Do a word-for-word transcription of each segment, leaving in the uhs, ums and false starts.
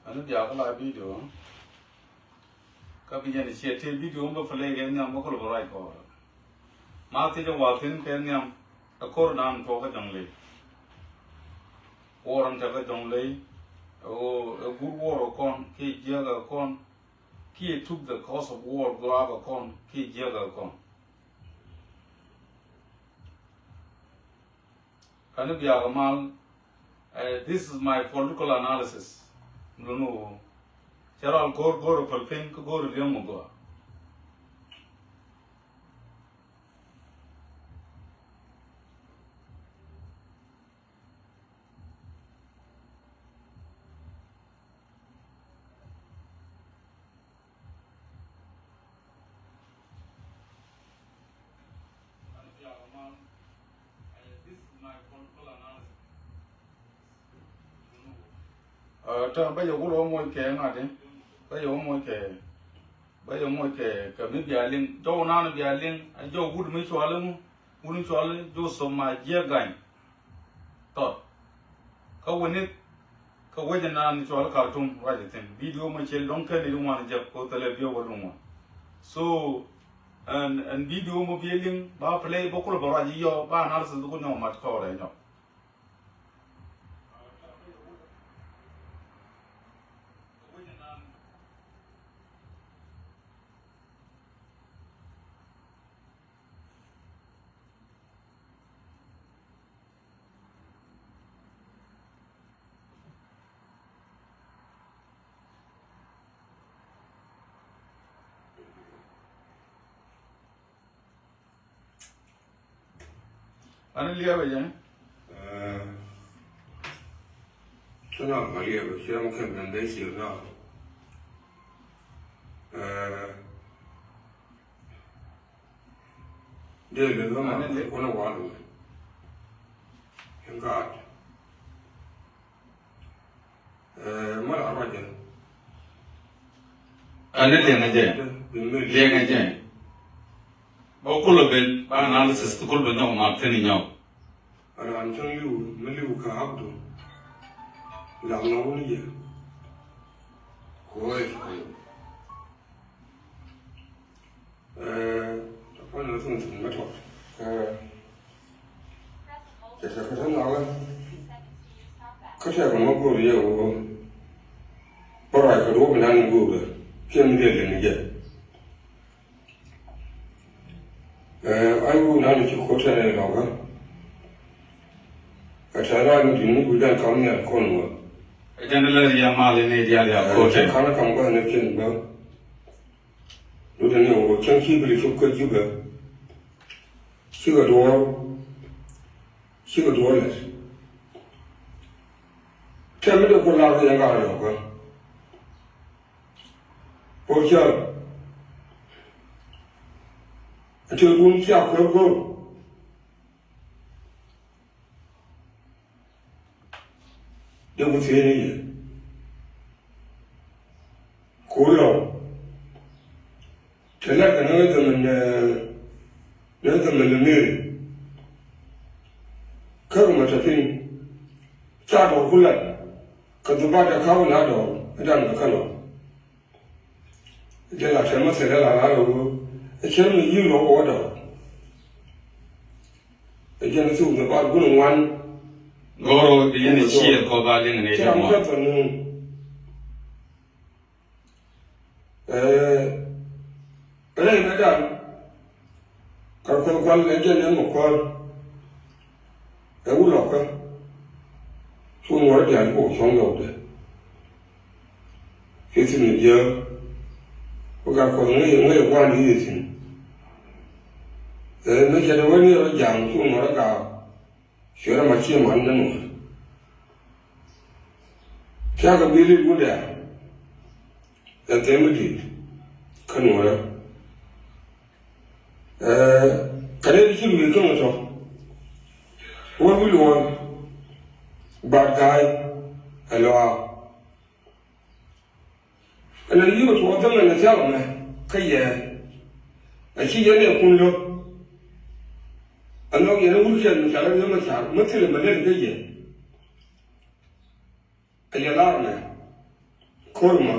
Ani bia kä la video. Kä bi yɛn ciɛ ti video bä play kɛ nhiam bä kolo bä ruac kɔɔr. Ma thiec a wa thin kɛ nhiam. Ɛ kor nan tuɔk kä jɔŋ ley. War in te kä jɔŋ ley. Ɛ gur war kɔn kiɛ jiɛk kɔn. Kiɛ took the cause of war gɔaa kɔn kiɛ jiɛk kɔn. Kani biak mal, eh, this is my political analysis. Lunu, cɛ rɔal go̱o̱r go̱o̱r päl piny kä go̱o̱r liɛŋ mi gɔaa. Ɛ, täämɛ bä yɛ wut ɣä moc kɛ ŋa̱t i̱ bä yɛ wä moc kɛ bä yɛ moc kɛ kɛ mi bia liŋ jɔw nan bia liŋ ɛ jɔw wut mi cuali ŋu wut mi cuali Joseph Majiɛ Gany. Thɔt. Kä wä nith kä wec ɛnan cual Khartoum ruac ithin. Video mɔ cil dɔ̱ŋ kɛn i̱ ŋuan jɛp ko thilɛ biɛ wä luŋ wan. So ɛn ɛn video mɔ biɛ liŋ ba play bä kulɛ bä ruac i̱ yɔ ba analysis bä ku nyɔk mat kɔɔrɛ nyɔk. Ani liɛpɛ jɛ. Ɛ, ci nɔmɔ liɛpɛ ci ram kɛn ben dee ci nɔ. Ɛ, dee lɛ lɔ ma kɔn a wal mɛ. Ɛn gaat. Ɛ, mal a ruacɛ. Ani liɛŋɛ jɛ. Liɛŋɛ jɛ. Bä kulɛ ben ba analysis ti kul bɛ nyɔk ma peni nyɔk. Raan cäŋ liw mi liw kä Abdu. Lam na wun yɛ. Kuɔy. Ɛ, tapan na thun thun mɛ tɔt. Ɛ, cɛ cɛ kä tän na wɛ. Kä tɛ kɛ mɔ go̱o̱r yɛ wä. Bä ruac kɛ duɔ̱p inan go̱o̱r. Kiɛ mi dee leni jɛ. Ɛ, ay wä inan ci ko̱r tɛn ɛ lɔkä. Ɛ tɛ ruac mi di̱t mi guidan kam nhial kɔn wä. Ɛ jɛn lɛ riɛm mal in i̱ diaal ya ko̱r tɛn. Ɛ, kan kam gua̱n ni kiɛn bä. Lutdɛ ni ɣöö cäŋ ci bi lɛ cop kä Jubɛ. Cikɛ duɔ̱ɔ̱r. Cikɛ duɔ̱ɔ̱r lät. Tɛm mi dee ku lar kɛ yɛn lar yɔ̱ɔ̱kä. Por cäl. Ɛ tëëkun cia kuäär go̱o̱r. Dee ku thiec ni yɛ. Ku lɔw. Te lat kɛ ni ɣä dhämɛ ni, ni ɣä dhämɛ ni Meri. Kä kɛ mɛ tɔ piny. Ca dɔɔr ku lat. Kɛ dhubat kɛ ka̱w na dɔɔr. Ɛ dan kɛ kä lɔw. Jɛ la tɛmɛ thilɛ la la rɛ wee. Ɛ cɛ mi yi̱ lɔw wä dɔɔr. Ɛ jɛn thuk ni bal gun ŋuan. Gɔrɔ bi yɛn ciɛ kɔ ba liŋ ni jɛ mɔ. Ɛ rɛy mɛ dan. Ka kuɛ gual ɛ jɛn ɛn mɔ kɔn. Ɛ wulɔkä. Cu ŋuɔrä diaal kok cɔŋ yɔwdɛ. Kɛ thi̱n jiääk. Kä gat Kuɔth ŋäc ŋäc gua̱a̱r ni yɛ thi̱n. Ɛ mi cɛ dee wä ni rɔ ja̱a̱ŋ cu ŋuɔ̱rä gaak. Cuɛ rɔ ma ciɛ man ni nuɔ̱ɔ̱r. Thia̱k kɛ bi̱i̱ lit wundɛ a. Ɛ thɛm mi di̱i̱t kä nuɔ̱ɔ̱rä. Ɛ kɛ dee ci luëë käŋ tɔ. Wä wi̱i̱ luɔ̱ɔ̱r. Bat ga̱a̱c. Ɛ lɔaaw. Ɛn a yi̱k ɛ tuɔɔk dhämɛ ni thia̱k ɛmɛ kä yɛ. A ci yɛn ɛ kun lo̱k. Ɛ nhɔk yɛn ɛ wurkiɛn mi ca lät yämɛ ca̱r mi thilɛ mi lät kä yɛ. Ɛ yɛ lar ɛmɛ. Ko̱r ma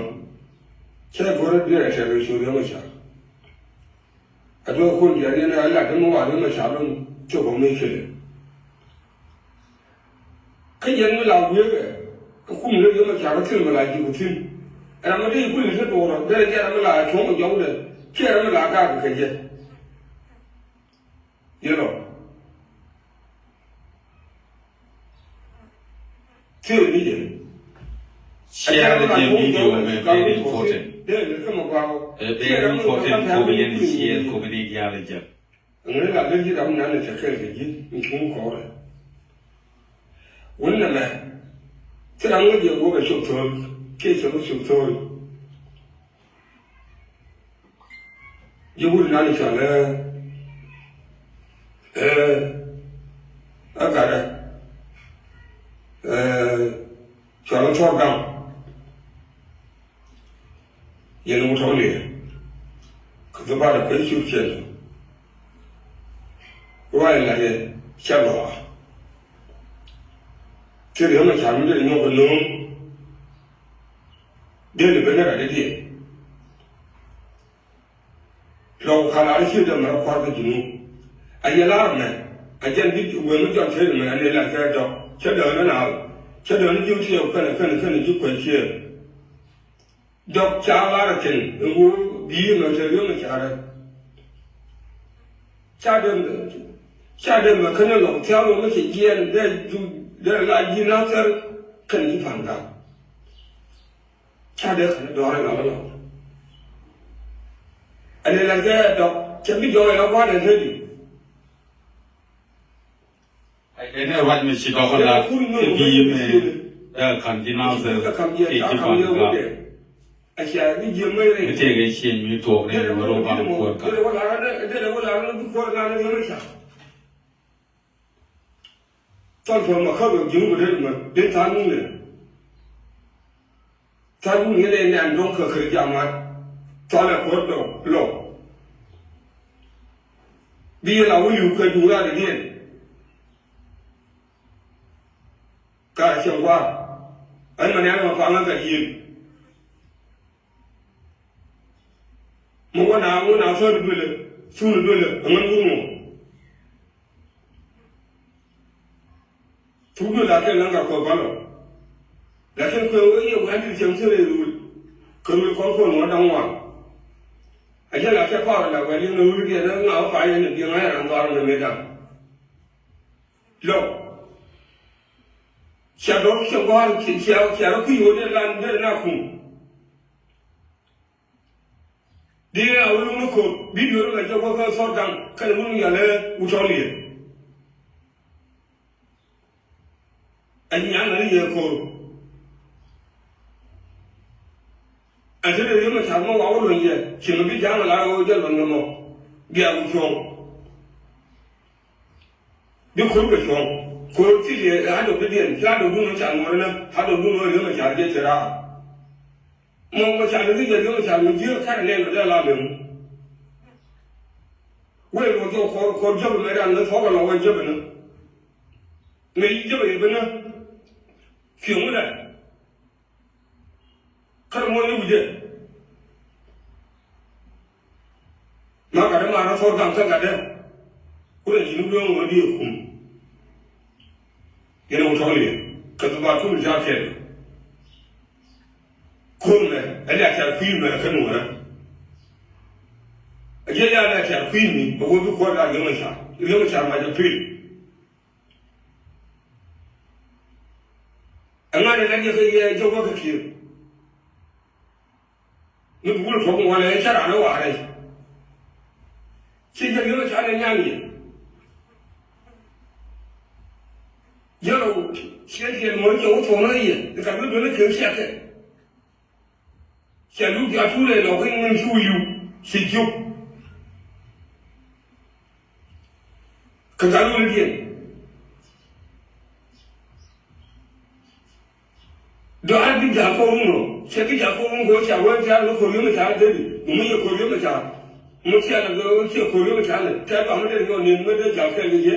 cɛ go̱r a duer a tɛr kɛ cu Riek Machar. A duer kun diaal yɛn a lat dämɛ wa Riek Machar lɔn cok ɔ mi kɛlɛ. Kä yɛn mi la wiee kɛ kum ni Riek Machar kä thil mi la ji̱ ku thi̱n. Ram mi dee kul ni te duɔrɔ derɛ jɛ ram mi la cuɔ̱ŋ kɛ jɔwdɛ kiɛ ram mi la gak kɛ jɛ. Yellow. Theory ni jɛ. Cia lɛ jiɛn video mɛ very important. Ɛ very important kɛ bi yɛn share kɛ bi ni diaal jɛ. Ŋäni la lek ji̱ ram nan ni te kɛɛl kɛ ji̱ ni cuŋ kɔrɛ. Wun nɛmɛ. Ci ram ŋäc jɛ wä bɛ cop thöl kiɛ cɛ bä cop thöl. Ji̱ wut nan cɔal ɛ ɛ gatdɛ ɛ cɔal ɛ thuɔr gaŋ. Yɛn wut tɔ̱ liɛ kɛ dhɔpaatɛ kuec cur ciɛn ruac lat yɛ cɛ gɔaa. Thil yɔ̱ŋ ɛ ca̱r mi dee nyɔk kɛ no̱o̱ŋ. Dee lɛ ben ɛ rat dee diɛn. Lɔk kal a rɛ cië dee mɛ rɔ kua̱r kä ji̱ nu. A yɛ lar mɛ a jɛn bi wee mi jɔn tëë mɛ a lɛ lar kɛ dɔk cä dee ni naath cä dee ni ji̱ tiɛɛk kɛnɛ kɛnɛ kɛnɛ ji̱ kuec ciëë. Dɔk ca lar a thi̱n in ɣöö bi̱i̱ mɛ te riöm ɛ carɛ. Ca dee mɛ ca dee mɛ kɛnɛ lɔk thia̱a̱ŋ mɛ cɛ jiɛɛn dee ju dee la ji̱ nathɛr kɛnɛ ji̱ pa̱n gak. Ca dee kɛn dɔɔr in ɔl ɔl. Ɛn in la kɛ dɔk cɛ bi jɔɔk in la gua̱a̱r in redi. Ɛn in ruac mi ci dɔk la kɛ bi mɛ dee ka̱n ji̱ nathɛr kɛ ji̱ pa̱n gak. Mi tëëkɛ cieŋ mi tuɔɔk ni wä rɔ baŋ kuɔt ka̱n. Thɔl pɔl ma kä bɛ ji̱n wä dee mɛ dee tha̱a̱ŋ ni nɛ. Tha̱a̱ŋ ni nɛ nɛ an dɔ̱ŋ kä kär jamat. Thɔl ɛ kuɔt dɔ̱ŋ lɔw. Bi yɛ la wä li̱w kɛ duŋ raadɛ diɛn. Ka cɛ gua̱a̱r ɛn mɛ nɛn ma paŋä kɛ yiël. Mi wä na wä na thɔɔri duëlɛ thuni duëlɛ ɛŋän wur ŋuɔ. Thuk duël la kɛ laŋ ka kuɛ balɔ. Lakin kuɛ wee yɛ wee andil cɛm thil rɛy ruul. Kɛ ruul kɔn kuɔn ŋuɔ daŋ ŋuan. A jɛ la kɛ pa̱a̱r la wee liŋ ruul diɛn ŋa wä pa̱a̱r yɛn ni biɛŋ a yɛ ran dhɔaar ni mëë daŋ. Lɔ. Cia dɔr cia gua̱a̱r cia cia rɔ kui̱ wä dee lan dee na kum. Di a wä luŋ ni ko̱r bidio ni la jɛ wä kä thɔr daŋ kɛn wun yalɛ wutɔl yɛ. A nyan na ni yɛ ko̱r. A te de yɛ mɛ car mɔ wa wä luɔny yɛ cieŋ bi ja̱a̱ŋ la wä jɛ luɔny mɔ. Bia wu cuɔ̱ŋ. Bi ko̱r kɛ cuɔ̱ŋ ko̱r ti liɛ a dɔk di diɛn ci a dɔk dun wä car mɔ ri na a dɔk dun wä ri mɛ car jɛ te raa. Mɔŋ mɛ ca ni ri jɛ riɔm ca mi jiɛ kar nɛn mɛ dee la mɛ mu. Wee mɔ jɔk kɔr kɔr jɔk mɛ dan ni thɔk lɔ wee jɔk ni. Mɛ yi jɔk yɛ bi ni. Fiɛ mu dɛ. Kar mɔ ni wujɛ. Ma gatdɛ ma rɔ thɔr gaŋ kä gatdɛ. Kurɛ ji̱n wulɛ ŋuɔ di kum. Yɛn wä tɔl yɛ kɛ thɔ ba tul ja kɛl. Ko̱r mɛ ɛ lɛ a tɛr kui̱ mɛ kɛ nuɔrɛ. Ɛ jɛ ya lɛ a tɛr kui̱ mi ɛ wä bi kuɔr la riɛm a ca riɛm a ca ma jɛ pil. Ɛŋa ni la diɛ kɛ yɛ jɔk wä kɛ kiɛ. Mi bi wul tuɔk ŋuɔlɛ cä raan ɛ wa̱a̱ rɛy. Ci jɛ riöm ɛ ca nɛ nyan yɛ. Jɛ rɔ ciɛ tiɛn mɔ ni cɛ wä tuɔk ni yɛ ni ka duel duel ni kek ciɛ kɛ. Cɛ luk jɔak tuut rɛy lɔk in ŋun cu li̱w ci jiök. Kɛ gat wun diɛn. Dɔ̱a̱r bi ja̱a̱ kɔr wun ɔ cɛ bi ja̱a̱ kɔr wun kɛ wä ca wee ca ni ko̱r yom ca dee di mi yɛ ko̱r yom ca. Mi cia la cie ko̱r yom ca ni tɛ̈ dɔ̱a̱r mi dee nyɔk ni mi dee ja̱a̱ kɛɛl kɛ yɛ.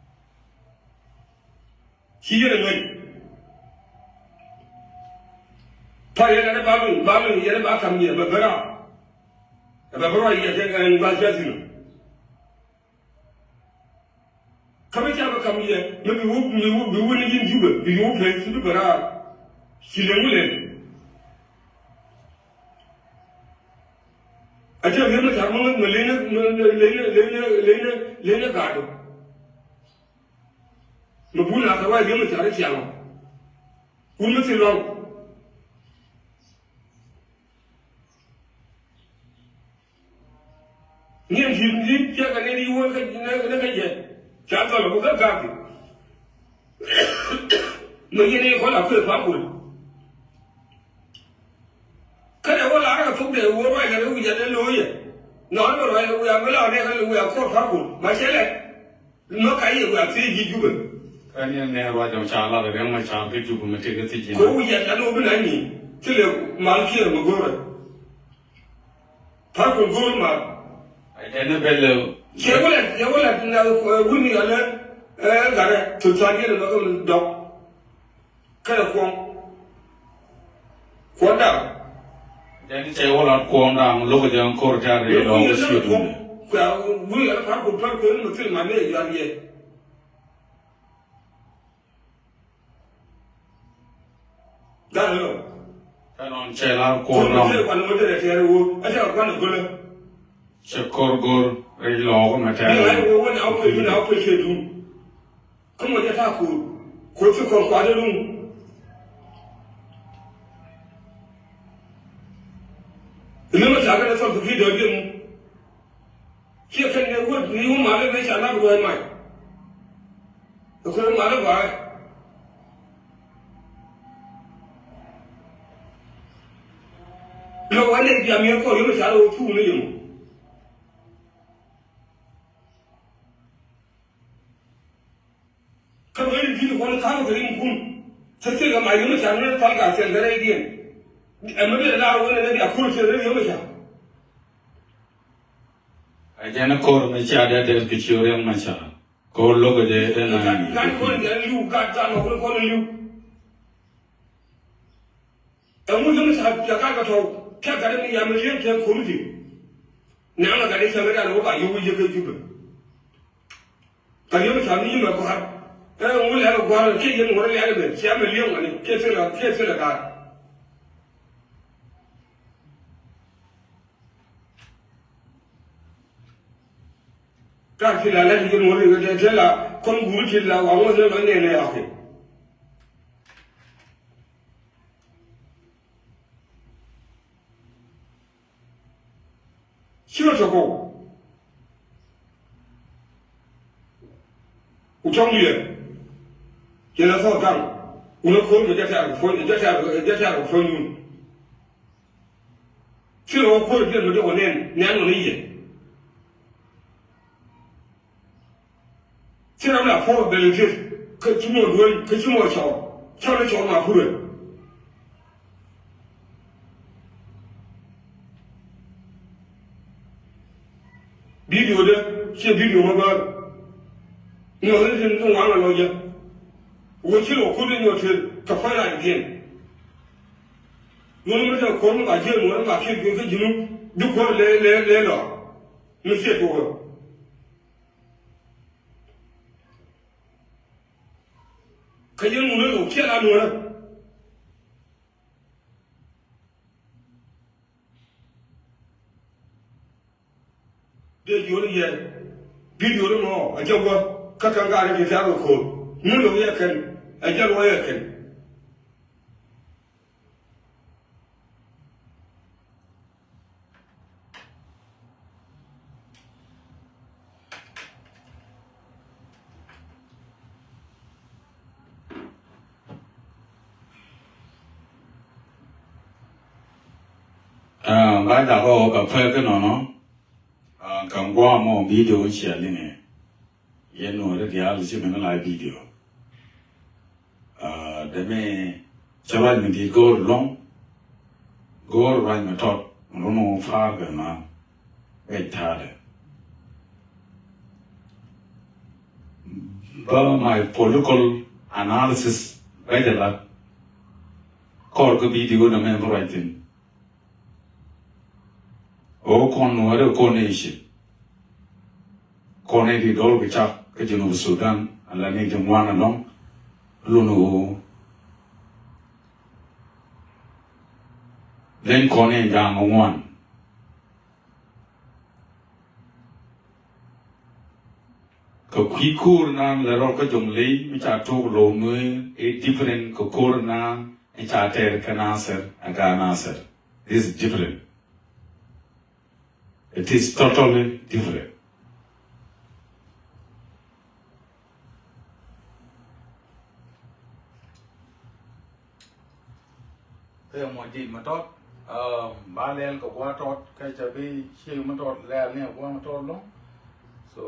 Ci yɛn ɛ ŋäc. Tɔ̱ yɛn ɛ ba luny, ba luny, yɛn ɛ ba ka̱m yɛ bɛ bä raar. Ɛ bɛ bä ruac yɛ kɛ ɛn gua̱th cä thi̱n. Kä mi ca bä ka̱m yɛ mi bi wä, mi wä, bi wä ni ji̱n Jubɛ, bi wä pɛn ci bi bɛ raar. Ci lɛ ŋu lɛn. A cä wi̱i̱ mi car mi ŋäth mi leny ni, mi leny ni, leny ni, leny ni, leny ni gaatdu. Mi bun a kɛ ruac wi̱i̱ mi car i̱ ciaŋ ɔ. Wun mi thil lɔ̱ŋ. Niɛn ti ti tiɛk kɛ nɛy ti wä kä, ni kä jɛ. Ca dhɔl ku kä gak. Mɛ yɛn i̱ kɔn a kuëë pa kul. Kä dee wä lar kɛ thok dee wä ruac kɛ wi̱c a dee lo̱o̱c yɛ. Nɔn bɛ ruac kɛ wi̱c a mi la nɛ kɛ wi̱c a kuɔr pa kul. Ma cɛ lɛ. Nhɔk ka yɛ wiaa thiec ji̱ Jubɛ. Kä ni nɛ ruac ɔ ca lat riɛŋ ma ca kä Jubɛ mi tëë kä thiec ji̱. Ko wi̱i̱ yɛt ɛn ɣöö bi na nyi̱i̱ thilɛ mal kiɛ mi go̱o̱rɛ. Par kul go̱o̱r mal. Ɛ jɛn ni bɛl. Cɛ wä lɛ, cɛ wä lɛ na wuni alɛ ɛ gatdɛ thok thuan yɛn ɛmɛ kä dɔk. Kɛnɛ kuɔŋ. Kuɔn da̱ŋ. Jɛn cɛ wä lat kuɔŋ da̱ŋ lo̱k jɛ ŋ kor tɛ̈r rɛy lɔɔk kä ciöt wundɛ. Kua wuri yɛn par ku tɔr kuen mi thil man ni ɛ yuan yɛ. Da̱ŋ lɔ. Kä nɔn cɛ lar kuɔŋ da̱ŋ. Kuɔn mi thil kuan mi thil ɛ tɛ̈r wur. A cɛ kuan ɛ gölä. Cɛ kor gör rɛy lɔɔk mɛ tɛ̈r. Ni ŋa̱c wä wä na wä kuec mi na wä kuec kɛ duun. Kä mɔ jɛ ta̱a̱ ko̱o̱r, ko̱o̱r ci kɔn kuat iluŋ. Ri mi ca kɛn ɛ thɔl kɛ ki̱ dɔ̱diɛn. Ciɛ kɛn ɛ wä ni wä mal ɛ mi ca nak ruɔ̱ɔ̱c mac. Ɛ ko̱o̱r mal ɛ gɔaaɛ. Lɔ wä nɛ jiam yɛn kɔn yɛ mi ca rɛ wä thuuk ni yɛ mɔ. Kä bä rin di̱t kɔn ka̱n kɛ rimkun. Thil thil kɛ mac rimä ca rimä pal ka thil kɛ rɛydiɛn. Ɛmɛ bi lar wä nɛ bia kur thil rimä ca. A jɛn kor mi ca dee dee kɛ ci riɛm ma ca. Kor lo̱k a jɛ dee na. Kan kɔn jɛ liu gat kan kɔn kɔn liu. Ɛŋu yäŋ ca piɛ gat kɛ tɔ̱w kɛ gat ni yam liɛŋ kɛ ko̱ri ti. Nɛŋ a gat ni cäŋ gat ni wä ba yio̱w wi̱c yɛ kɛ Jubɛ. Gat yäŋ ca ni yimɛ gua̱a̱r. Ɛŋu lɛl gua̱a̱r kiɛ yɛn ŋuɔ̱t lɛl mɛ cia mɛ liɛŋ wani kiɛ thilɛ kiɛ thilɛ gaat. Gat thilɛ lɛl yɛn ŋuɔ̱t lɛl kɛ thilɛ kɔn guur thilɛ wa ŋuɔ̱t lɛl mɛ nɛnɛ ya kɛ. Ci rɔ tɔk kɔw. Ku tɔŋ yɛ. Cɛ lɛ thɔɔk daŋ. Wun ɛ ko̱r mi jɛ tɛ̈r kɛ puɔ̱ny, jɛ tɛ̈r, jɛ tɛ̈r kɛ puɔ̱ny wun. Ci rɔ wä kuäär diɛn mi dee wä nɛn, nɛn wä ni yɛ. Ci ram la puɔ̱r bɛl i̱ tet kä ci muɔ̱ɔ̱n duel kä ci muɔ̱ɔ̱n cɔɔr. Cɔɔr ni cɔɔr ma purɛ. Bidio dä ciɛ bidio ma bäär. Nyuɔth ni tin ni ŋuan la lɔ jɛ. Wä ci lɔ kut ni nyuɔth tet kɛ kuay la diɛn. Nyuɔth ni mi te kuɔr mi ba jiɛn ŋuɔth mi ba kiɛ kä ji̱nu. Di kuɔr lɛ lɛ lɛ lɔ. Mi ciɛ tuɔɔk. Kä yɛn ŋun ɛ lo̱k ciɛ la nuɔ̱ɔ̱rä. Dee jiöni yɛ. Bidio ni mɔ a jɛ wä kä kɛn gaat ni ti thiaak kɛ ko̱o̱r. Ŋun lo̱k yɛ kɛn a jɛ luɔ̱c yɛ kɛn. Ba jak ɔ kɛ pek kä nɔnɔ. Kɛ guam ɔ bidio in cia liŋɛ. Yɛn nuɔri diaal ci mɛn la bidio. Deme cɛ ruac mi di̱i̱t go̱o̱r lɔŋ. Go̱o̱r ruac mi tɔt mi run wä pa̱a̱r kɛ ŋa̱. Bɛc ta̱a̱dɛ. Bä my political analysis bɛ jɛ lat. Kɔr kä bidio deme bi ruac thin. Ɣöö kɔn nuɔ̱ɔ̱ri kɔn nɛ i̱ ci kɔn nɛ di dɔl kɛ cak kä Junub Sudan ala ni ti ŋuan ɛlɔ̱ŋ. Lun ɣöö leny kɔn nɛ ja̱a̱ŋ ŋuan. Kɛ kui̱ ko̱o̱r naan lɛ rɔ kä Jɔŋley mi ca tok lo̱w nueer ɛ different kɛ ko̱o̱r naan mi ca tɛɛr kä Nasir ɛ gaa Nasir. This is different. It is totally different. Kä yɛ mɔ ji̱ ma tɔt ba lɛl kɛ gua̱a̱ tɔt kä ca bi ciek ma tɔt lɛl ni a gua̱a̱ ma tɔt lɔ̱ŋ. So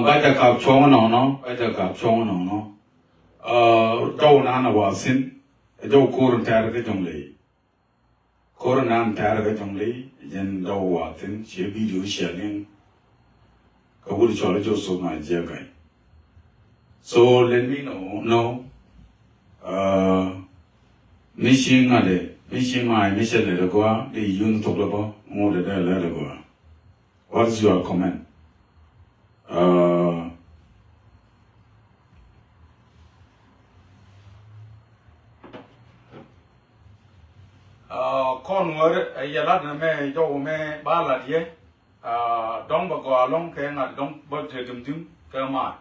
Ba jɛ kap cuɔ̱ŋ nɔnɔ, ba jɛ kap cuɔ̱ŋ nɔnɔ. Jɔw nan a wa thin, jɔw ko̱r in tɛɛr kä Jɔŋley. Ko̱r in nan tɛɛr kä Jɔŋley, jɛn jɔw wa thin, ci video ci a liŋ. Kä wut cɔl Joseph Majiak Gany. So let me know, know, uh, mi ci ŋa̱t ɛ, mi ci ŋa̱c, mi cɛ lɛ dɛ gɔaa, di yun thok dɛ bä, ŋot dɛ dɛ lɛ dɛ gɔaa. What is your comment? Uh, uh, kɔn wär, uh, yɛ lat nɛ mɛ jɔw mɛ ba lat yɛ. Ah, dɔ̱ŋ bɛ gɔaa ɛlɔ̱ŋ kɛ ŋa̱t dɔ̱ŋ bä te dimdim kɛ maat.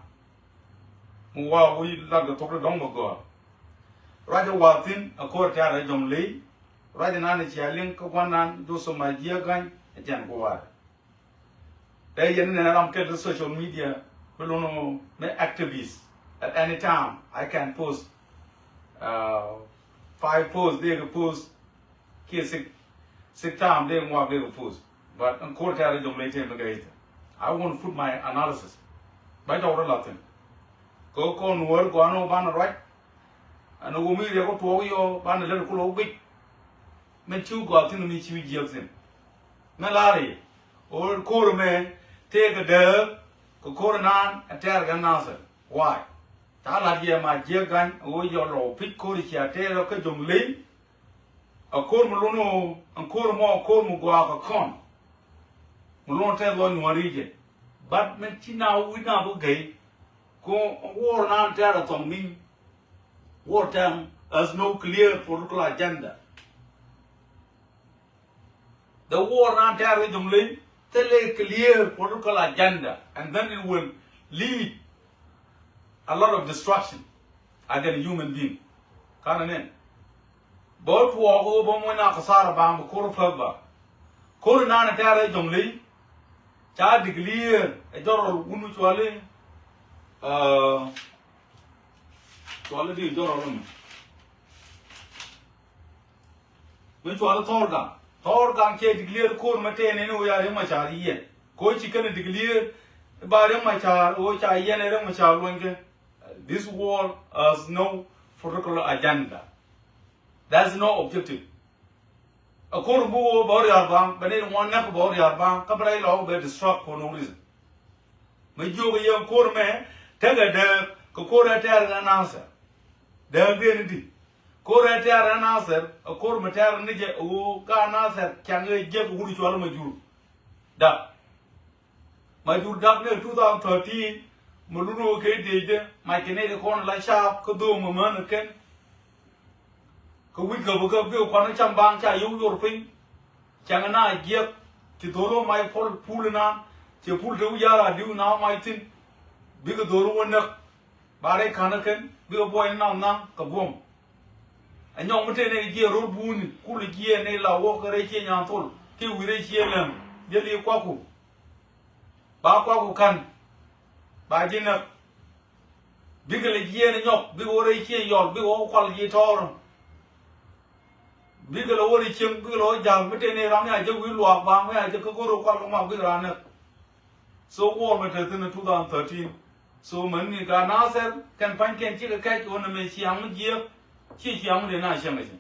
Mi wa wi̱i̱ lat kɛ thok ti dɔ̱ŋ bɛ gɔaa. Ruacɛ wa thi̱n a ko̱r tɛ̈r ɛ Jɔŋley. Ruacɛ nan cia liŋ kä gua̱n nan Joseph Majiak Gany ɛ cɛn kuwaar. Tɛ yɛn ni nɛ ram kɛl ti social media bi lun mi activist. At any time I can post, uh, five posts, dee kɛ post kiɛ six, six time dee ŋuak dee kɛ post. But in ko̱r tɛ̈r ɛ Jɔŋley tëë mi gɛ itɛ. I won't put my analysis. Ba jɔw rɔ la̱thin. Kɛ kɔn wär gɔaa ni wä banɛ ruac. Ɛn wä mi riɛk wä tuɔɔk yɔ banɛ lät kulɛ wä guic. Mɛ ci wä gɔaa thi̱n mi ci wä jiɛk thi̱n. Mɛ la̱r i̱ ɣöö ko̱r mɛ tëëkɛ dääk kɛ ko̱r naan ɛ tɛ̈r kɛ Nasir. Why? Ca la̱t yɛ Majiak Gany ɣöö yɔ lɔw pi̱c ko̱r cia tɛ̈r kä Jɔŋley. A ko̱r mi lun ɣöö ɛn ko̱r mɔ a ko̱r mi gɔaa kɛ kɔn. Mi lun tɛth lɔ nyuɔ̱ɔ̱ri jɛ. But mɛ ci na wi̱c na bi gɛy. Ko wuɔr naan tɛ̈r a thɔŋ ni̱n. Wuɔr tɛm has no clear political agenda. The war nan tɛ̈r kä Jɔŋley thilɛ clear political agenda, and then it will lead a lot of destruction against human being. Kanɛ nɛn bä tuɔɔk ɣöö bä muɔ̱ny na kasara baŋ bä ko̱r päk ba. Ko̱r nan tɛ̈r kä Jɔŋley ca declare ɛ jɔrɔl wun cuali, uh, cuali di jɔrɔl mi. Mi cuali Thɔɔr Gaŋ. Thɔɔr Gaŋ cɛ declare ko̱r mɛ tɛn ɛn ɣöö ya Riek Machar yɛn. Ko̱ ci kɛn declare ba Riek Machar ɣöö ca yɛn ɛ Riek Machar luɔ̱nykɛ. This war has no political agenda. There's no objective. A ko̱r mi bi wä bä ria̱r baŋ, bɛ ni ŋuan näk bä ria̱r baŋ, kä bɛ rɛy lɔk bɛ distract for no reason. Mi jiök yɛ ko̱r mɛ tekɛ dääk kɛ ko̱r ɛ tɛ̈r kɛ Nasir. Dääk dee ni di. Ko̱r ɛ tɛ̈r kɛ Nasir, a ko̱r mi tɛ̈r ni jɛ ɣöö ka Nasir caŋ ɛ jiäk wut cual Majur Dak. Majur Dak ni two thousand thirteen, mi lun ɣöö kɛ dee jɛ, mac kɛ ni di kɔn la caap kä dho̱o̱ŋ mi män kɛn. Kɛ wi̱c kɛ bi kɛ bi kuan cam baŋ ca yio̱w yor piny. Cäŋ na jiɛk ci dhor wä mac pul pul na ci pul te wi̱c ya̱r a diw na wä mac thi̱n. Bikɛ dhor wä näk ba rɛy ka̱n kɛn bikɛ buɔy na naŋ kɛ buɔ̱m. Ɛ nyɔk mi te nɛ jiɛ ror buuni kul jiɛ nɛ la wä kɛ rɛy ciɛ nyan thol kiɛ wi̱i̱ rɛy ciɛ lɛm jɛ li kuaku. Ba kuaku ka̱n ba ji̱ näk. Bikɛ lɛ jiɛɛn nyɔk, bikɛ wä rɛy ciɛ yɔl, bikɛ wä kual ji̱ tɔɔr. Bikɛ lɛ wä rɛy cieŋ, bikɛ lɛ wä ja̱l, mi tëë ni ram mi a jek wi̱i̱ luaak baaŋ, mi a jek kä go̱r kual kä mak bikɛ raan näk. So war mi te thi̱n two thousand thirteen. So mɛn ni ka Nasir kɛn pa̱nykiɛn cikɛ kɛc ɣän ɛmɛ ciaŋ mi jiääk, ci ciaŋ mi dee na cieŋ kɛ cieŋ.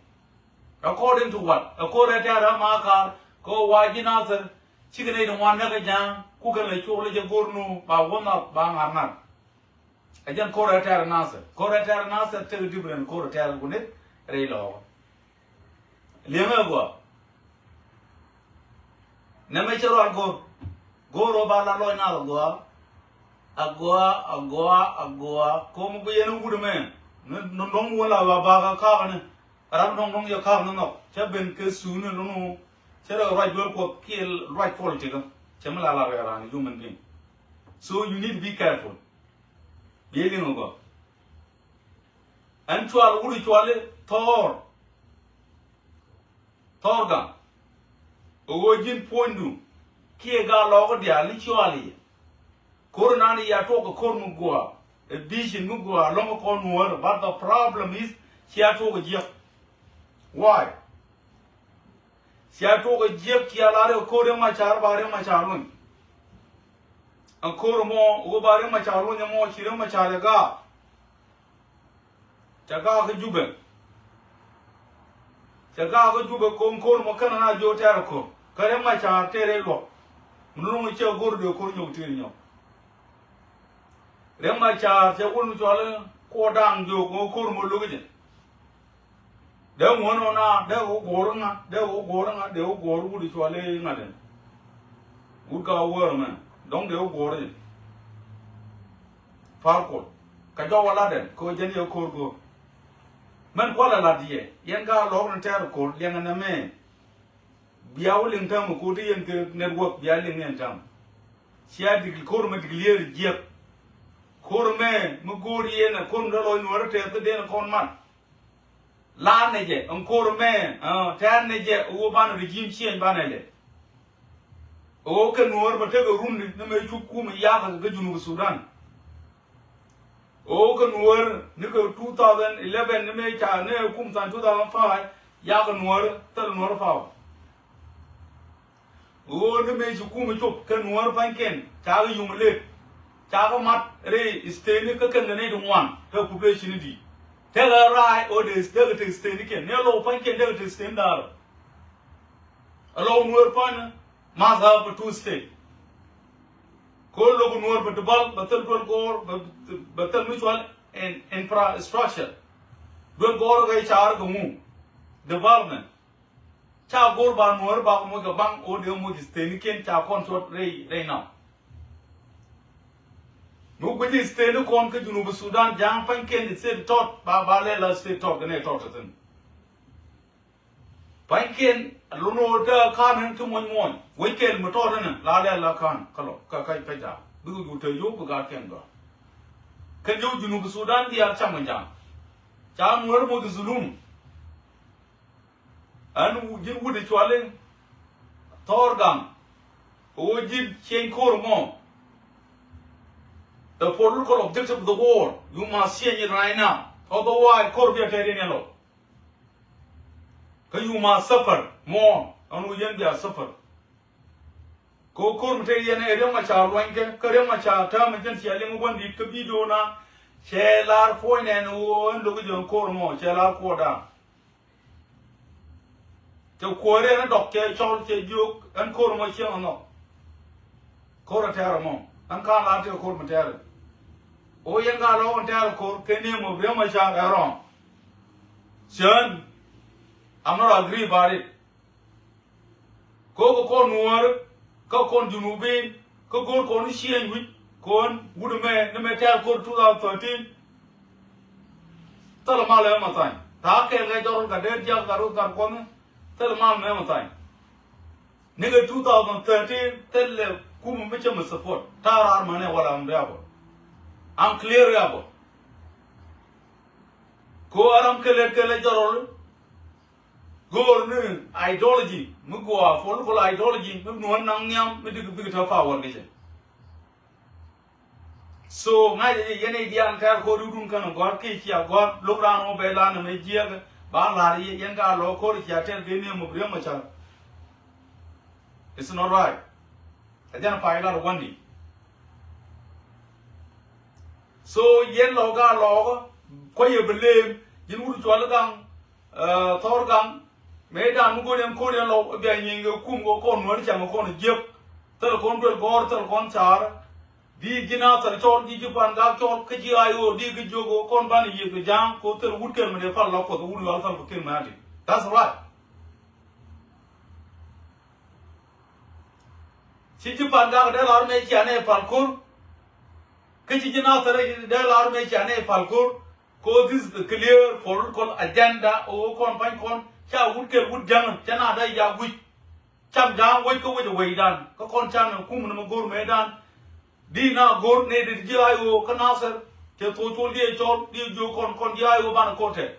According to what? According to Rɛm Akar, kɛ ɣöö wa ji̱ Nasir, cikɛ nɛy ti ŋuan näk kä ja̱a̱ŋ, ku kɛn lɛ cuɔk lɛ jɛ go̱r nu, ba wä nath, ba ŋa̱r nath. Ɛ jɛn ko̱r ɛ tɛ̈r Nasir. Ko̱r ɛ tɛ̈r Nasir tekɛ different ko̱r ɛ tɛ̈r ku nit rɛy lɔɔkä. Li̱eŋɛ gɔaa. Nɛmɛ cɛ rual go̱r. Go̱r ɔ ba la lɔc nath agɔaa. Agɔaa, agɔaa, agɔaa. Ko̱r mi bi yɛn wut ɛmɛ. Ni nɔŋ nɔŋ wä la ba ba ka kaak ni. Ram nɔŋ nɔŋ yɛ kaak ni nɔk. Cɛ ben kɛ suuni lɔŋ wä. Cɛ rɛ ruac duel kuɔth kiɛ ruac politics. Cɛ mi la la rɛ ran human being. So you need to be careful. Biɛ liŋ ɔ gɔ. Ɛn cual wut cuali thɔɔr. Thɔrga. Ɛ ɣöö ji̱n puɔ̱nydu kiɛ gaa lɔɔk diaal ni cuali yɛ. Kor nani ya tuɔk kɛ kor mi gua. Ɛ vision mi gua lɔŋ kɔn nuɔr, but the problem is cia tuɔk jiɛk. Why? Cia tuɔk jiɛk cia la rɛ kor rɛ ma car ba rɛ ma car luny. Ɛn kor mɔ wä ba rɛ ma car luny mɔ ci rɛ ma car ɛ gaa. Cɛ gaak kä Jubɛ. Cɛ gaak kä Jubɛ ko̱o̱ŋ ko̱r mɔ kɛnɛ na jiök tɛɛr ko̱r. Kä Riɛk Macar tɛɛr i̱ luɔk. Mi luŋ cɛ go̱r dee ko̱r nyɔk ti̱i̱r nyɔk. Riɛk Macar cɛ wun mi cɔal i̱ kuɔ da̱a̱ŋ jiök ŋo̱o̱k ko̱r mɔ lo̱k jɛ. Dee ŋuɔ̱n ɔ na dee wä go̱o̱r ŋa dee wä go̱o̱r ŋa dee wä go̱o̱r wut cɔal i̱ ŋa dee. Wut ka wä wär mɛ dɔ̱ŋ dee wä go̱o̱r jɛ. Par Kuɔl. Kɛ jɔw a lat ɛn kɛ ɣöö jɛn yɛ ko̱r go̱o̱r. Mɛn kualɛ lat yɛ yɛn ka lɔɔk ni tɛɛr ko̱r liɛŋɛ nɛmɛ. Bia wä liŋ täämɛ ko̱r ti yɛn kɛ network bia liŋ yɛn täämɛ. Cia dik ko̱r mɛ dik lier jiɛk. Ko̱r mɛ mi go̱o̱r yɛn ɛ ko̱r mi dee lɔc nuɔ̱ɔ̱r tɛɛth ti den kɔn mat. La̱a̱n nɛ jɛ ɛn ko̱r mɛ tɛ̈r nɛ jɛ ɣöö banɛ regime change banɛ lɛ. Ɣöö kɛ nuɔ̱ɔ̱r bɛ tekɛ run ni mɛ cuk kum yakä kɛ Junub Sudan. Ɣöö kɛ nuɔ̱ɔ̱r ni kɛ two thousand eleven ni mɛ ca ni kum than two thousand five yakä nuɔ̱ɔ̱r thil nuɔ̱ɔ̱r power. Ɣöö ni mëë ci kum cop kɛ nuɔ̱ɔ̱r pa̱nykiɛn cakɛ yum lëët. Cakɛ mat rɛy state ni kä kɛn kɛ nɛy ti ŋuan kɛ population ni di̱i̱t. Tekɛ raay ɣöö dee tekɛ te state ni kiɛn ni alɔw pa̱nykiɛn tekɛ te state ni da̱a̱r. Alɔw nuɔ̱ɔ̱r pa̱ny math have two state. Kɛ ɣöö lo̱k nuɔ̱ɔ̱r bɛ develop bɛ thil duel gɔɔr bɛ thil mi cual infrastructure. Duel gɔɔr kɛ car kɛ ŋu development. Ca go̱r ba nuɔ̱ɔ̱ri ba kɛ moc kɛ baŋ ɣöö dee moc state ni kiɛn ca kɔn cuɔt rɛy rɛy nam. Mi guic state ni kɔn kä Junub Sudan ja̱a̱ŋ pa̱nykiɛn state tɔt ba ba lɛ la state tɔt kɛ nɛ tɔt thin. Pa̱nykiɛn lun ɣöö te ka̱n in ti muɔny muɔny wec kɛl mi tɔt in la lɛ la ka̱n kä lɔ kä kä kä ja̱a̱ŋ bikɛ jur te yio̱w bi gaatkiɛn gɔaa. Kɛn yio̱w Junub Sudan diaal cam kɛ ja̱a̱ŋ. Ca nuɔ̱ɔ̱ri moc dhulum. Ɛn ji̱n wut i̱ cuali Thɔɔr Gaŋ. Ɣöö ji̱n cieny ko̱r mɔ. The political objective of the war, you must change it right now. Otherwise ko̱r bia tɛt in yɛn lɔ. Kä you must suffer more. Ɛn ɣöö yɛn bia suffer. Kɛ ɣöö ko̱r mi tɛt yɛn ɛ Riɛk Macar luanykɛ kä Riɛk Macar täämɛ jɛn cia liŋ wä gua̱n di̱t kä video na. Cɛ lar puɔ̱ny nɛn ɣöö ɛn lo̱k jɛ ɛn ko̱r mɔ cɛ lar kuɔɔdan. Cɛ kuäär ɛn ɛ dɔk cɛ cɔl cɛ jiök ɛn ko̱r mɔ cieŋ ɛnɔ. Ko̱r ɛ tɛɛr ɛmɔ ɛn ka̱n la tëë ko̱r mi tɛɛr. Ɣöö yɛn ka lɔk ɛn tɛɛr ko̱r kɛ ni mɔ Riɛk Macar ɛ wrong. Cän, I'm not agree about it. Ko̱ kɛ kɔn nuɔ̱ɔ̱ri kä kɔn Junubin kä go̱r kɔn ni ciëëny wi̱c kɔn wut ɛmɛ ni mɛ tɛ̈r ko̱r two thousand thirteen. Thilɛ mal ɛmɛ thany ta̱a̱ kɛɛl kɛ jɔrɔl ka dee jiak ka rot gat kuɔni. Thilɛ mal ɛmɛ thany. Ni kɛ two thousand thirteen thilɛ kumɛ mi cä mi support ta̱a̱ raar mänɛ wala am riabɔ. Am clear riabɔ. Ko aram kɛlɛ kɛlɛ jɔrɔl. Go̱o̱r ni ideology mi gɔaa, political ideology mi nuɔ̱n naŋ nhiam mi dikɛ bikɛ te power kɛ jɛ. So ŋa̱cä jɛ yɛn i̱ diaal tɛ̈r ko̱r i̱ run kɛn gɔ̱a̱r kiɛ cia gɔ̱a̱r lo̱k raan wä bɛ lan ɛmɛ jiɛɛk ba la̱r yɛ yɛn ka lɔ ko̱r cia tɛ̈r kɛ ni ɛmɔ bi Riɛk Macar. It's not right. Ɛ jɛn pay lat ɛ gua̱n ni. So yɛn lɔk a lɔk kua̱c yɛ bi leem ji̱n wut cual i̱ gaŋ. Thɔr gaŋ mëë dan mi go̱n yɛn ko̱r yɛn lɔk bia nyieny kɛ kum kɛ kɔn nuɔ̱ɔ̱ri cäŋ kɛ kɔn jiäk. Thil kɔn duel gɔ̱r thil kɔn car. Di ji̱ na thil cɔl ji̱ ji̱ pan gak cɔl kä ji̱ ay ɣöö di kɛ jiök ɣöö kɔn banɛ yiëk kɛ ja̱a̱ŋ kɛ thil wut kɛl mi dee pal la kuɔth wut yual thil kɛ kɛl mi ati. That's right. Ci ji̱ pan gak dee lar mëë cia nɛ pal ko̱r. Kä ci ji̱ na thil dee lar mëë cia nɛ pal ko̱r. Ko this is the clear political agenda ɔ kɔn pa̱ny kɔn ca wut kɛl wut ja̱ŋ cɛ na da ya wi̱c. Cam ja̱a̱ŋ wec kä wec ɛ wecdan kä kɔn can ɛ kum ni mɛ go̱r mëëdan. Di na go̱r nɛ di ji̱ ay ɣöö kä Nasir cɛ thok col di ɛ cɔl di ɛ jiök kɔn kɔn ji̱ ay ɣöö banɛ ko̱r tɛɛr.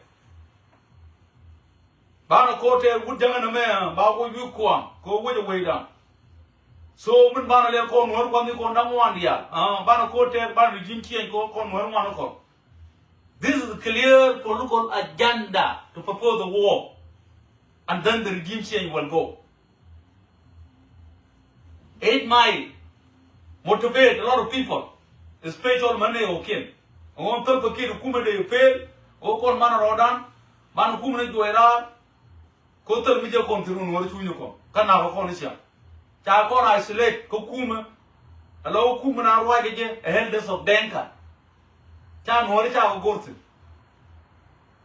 Banɛ ko̱r tɛɛr wut jäŋä nɛ mɛ ba wec wi̱i̱ kua̱a̱ŋ kɛ wec ɛ wecdan. So min banɛ lɛ kɔn wär kua̱n ni kɔn da̱ŋ wan diaal banɛ ko̱r tɛɛr banɛ di ji̱n ciɛny kɔn kɔn wär ŋuan kɔn. This is a clear political agenda to propose the war. And then the regime change will go. It might motivate a lot of people, especially män ɛ ɣöö kiɛn ɛ ɣöö thäl pä kiɛn kumɛ dee fail ɣöö kɔn man rɔɔdan man kumɛ ni juɔc raar. Ko thäl mi jɛ kɔn thi̱n wä nuɔ̱ɔ̱ri cunyni kɔn kä nakä kɔn i̱ ciaŋ. Ca kɔn isolate kä kumä. Ala wä kumä na ruacɛ jɛ ɛ elders of Denka. Ca nuɔ̱ɔ̱ri ca kɛ go̱r thi̱n.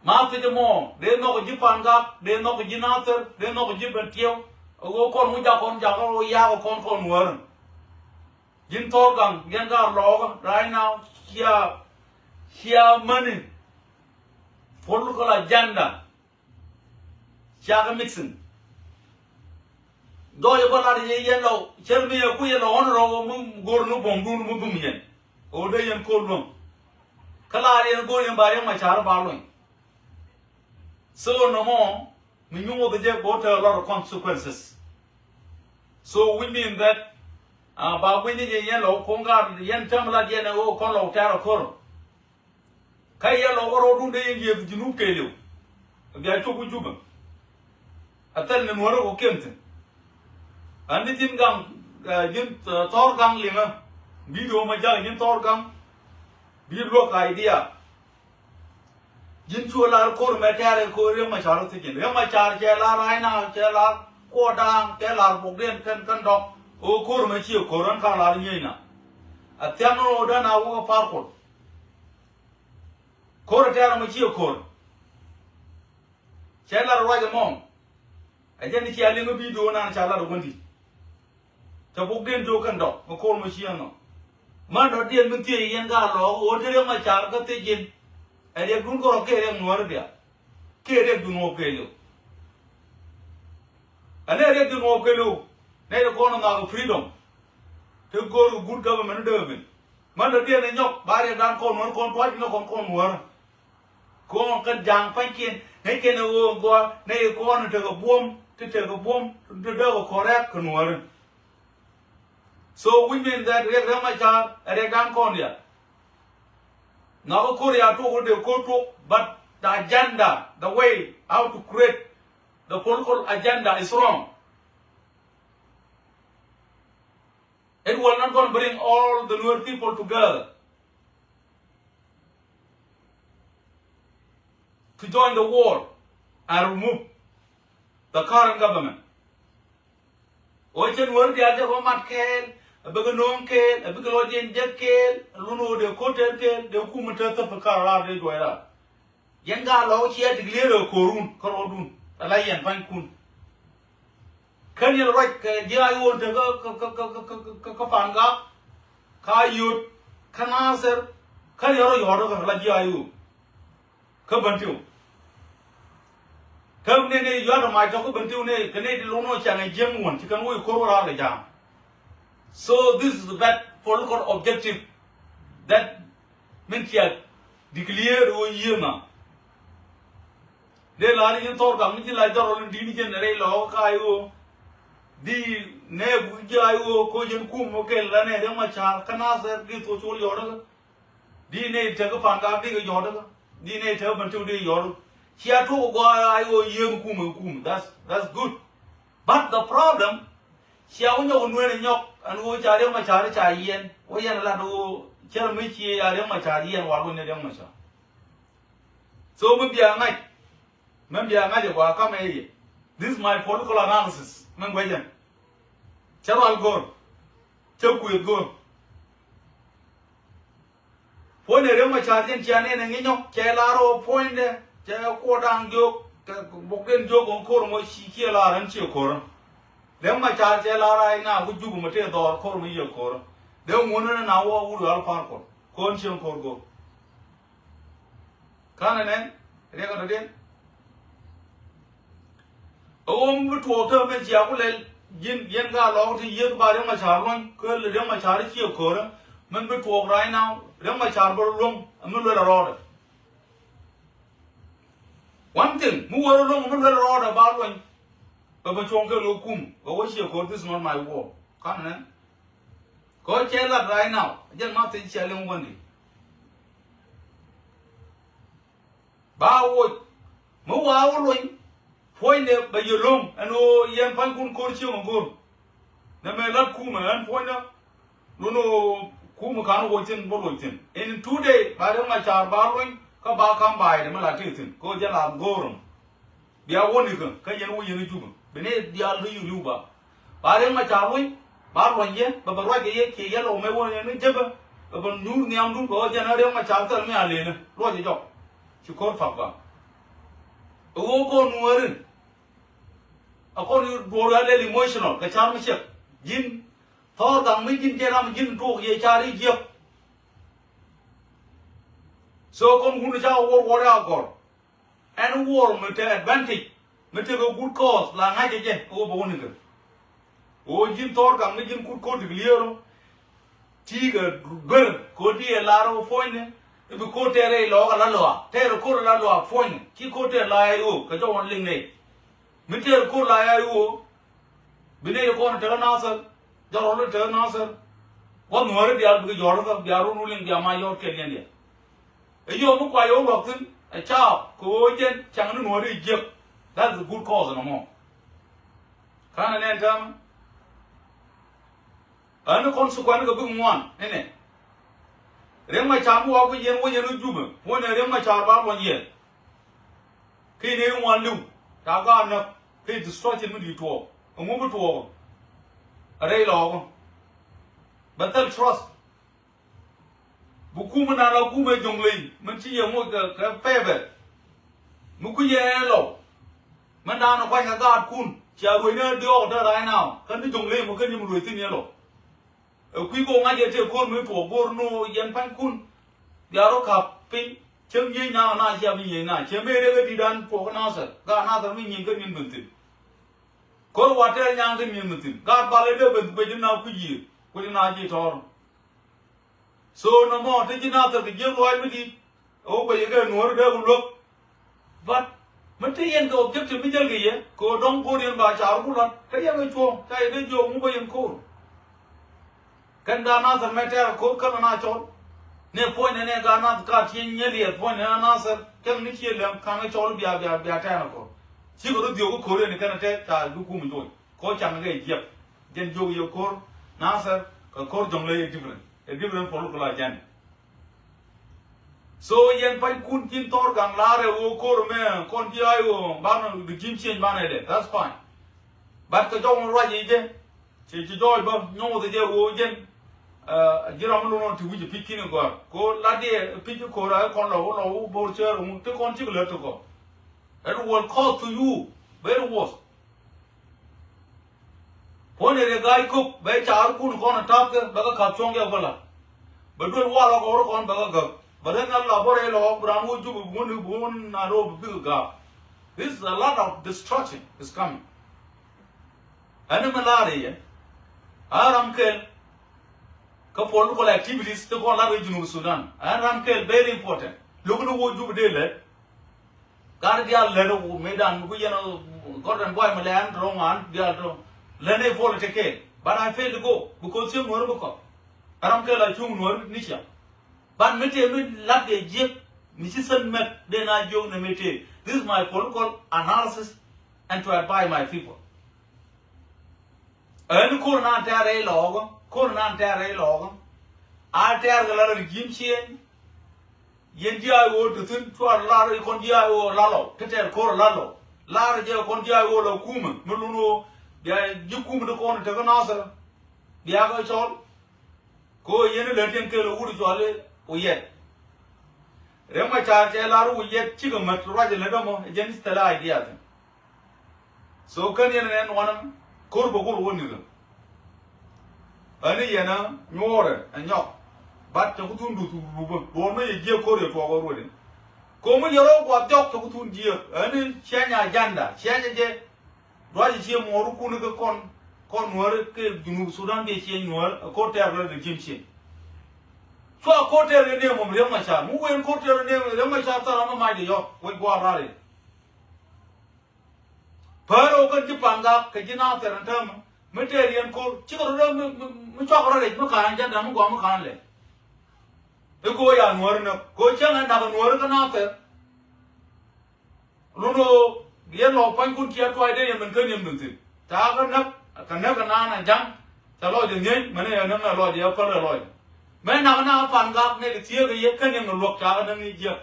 Ma thi̱n jɛ mɔ dee nhɔk ji̱ Pangak dee nhɔk ji̱ Nathir dee nhɔk ji̱ Bentiɛw. Ɛ ɣöö kɔn wä jak kɔn jak kä ɣöö yaak kɔn kɔn nuɔ̱ɔ̱ri. Ji̱n thɔɔr gaŋ yɛn ka lɔɔkä right now. Cia cia mäni political agenda. Ciakɛ mixing. Dɔɔcɛ bä lat yɛ yɛn lɔ cär mi yɛ ku yɛ lɔ ɣɔn rɔ wä mi go̱r ni buɔ̱mdun mi bum yɛn. Ɣöö dee yɛn ko̱r luäŋ. Kä lar yɛn go̱r yɛn ba Riɛk Macar ba luɔny. So nɔmɔ mi nyuŋ wä bi jɛ bo̱o̱t a lot of consequences. So which mean that ba gui̱ny ni jɛ yɛn lɔ ko̱ŋ gaat yɛn tɛm lat yɛn ɛ ɣöö kɔn lɔ tɛ̈r a ko̱r. Kä yɛ lɔ wä rɔɔdun dee yɛn yiëëth Junub kɛɛliw. Bia cuk wä Juba. A thil ni nuɔ̱ɔ̱rä kɔ kiɛn thi̱n. Ɣän ni ji̱n gaŋ ji̱n thɔɔr gaŋ liŋä. Bi do̱o̱m a jak ji̱n thɔɔr gaŋ. Bi luäk idea. Ji̱n cu lar ko̱r mɛ tɛ̈r ɛ ko̱r Riɛk Macar thi̱cin Riɛk Macar cɛ lar ra̱a̱cna cɛ lar kuɔt daaŋ cɛ lar bokdiɛn kɛn kɛn dɔk. Ɣöö ko̱r mɛ ciɛ ko̱r ɣän ka̱n lar nyieecna. A thiaŋ ni ɣöö dän a wä kä Par Kuɔl. Ko̱r ɛ tɛ̈r ɛmɔ ciɛ ko̱r. Cɛ lar ruac ɛmɔ. Ɛ jɛn ni cia liŋ ɛ bi do̱o̱k nan ca lat ɛ wändi. Cɛ bukdiɛn do̱o̱k kɛn dɔk mi ko̱r mɔ ciɛ nɔ. Man dɔ̱diɛn mi thiec yɛn ka lɔɔk ɣöö te Riɛk Macar kä thiec ji̱n. Ɛ riɛkdun kärɔ̱ kiɛ riɛk nuɔ̱ɔ̱ri diaal. Kiɛ riɛk dun ɣɔw kɛɛliw. Ɛ nɛ riɛk dun ɣɔw kɛɛliw. Nɛ ti kɔn ɛ nhɔak ɛ freedom. Te go̱o̱r kɛ good government dee ben. Man dɔ̱diɛn ɛ nyɔk ba riɛkdan kɔn nuɔ̱ɔ̱ri kɔn tuac ni kɔn kɔn nuɔ̱ɔ̱ri. Kɔn kɛn ja̱a̱ŋ pa̱nykiɛn ŋäckiɛn ɛ ɣöö gɔaa nɛy kɔn tekɛ buɔ̱m ti tekɛ buɔ̱m ti dee kɛ kɔrɛk kɛ nuɔ̱ɔ̱ri. So which mean that Riɛk Riɛk Macar ɛ riɛkdan kɔn diaal. Nhɔakä ko̱r ya tuɔk dee ko̱r tuɔk but the agenda the way how to create the political agenda is wrong. It will not gonna bring all the Nuer people together to join the war and remove the current government. Ɣöö cɛ Nuäär diaal cɛ kɔ mat kɛɛl, a bikɛ no̱o̱ŋ kɛɛl, a bikɛ lɔcdiɛn jek kɛɛl, a lun ɣöö dee ko̱r tɛɛr kɛɛl, dee kumɛ te thäp kar raar dee juɔc raar. Yɛn ka lɔɔk ciɛ tik lier ɛ ko̱run kä rɔɔdun ala yɛn pa̱nykun. Kän yɛn ruac kɛ ji̱ ay ɣöö te kä kä kä kä kä kä kä Pangak, kä Ayod, kä Nasir, kän yɛn rɔ yɔɔt kä la ji̱ ay ɣöö kä Bentiu. Kä nɛy nɛy yuat ɛ mac tɔ̱ kä Bentiu nɛy kɛ nɛy ti lo̱n ɔ ciaŋ ɛ jiäŋ wän ci kɛn wä i̱ ko̱r wä raar kɛ ja̱a̱ŋ. So this is that political objective that min cia declare ɣöö yiëë ma. Dee la̱r yɛn thɔɔr gak mi ji̱ lac dhɔr ɣöö lin di̱t ni jɛn rɛy lɔɔk ka i̱ ɣöö di nɛɛku ji̱ ay ɣöö koc yɛn kum ɣöö kɛl la nɛy Riɛk Macar kä Nasir di thok col yɔɔt kä. Di nɛy tekä Pangak di kɛ yɔɔt kä. Di nɛy tekä Bentiu di yɔɔt. Cia tuɔk ɛ gɔaa ay ɣöö yiëë mi kum ɛ kum. That's, that's good. But the problem, cia wä nyɔk ɛ nueer ɛ nyɔk ɛn ɣöö ca Riɛk Macar ca yiɛn wä yɛn ɛ lat ɣöö cär mi cie ya Riɛk Macar yiɛn wal wä ni Riɛk Macar. So mi bia ŋa̱c, mi bia ŋa̱c ɛ gɔaa kamɛ i̱ yɛ. This is my political analysis mi guecɛ. Cä rual go̱o̱r, cä kuëth go̱o̱r. Puɔ̱nydɛ Riɛk Macar jɛn cia nɛn ɛ ŋi̱nyɔ cɛ lar ɣöö puɔ̱nydɛ cɛ kuɔt da̱ŋ jiök kɛ bokdiɛn jiök ɣöö ko̱r mɔ ci ciɛ lar ɣän ciɛ ko̱r. Riɛk Macar cɛ lar a i̱ ŋa̱a̱k ku juk mɔ tëë dhɔɔr ko̱r mɔ yiëë ko̱r. Dee ŋuɔ̱n ni na wä wut ɣal Par Kuɔl ko̱n cieŋ ko̱r go̱o̱r. Kanɛ nɛn riɛk kɛ tɔ̱diɛn. Ɛ ɣöö mi bi tuɔɔk te mɛ cia ku lɛl ji̱n yɛn ka lɔɔk ti yiëëth ba Riɛk Macar luɔ̱ny kä Riɛk Macar ciɛ ko̱rä. Min bi tuɔɔk right now Riɛk Macar bä luɔ̱ŋ mi luel a rɔɔdɛ. One thing mi wä luɔ̱ŋ mi luel a rɔɔdɛ ba luɔ̱ny. Bɛ bä cuɔ̱ŋ kɛ lo̱ kum bɛ wä ciɛ ko̱r, this is not my war. Kanɛ nɛn. Kɛ ɣöö cɛ lat right now jɛn ma thiec cia liŋ wäni. Ba woc mi wa wä luny. Puɔ̱nydɛ bɛ yɛ lo̱ŋ ɛn ɣöö yɛn pa̱nykun ko̱r cieŋ ɛ go̱r. Nɛ mɛ lat kumɛ ɛn puɔ̱nydɛ. Lun ɣöö kumɛ ka̱n woc thi̱n bä loc thi̱n in two day ba Riɛk Macar ba luny kä ba ka̱m baydɛ mi la tëë thi̱n kɛ ɣöö jɛ la go̱o̱r ɛmɔ. Bia wäni kä kä yɛn wä yɛn Jubɛ bi ni diaal dee yuk li̱w ba. Ba Riɛk Macar wec ba luɔny yɛ bɛ bɛ ruac kɛ yɛ kiɛ yɛ lɔw mɛ wä yɛn ni jepɛ. Bɛ bɛ nyuur nhiamdun bɛ wä jɛn a Riɛk Macar thil mi a leenä luɔc jɔk. Ci ko̱r pak ba. Ɛ ɣöö kɔn nuäärin. A kɔn duɔr a lɛl emotional kɛ car mi ciɛk. Ji̱n thɔɔr gaŋ mi ji̱n jɛ ram ji̱n tuɔɔk yɛ car i̱ jiäk. So kɔn wun ca wä wä ya gɔr. Ɛn wuɔr mi te advantage mi tekɛ good cause la ŋa̱cɛ jɛ ɛ wä bä wä ni kɛ. Ɣöö ji̱n thɔɔr gaŋ mi ji̱n kut ko̱r ti kɛ lier ɔ. Ti̱i̱ kɛ duer ko̱r di ɛ lar ɔ puɔ̱nydɛ. I̱ bi ko̱r tɛɛr rɛy lɔɔk ala lɔa tɛɛr ko̱r ala lɔa puɔ̱nydɛ ci ko̱r tɛɛr la ɛ ɣöö kɛ jɔwän liŋ nɛy. Mi tɛɛr ko̱r la ya i̱ ɣöö bi nɛy ti kɔn tekɛ Nasir. Jɔrɔl ti tekɛ Nasir. Gua̱th nuääri diaal bikɛ jɔɔr kä bia run wä liŋ bia ma yɔɔt kɛl yɛn diaal. Ɛ yio̱w mi kua yɛ wä luɔk thi̱n ɛ caap kɛ ɣöö jɛn caŋ ni nuɔ̱ɔ̱ri jiäk. That's a good cause nɔmɔ. Ka̱n ɛ nɛn täämɛ. Ɣän ni consequence kɛ bik ŋuan inɛ. Riɛk Macar mi wa ku yɛn wä yɛn wä Jubɛ wä nɛ Riɛk Macar ba luɔny yɛn. Kɛ inɛ i̱ ŋuan li̱w ca gaat näk kɛ destruction mi di̱i̱t tuɔɔk. Ɛŋu bi tuɔɔk ɛ rɛy lɔɔkä. Bɛ thil trust. Bi kumɛ na la kumɛ Jɔŋley min ci yɛ moc kɛ kɛ pɛpɛ. Mi ku yɛ ɛn lɔw. Min daanɔ kuany kɛ gaatkun cia ruecni diɔɔk te right now kä ni Jɔŋley mɔ kä ni mi ruec thi̱n yɛ lɔw. Ɛ kui̱ kɛ ɣöö ŋa̱c yɛ tëë ko̱r mi tuɔɔk go̱r ni ɣöö yɛn pa̱nykun. Bia rɔ ka̱p piny cäŋ nyiec na na cia bi nyiec na cɛ mëë rek ɛ di̱t an tuɔɔk kä Nasir gaat Nasir mi nyiec kä ni̱n ben thi̱n. Ko̱r wa tɛɛr nyaŋ kä ni̱n ben thi̱n gaat bal ɛ dee ben guic na kui̱c yiëë kui̱c na ji̱ tɔ̱ɔ̱r. So nɔmɔ te ji̱ Nasir kɛ jiäk luaac mi di̱i̱t. Ɛ wä guɛc kɛ nuɔ̱ɔ̱ri dee ku luäk. But mi te yɛn kɛ objective mi jäl kɛ yɛ kɛ ɣöö dɔ̱ŋ go̱o̱r yɛn ba caar ku lat kä yɛn kɛ cuɔ̱ɔ̱ŋ ca yɛ dee jiɔk ŋu bä yɛn ko̱o̱r. Kɛn gaat Nasir mɛ tɛɛr ko̱o̱r kän na cɔl. Nɛ puɔ̱nynɛ nɛ gaat Nasir ka tieny nyɛ liɛth puɔ̱nynɛ na Nasir kɛn ni cië lɛm ka̱n kɛ cɔl bia bia bia tɛɛr ko̱o̱r. Cikɛ rɔ dhiök kä ko̱o̱r yɛn kɛn tɛɛr ca bi kum joc kɛ ɣöö caŋ kɛ jiɛk. Jɛn jiök yɛ ko̱o̱r Nasir kɛ ko̱o̱r Jɔŋley yɛ different. Ɛ different political agenda. So yɛn pa̱nykun ji̱n thɔɔr gaŋ la̱rɛ ɣöö ko̱r mɛ kɔn ji̱ ay ɣöö banɛ regime change banɛ dɛ, that's fine. But kɛ jɔw ni ruac i̱ jɛ ci ci jɔɔc bä nyuuth jɛ ɣöö jɛn. Ji̱ ram mi lun ɣɔn ti wi̱c pi̱c ki̱n gɔ̱a̱r ko lat diɛ pi̱c ko̱r ay kɔn lɔw lɔw bo̱r cär ŋu ti kɔn cik lät ti kɔ. It will cost to you very worse. Puɔ̱ny ɛ riɛ ga̱a̱c kök bɛ caar kun kɔn ɛ ta̱pkɛ bɛ kɛ ka̱p cuɔ̱ŋ jɛ bä la. Bɛ duel wal ɔk ɣɔr kɔn bɛ kɛ gäk bɛ ren ŋa̱l la bä rɛy lɔ ɣɔk bi raan wä jup bi wun bi wun na ro̱o̱ bi bikɛ ga̱a̱k. This is a lot of destruction is coming. Ɛn mi la̱r i̱ yɛ a ram kɛl kä political activities ti kɔn la̱r i̱ Junub Sudan a ram kɛl very important. Lo̱k ni wä jup dee lɛ. Gat diaal lät ɛ wä mëëdan mi ku yɛn ɛ Gordon Boy mi lɛ an tɔ̱ ŋuan diaal tɔ̱ lät ɛ political. But I fail to go because cieŋ nuɔ̱ɔ̱ri bi kɔk. Ɛ ram kɛ la cuŋ nuɔ̱ɔ̱ri ni ciaŋ. But mi tëë mi lat kɛ jiäk mi ci sent mɛt dee na jiök ni mi tëë. This is my political analysis and to advise my people. Ɛn ko̱r nan tɛ̈r rɛy lɔɔkä ko̱r nan tɛ̈r rɛy lɔɔkä. A tɛ̈r kɛ la rɛl ji̱m cieŋ. Yɛn ji̱ ay ɣöö te thi̱n cuarɛ lar i̱ kɔn ji̱ ay ɣöö lalɔ ti tɛɛr ko̱r lalɔ. Lar jɛ kɔn ji̱ ay ɣöö la kumɛ mi lun ɣöö bia ji̱ kumɛ ti kɔn tekä Nasir. Bia kɛ cɔl kɛ ɣöö yɛn i̱ lät yɛn kɛl ɛ wut i̱ cɔal i̱ Uyɛt. Riɛk Macar cɛ lar i̱ Uyɛt cikɛ mät ruac ilät ɛmɔ ɛ jɛn i̱ thilɛ idea thi̱n. So kän yɛn nɛn wanɛ ko̱r bä go̱r wä nikä. Ani yɛn a nyuɔɔrɛ ɛ nyɔk. But cɛ ku thun duth rupä duɔ̱ɔ̱r mä yɛ jiɛ ko̱r yɛ tuɔɔk ɛ ruɔ̱dɛ. Ko̱mi jɛ rɔ guath jɔk tɔk thun jiɛ. Ɛni change agenda, change jɛ. Ruac ciɛ muɔɔr kun kɛ kɔn, kɔn nuɔr kɛ Junub Sudan kɛ ciɛ nuɔr, ɛ ko̱r tɛɛr rɛ de ji̱n ciɛ. Cua ko̱r tɛɛr rɛ ne mɔm Riek Machar. Mi wen ko̱r tɛɛr rɛ ne mɔm Riek Machar thar ama mac de yɔk, wec guath rari. Pär ɔ kɛn ji̱ Pangak kɛ ji̱ Nathɛr ɛn täämɛ. Mi tɛɛr yɛn ko̱r, cikɛ rɔ mi, mi, mi cuak rɔ rɛc, mi ka̱n agenda, mi gɔaa, mi ka̱n lɛ. I̱ ko̱ ya nuɔr nä, ko̱ cäŋ ɛ nak nuɔr kä Nathɛr. Lun ɣöö yɛn lɔ pua̱nykun ciɛ tuac dee yɛn min kä niɛm dun thi̱n. Ca kä näk, kä näk kä naan a ja̱ŋ. Ca lɔc ɛ ŋi̱eec, mɛn ɛ näk ɛ lɔc ɛ päl ɛ lɔc. Mɛ nak na Pangak nɛ kɛ thieek ɛ yɛ kä niɛm ɛ luɔk ca kä näk ni jiäk.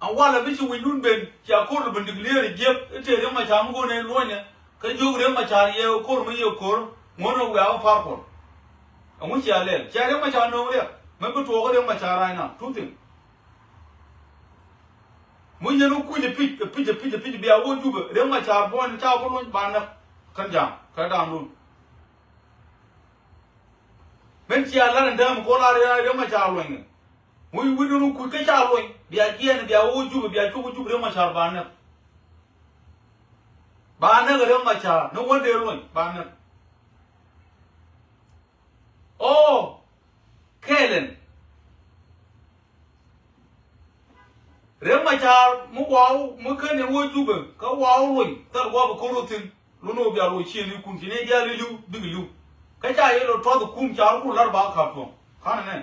A walɛ mi ci wi̱cdun ben, cia ko̱r lɛ ben declare ɛ jiäk, i̱ tëë Riek Machar mi go̱o̱r nɛ luɔ̱nyɛ, kä jiök Riek Machar yɛ ko̱r mi yɛ ko̱r, ŋuɔ̱n ɛ wiaa kä par kuɔl. Ɛŋu cia lɛl, cia Riek Machar nööŋ riɛk, mɛ bi tuɔɔk kä Riek Machar right now, two things. Mi yɛn wä kuc ɛ pic, ɛ pic, ɛ pic, ɛ pic, bia wä Jubɛ, Riek Machar buɔ̱ny ca wä luny ba näk kän ja̱a̱ŋ, kä da̱a̱ŋdun. Min cia lar ɛn dääm ko̱ lar Riek Machar luɔ̱ny kɛ. Mi wi̱cdun wä kuc kä ca luɔ̱ny, bia jiɛɛn, bia wä Jubɛ, bia cuk wä Jubɛ Riek Machar ba näk. Ba näk Riek Machar, ni wä dee luɔ̱ny, ba näk. Ɔ, kɛɛlɛn. Riek Machar mi waw mi ken in wä Jubɛ kä waw luny thil guɔ bi ko̱r wä thi̱n. Lun wä bia luɔc ciëŋ ikun ci ni diaal iliw bik iliw. Kä ca yɛ lɔ tuɔth kum ca rɔ kun lar ba kap tuɔ̱ŋ. Kanɛ nɛn.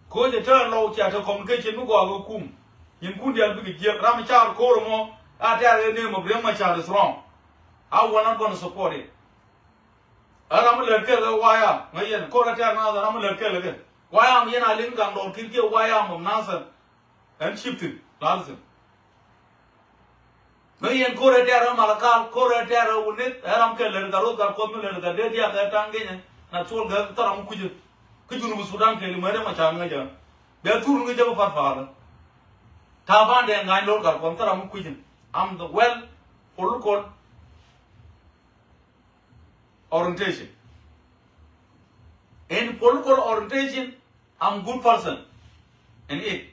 Ko̱ cɛ tɛn lɔw cia te communication mi gɔaa kɛ kum. Nyin kun diaal bik jiɛk ram car ko̱r mɔ a tɛr in name of Riek Machar is wrong. I will not gonna support it. Ɛ ram mi lät kɛl kɛ wayam ŋäc yɛn ko̱r ɛ tɛ̈r naath ɛ ram mi lät kɛl kɛ wayam yɛn a liŋ gaŋ dɔɔr ki̱n kiɛ wayam ɔm nathɛr. Ɛn cip thi̱n la̱r thi̱n. Ŋäc yɛn ko̱r ɛ tɛ̈r ɛ malakal ko̱r ɛ tɛ̈r ɛ wunith ɛ ram kɛl lät gat roth gat kuɔth mi lät gat dee diak ɛ ta̱ŋ genyɛ na cuɔl gɛ thäram mi kucä. Kä Junub Sudan kɛl i̱ mɛt ɛ ma ca ŋäc ɛ bɛ thur ŋäc ɛ bä path pa̱a̱lä. Ta̱a̱ pa̱a̱n dee ŋa̱ny lo̱r gat kuɔth thäram mi kucä. Am the well political orientation. In political orientation, I'm good person. And it.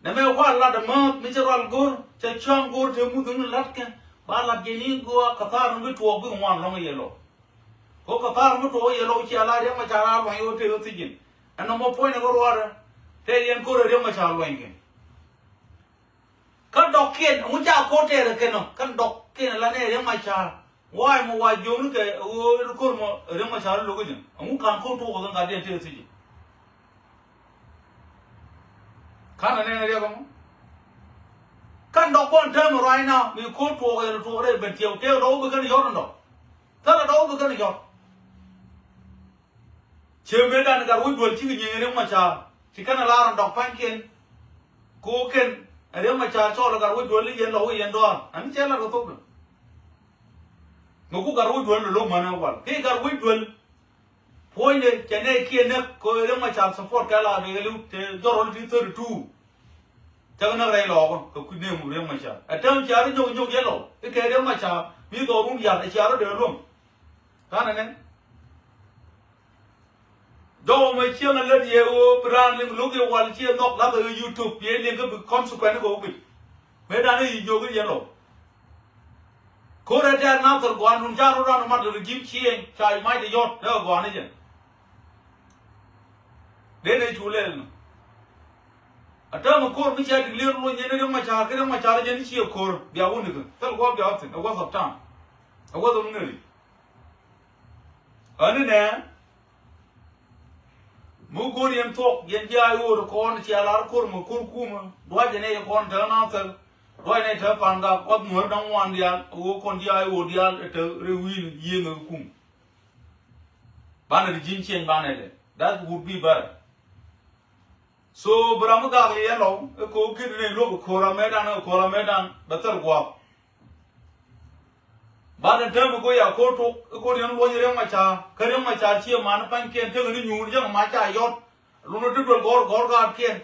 Nɛ mɛ wa lat dämääth mi cɛ rual go̱r cɛ cɔ̱ŋ go̱r te muth ni latkɛ ba lat jɛ ni go̱o̱ a kathar ni bi tuɔɔk bi ŋuan lɔŋ yɛ lɔ. Ko kathar mi tuɔɔk yɛ lɔ cia la Riek Machar a luɔny wä te wä thijin. Ɛn nɔmɔ puɔ̱ny ni kɛ ruɔrɛ te yɛn go̱r Riek Machar luɔny kɛ. Kä dɔ̱kiɛn ɛŋu ca ko̱r tɛɛrɛ kɛn ɔ kɛn dɔ̱kiɛn la nɛ Riek Machar. Wa̱a̱ mɔ wa jiökni kɛ ɣöö ko̱r mɔ Riek Machar lo̱k jɛ ɛŋu ka̱n ko̱r tuɔɔk kɛ ŋa̱t diɛn tëë thi̱ci. Ka̱n ɛ nɛn Riek ɛmɔ. Kɛn dɔ̱k kɔn täämɛ right now mi ko̱r tuɔɔk yɛ tuɔɔk rɛy ben tiɛw tëë dɔ̱k wä bi kɛn yɔ̱t ɛn dɔ̱k. Thilɛ dɔ̱k wä bi kɛn yɔ̱t. Ciɛ mëëdan gat wec duel cikɛ nyieny Riek Machar ci kɛn a lar ɛn dɔk pa̱nykiɛn. Ko̱o̱kɛn ɛ Riek Machar cɔɔl ɛ gat wec duel i̱ yɛn lɔ wi̱i̱ yɛn dɔaar ɛn cɛ lat kɛ thok dɛ. Ŋäku gat wec duel lɔ lo̱k män ɛ wal kiɛ gat wec duel. Puɔ̱nydɛ cɛ nɛy kiɛ näk kɛ ɣöö Riek Machar support kɛ lar bɛ kɛ li̱w te jɔrɔl ti thirty two. Cä kɛ näk rɛy lɔɔkä kɛ kui̱ name of Riek Machar ɛ tääm cia rɔ nyok nyok yɛn lɔ i̱ kɛ Riek Machar mi dhɔrun yal ɛ cia rɔ dee luäŋ. Ka̱n ɛ nɛn. Jɔw mɛ cieŋ a lät yɛ ɣöö bi raan liŋ lo̱k yɛ wal ciɛ nhɔk lathɛ ɣä YouTube yɛ liŋ kä bi consequence kɛ wä guic. Mëë dan i̱ yi jiök i̱ yɛ lɔ. Ko̱r ɛ tɛ̈r nathɛr gua̱a̱n dun ca rot ran mat regime change ca mac de yɔt lɛ kɛ gua̱a̱n i̱ jɛ. Den ɛ cu lɛl nɔ. A täämɛ ko̱r mi ca declare luɔny yɛn Riek Machar kä Riek Machar jɛn i̱ ciɛ ko̱r bia wä nikä thil gua̱a̱ bia wä thi̱n a waste of time. A waste of energy. Ɣän inɛ mi go̱r yɛn thuɔk yɛn ji̱ a i̱ ɣöö ti kɔn cia lar ko̱r mi ko̱r kumä duac yɛn ɛ yɛ kɔn te ɣän a thäl. Duac yɛn ɛ te pan gak kuath nuäär da̱ŋ ŋuan diaal ɣöö kɔn ji̱ a i̱ ɣöö diaal ɛ te rɛy wi̱i̱ni yiëëŋ ɛ kum. Banɛ regime change banɛ lɛ that would be better. So bi ram mi gak yɛ lɔw ɛ ko̱o̱k ki̱t ni luɔk ɛ ko̱o̱r amɛtdan ɛ ko̱o̱r amɛtdan bɛ thil gua̱a̱p. Banɛ täämɛ go̱o̱r ya ko̱o̱r tok ɛ ko̱o̱r yɛn luɔ̱ny Riek Machar kä Riek Machar ciɛ man pa̱nykiɛn tekɛ ni nyuur yɛn ma ca yɔt. Lun ɛ ti duel gɔ̱r gɔ̱r gaatkiɛn.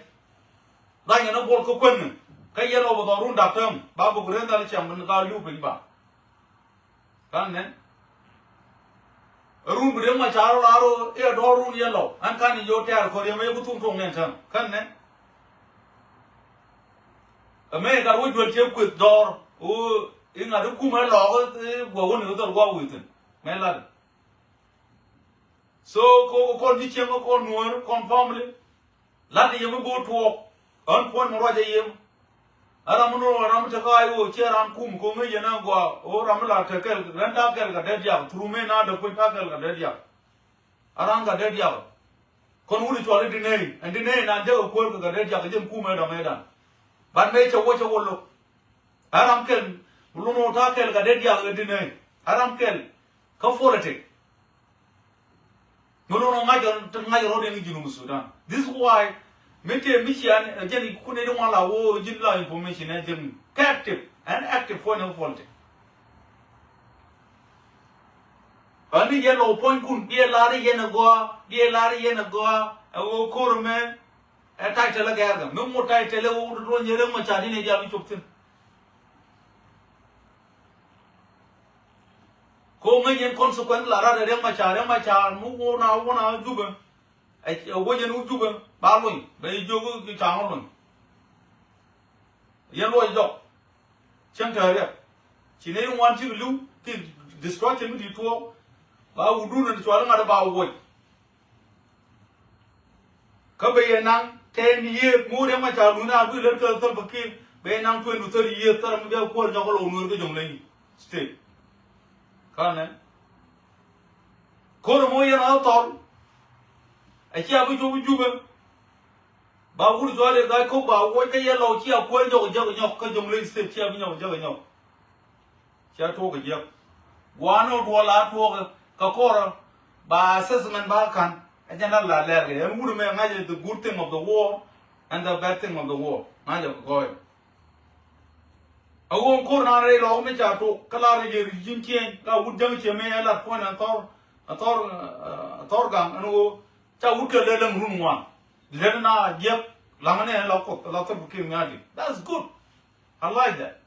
Dhanyɛ ni buɔl kä kuänh ni kä yɛn ɔ bɛ dhɔr run da̱k täämɛ ba gök rɛn dhal cɛm ni gaal li̱w piny ba. Ka̱n nɛn. Run bi Riek Machar lar ɣöö i̱ a dɔ̱r run yɛn lɔw. Ɛn kan i̱ yo̱o̱ tɛ̈r kɔn riɛm ɛ ku thum tuɔ̱ŋ nɛn täämɛ. Kän nɛ. Ɛ mëë gat wä juäl cɛ kueth dɔ̱r. Ɣöö i̱ ŋa̱t i̱ kumɛ lɔɔk i̱ guɛ wä ni kä dhɔl gua̱a̱k wi̱i̱ thi̱n. Mëë lat. So kɛ ɣöö kɔn ji̱ cieŋ kä kɔn nuäär kɔn family. Lat yɛ mi go̱o̱r tuɔɔk. Ɣän puɔ̱ny mi ruac ɛ yɛ mi. Ɛ ram mi nuɔ̱ɔ̱r ɛ ram mi te kä ay ɣöö ciɛ ram kum ko̱ŋ ɛ yɛn ɛ gɔaa ɣöö ram mi la te kɛl ɣän ta̱a̱ kɛl kɛ dee diak through mëë na dee puɔ̱ny ta̱a̱ kɛl kɛ dee diak. Ɛ ram kɛ dee diak. Kɔn wut i̱ cuɔl i̱ dinei ɛn dinei nan jek ɛ kuäär kɛ kɛ dee diak ɛ jɛn kum ɛ dɔ̱ŋ ɛ dan. But mëë cɛ wä cɛ wä lo̱k. Ɛ ram kɛl mi lun wä ta̱a̱ kɛl kɛ dee diak ɛ dinei. Ɛ ram kɛl kä politic. Mi lun ŋa̱c ŋa̱c rɔ̱diɛn i̱ Junub Sudan. This is why mi tëë mi cian ɛ jɛn i̱ kun i̱ di ŋuan la woo ji̱n la information ɛ jɛn kä active ɛn active puɔ̱ny ɛ politic. Ɣän i̱ yɛn lɔw puɔ̱nykun biɛ lar i̱ yɛn ɛ gɔaa biɛ lar i̱ yɛn ɛ gɔaa ɛ ɣöö ko̱r ɛmɛ. Ɛ title ɛ gɛ̈ɛ̈r kɛ mi ŋut title ɛ ɣöö duɔ̱n yɛ Riek Machar in ɛ diaal bi cop thi̱n. Ko ŋäc yɛn consequence la rat ɛ Riek Machar, Riek Machar mi wun a wun a Jubɛ. Ɛ wec yɛn wä Jubɛ ba lony bɛ jiök i̱ ca̱ŋ wä lony. Yɛn luɔc jɔk. Cieŋ tɛ̈riɛk ci nɛy ŋuan cik li̱w ki destruction mi di̱i̱t tuɔɔk. Ba wudun ɛn cual i̱ ŋa̱t i̱ ba woc. Kä ben yɛ naŋ ten years mi wä Riek Machar luny na bi lät kɛ Salva Kiir ben yɛ naŋ twenty to thirty years thil ram mi bia kuäär nyɔk kä lɔw Nuɛr kä Jonglei State. Kä nɛ ko̱r mi wä yɛn a thɔl. A cia bi cop i̱ Jubɛ. Ba wut cual i̱ Ga̱a̱c Kok ba woc kä yɛ lɔw cia kuäär nyɔk jek nyɔk kä Jonglei State cia bi nyɔk jek nyɔk. Cia tuɔɔk jiäk. Gua̱a̱n ɔ duɔl a tuɔɔk kɛ kɔrä. Ba assessment ba ka̱n. Ɛ jɛn la la lɛr kɛ ɛn wut mɛ ŋa̱c ɛ the good thing of the war and the bad thing of the war. Ŋa̱c ɛ kɛ gɔɔy. A ɣöö ko̱r naan rɛy lɔɔk mi ca tok kä lar rɛy ji̱n cieny ka wut jäŋ ciɛ mi ɛ lat puɔ̱ny ɛ thɔr ɛ thɔr ɛ thɔr gaŋ ɛn ɣöö ca wut kɛ lɛ läŋ run ŋuan. Lät na jiäk laŋ ni ɛ la Kuoth ɛ la Salva Kiir Mayardit. That's good. I like that.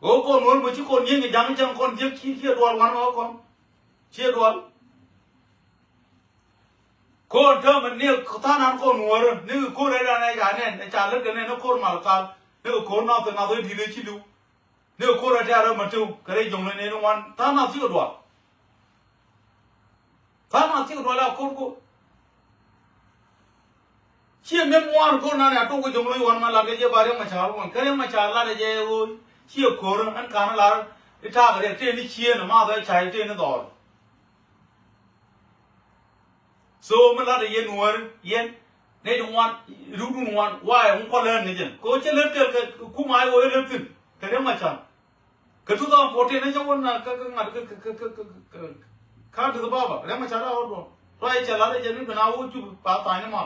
Ɣöö kɔn wä mi ci kɔn nyieny kɛ ja̱ŋ cäŋ kɔn jiäk ci ciɛ dual wan ɣä kɔn. Ciɛ dual. Ko̱r täämɛ ni tha̱a̱ŋ nan ko̱r nuɔ̱ɔ̱rä ni ko̱r ɛ dan ɛ ca nɛn ɛ ca lät kɛ nɛn ni ko̱r mal kal ni kɛ ko̱r nath kɛ nath ɛ di̱t ɛ ci li̱w. Ni kɛ ko̱r ɛ tɛ̈r ɛ ma tiw kɛ rɛy Jonglei ni ŋuan tha̱a̱ŋ nath cikɛ dual. Tha̱a̱ŋ nath cikɛ dual a ko̱r ko̱r. Ciɛ mi̱eth ŋuan ko̱r nan ɛ a tok kɛ Jonglei wan ma lat kɛ jɛ ba Riek Machar wan kɛ Riek Machar lat ɛ jɛ ɣöö ciɛ ko̱r ɛn ka̱n lar i̱ ta̱a̱ kɛ Riek tëë ni cieen ɛ math ɛ ca tëë ni dhɔɔl. So mi lat yɛn nuɔ̱ɔ̱ri yɛn nɛy ti ŋuan riwdun ŋuan waɛ ŋu kɔl ɣän ni jɛn kɛ ɣöö cä lät kɛl kɛ kum a i̱ ɣöö ɛ lät thi̱n kɛ Riek Machar. Kɛ two thousand fourteen ni cä wä na kä kä ŋa̱t kä kä kä kä kä kä kä Addis Ababa Riek Machar a ɣöö duɔ̱ɔ̱r tɔ̱ yɛ cɛ lat ɛ jɛn ni ben a wä Jubɛ ba tha̱a̱ny ni ma.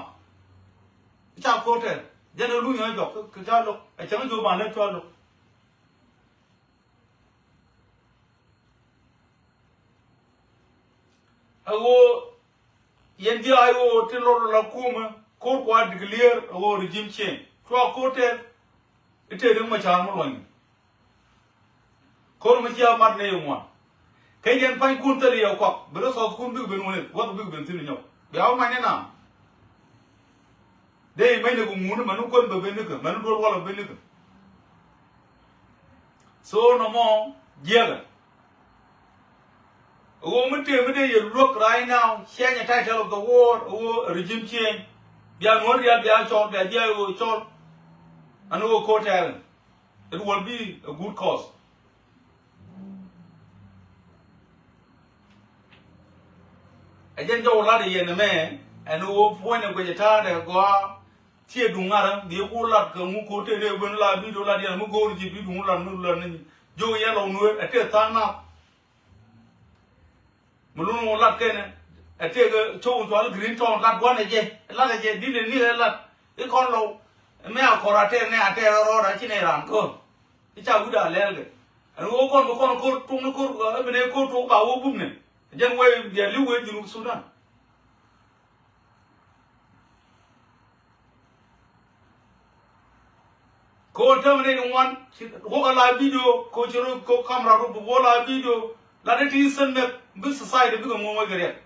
Ca ko̱r tɛɛr jɛn ɛ luny ɛ jɔk kä ca lo̱k ɛ cäŋ jiök ban lät cua lo̱k. A ɣöö yɛn ji̱ a ɣöö ti lɔr la kumä ko̱r kua declare a ɣöö regime change. Cua ko̱r tɛth i̱ tëë Riek Machar mi luɔ̱ny. Ko̱r mi cia mat nɛy ŋuan. Kä yɛn pa̱nykun thil yɛ kuak bi resource kun bik ben wunith wak bik ben thi̱n nyɔk bia wä mac ni na. Dee i̱ mɛny ni kɛ ŋuni mɛn ni kuän bɛ ben ni kä mɛn ni duɔl walɛ ben ni kä. So nɔmɔ jiɛkɛ. Ɣöö mi tëë mi dee yɛ luäk right now change a title of the war ɣöö regime change. Bia nuɔ̱r rial bia cɔl bia jiɛk ɣöö cɔl. Ɛn ɣöö ko̱r tɛɛrɛ. It will be a good cause. Ɛ jɛn jɔw lat yɛn ɛmɛ ɛn ɣöö puɔ̱nyɛ guɛcɛ ta̱a̱dɛ gɔaa. Ciɛ duŋ ŋa̱rä dhiee ku lat kɛ ŋu ko̱r tëë dee ben la bi do̱ lat yɛn mi go̱o̱r ji̱ bi duŋ lat mi lat ni jiök yɛn lɔw nueer ɛ tëë tha̱a̱ŋ nath. Mi lun wä lat kɛnɛ ɛ tëëkɛ cok in cual Green Town lat gua̱n ɛ jɛ lat ɛ jɛ di̱t ɛ ni ɛ lat i̱ kɔn lɔw. Mɛ a kɔr a tɛɛr nɛ a tɛɛr rɔɔd a ci nɛ ran kä i̱ ca wi̱cdɛ a lɛɛl kɛ. Ɛn ɣöö kɔn bi kɔn ko̱r tuŋ ni ko̱r ɛ bi nɛ ko̱r tuŋ ba wä bum nɛ jɛn wee bia li̱w wee Junub Sudan. Ko tɛm ni ŋuan ko ka la video ko ci ro ko kamera ro bu la video. Lat ni ti Eastern mɛk bi society bikɛ ŋuɔ̱ŋ wec kɛ riɛk.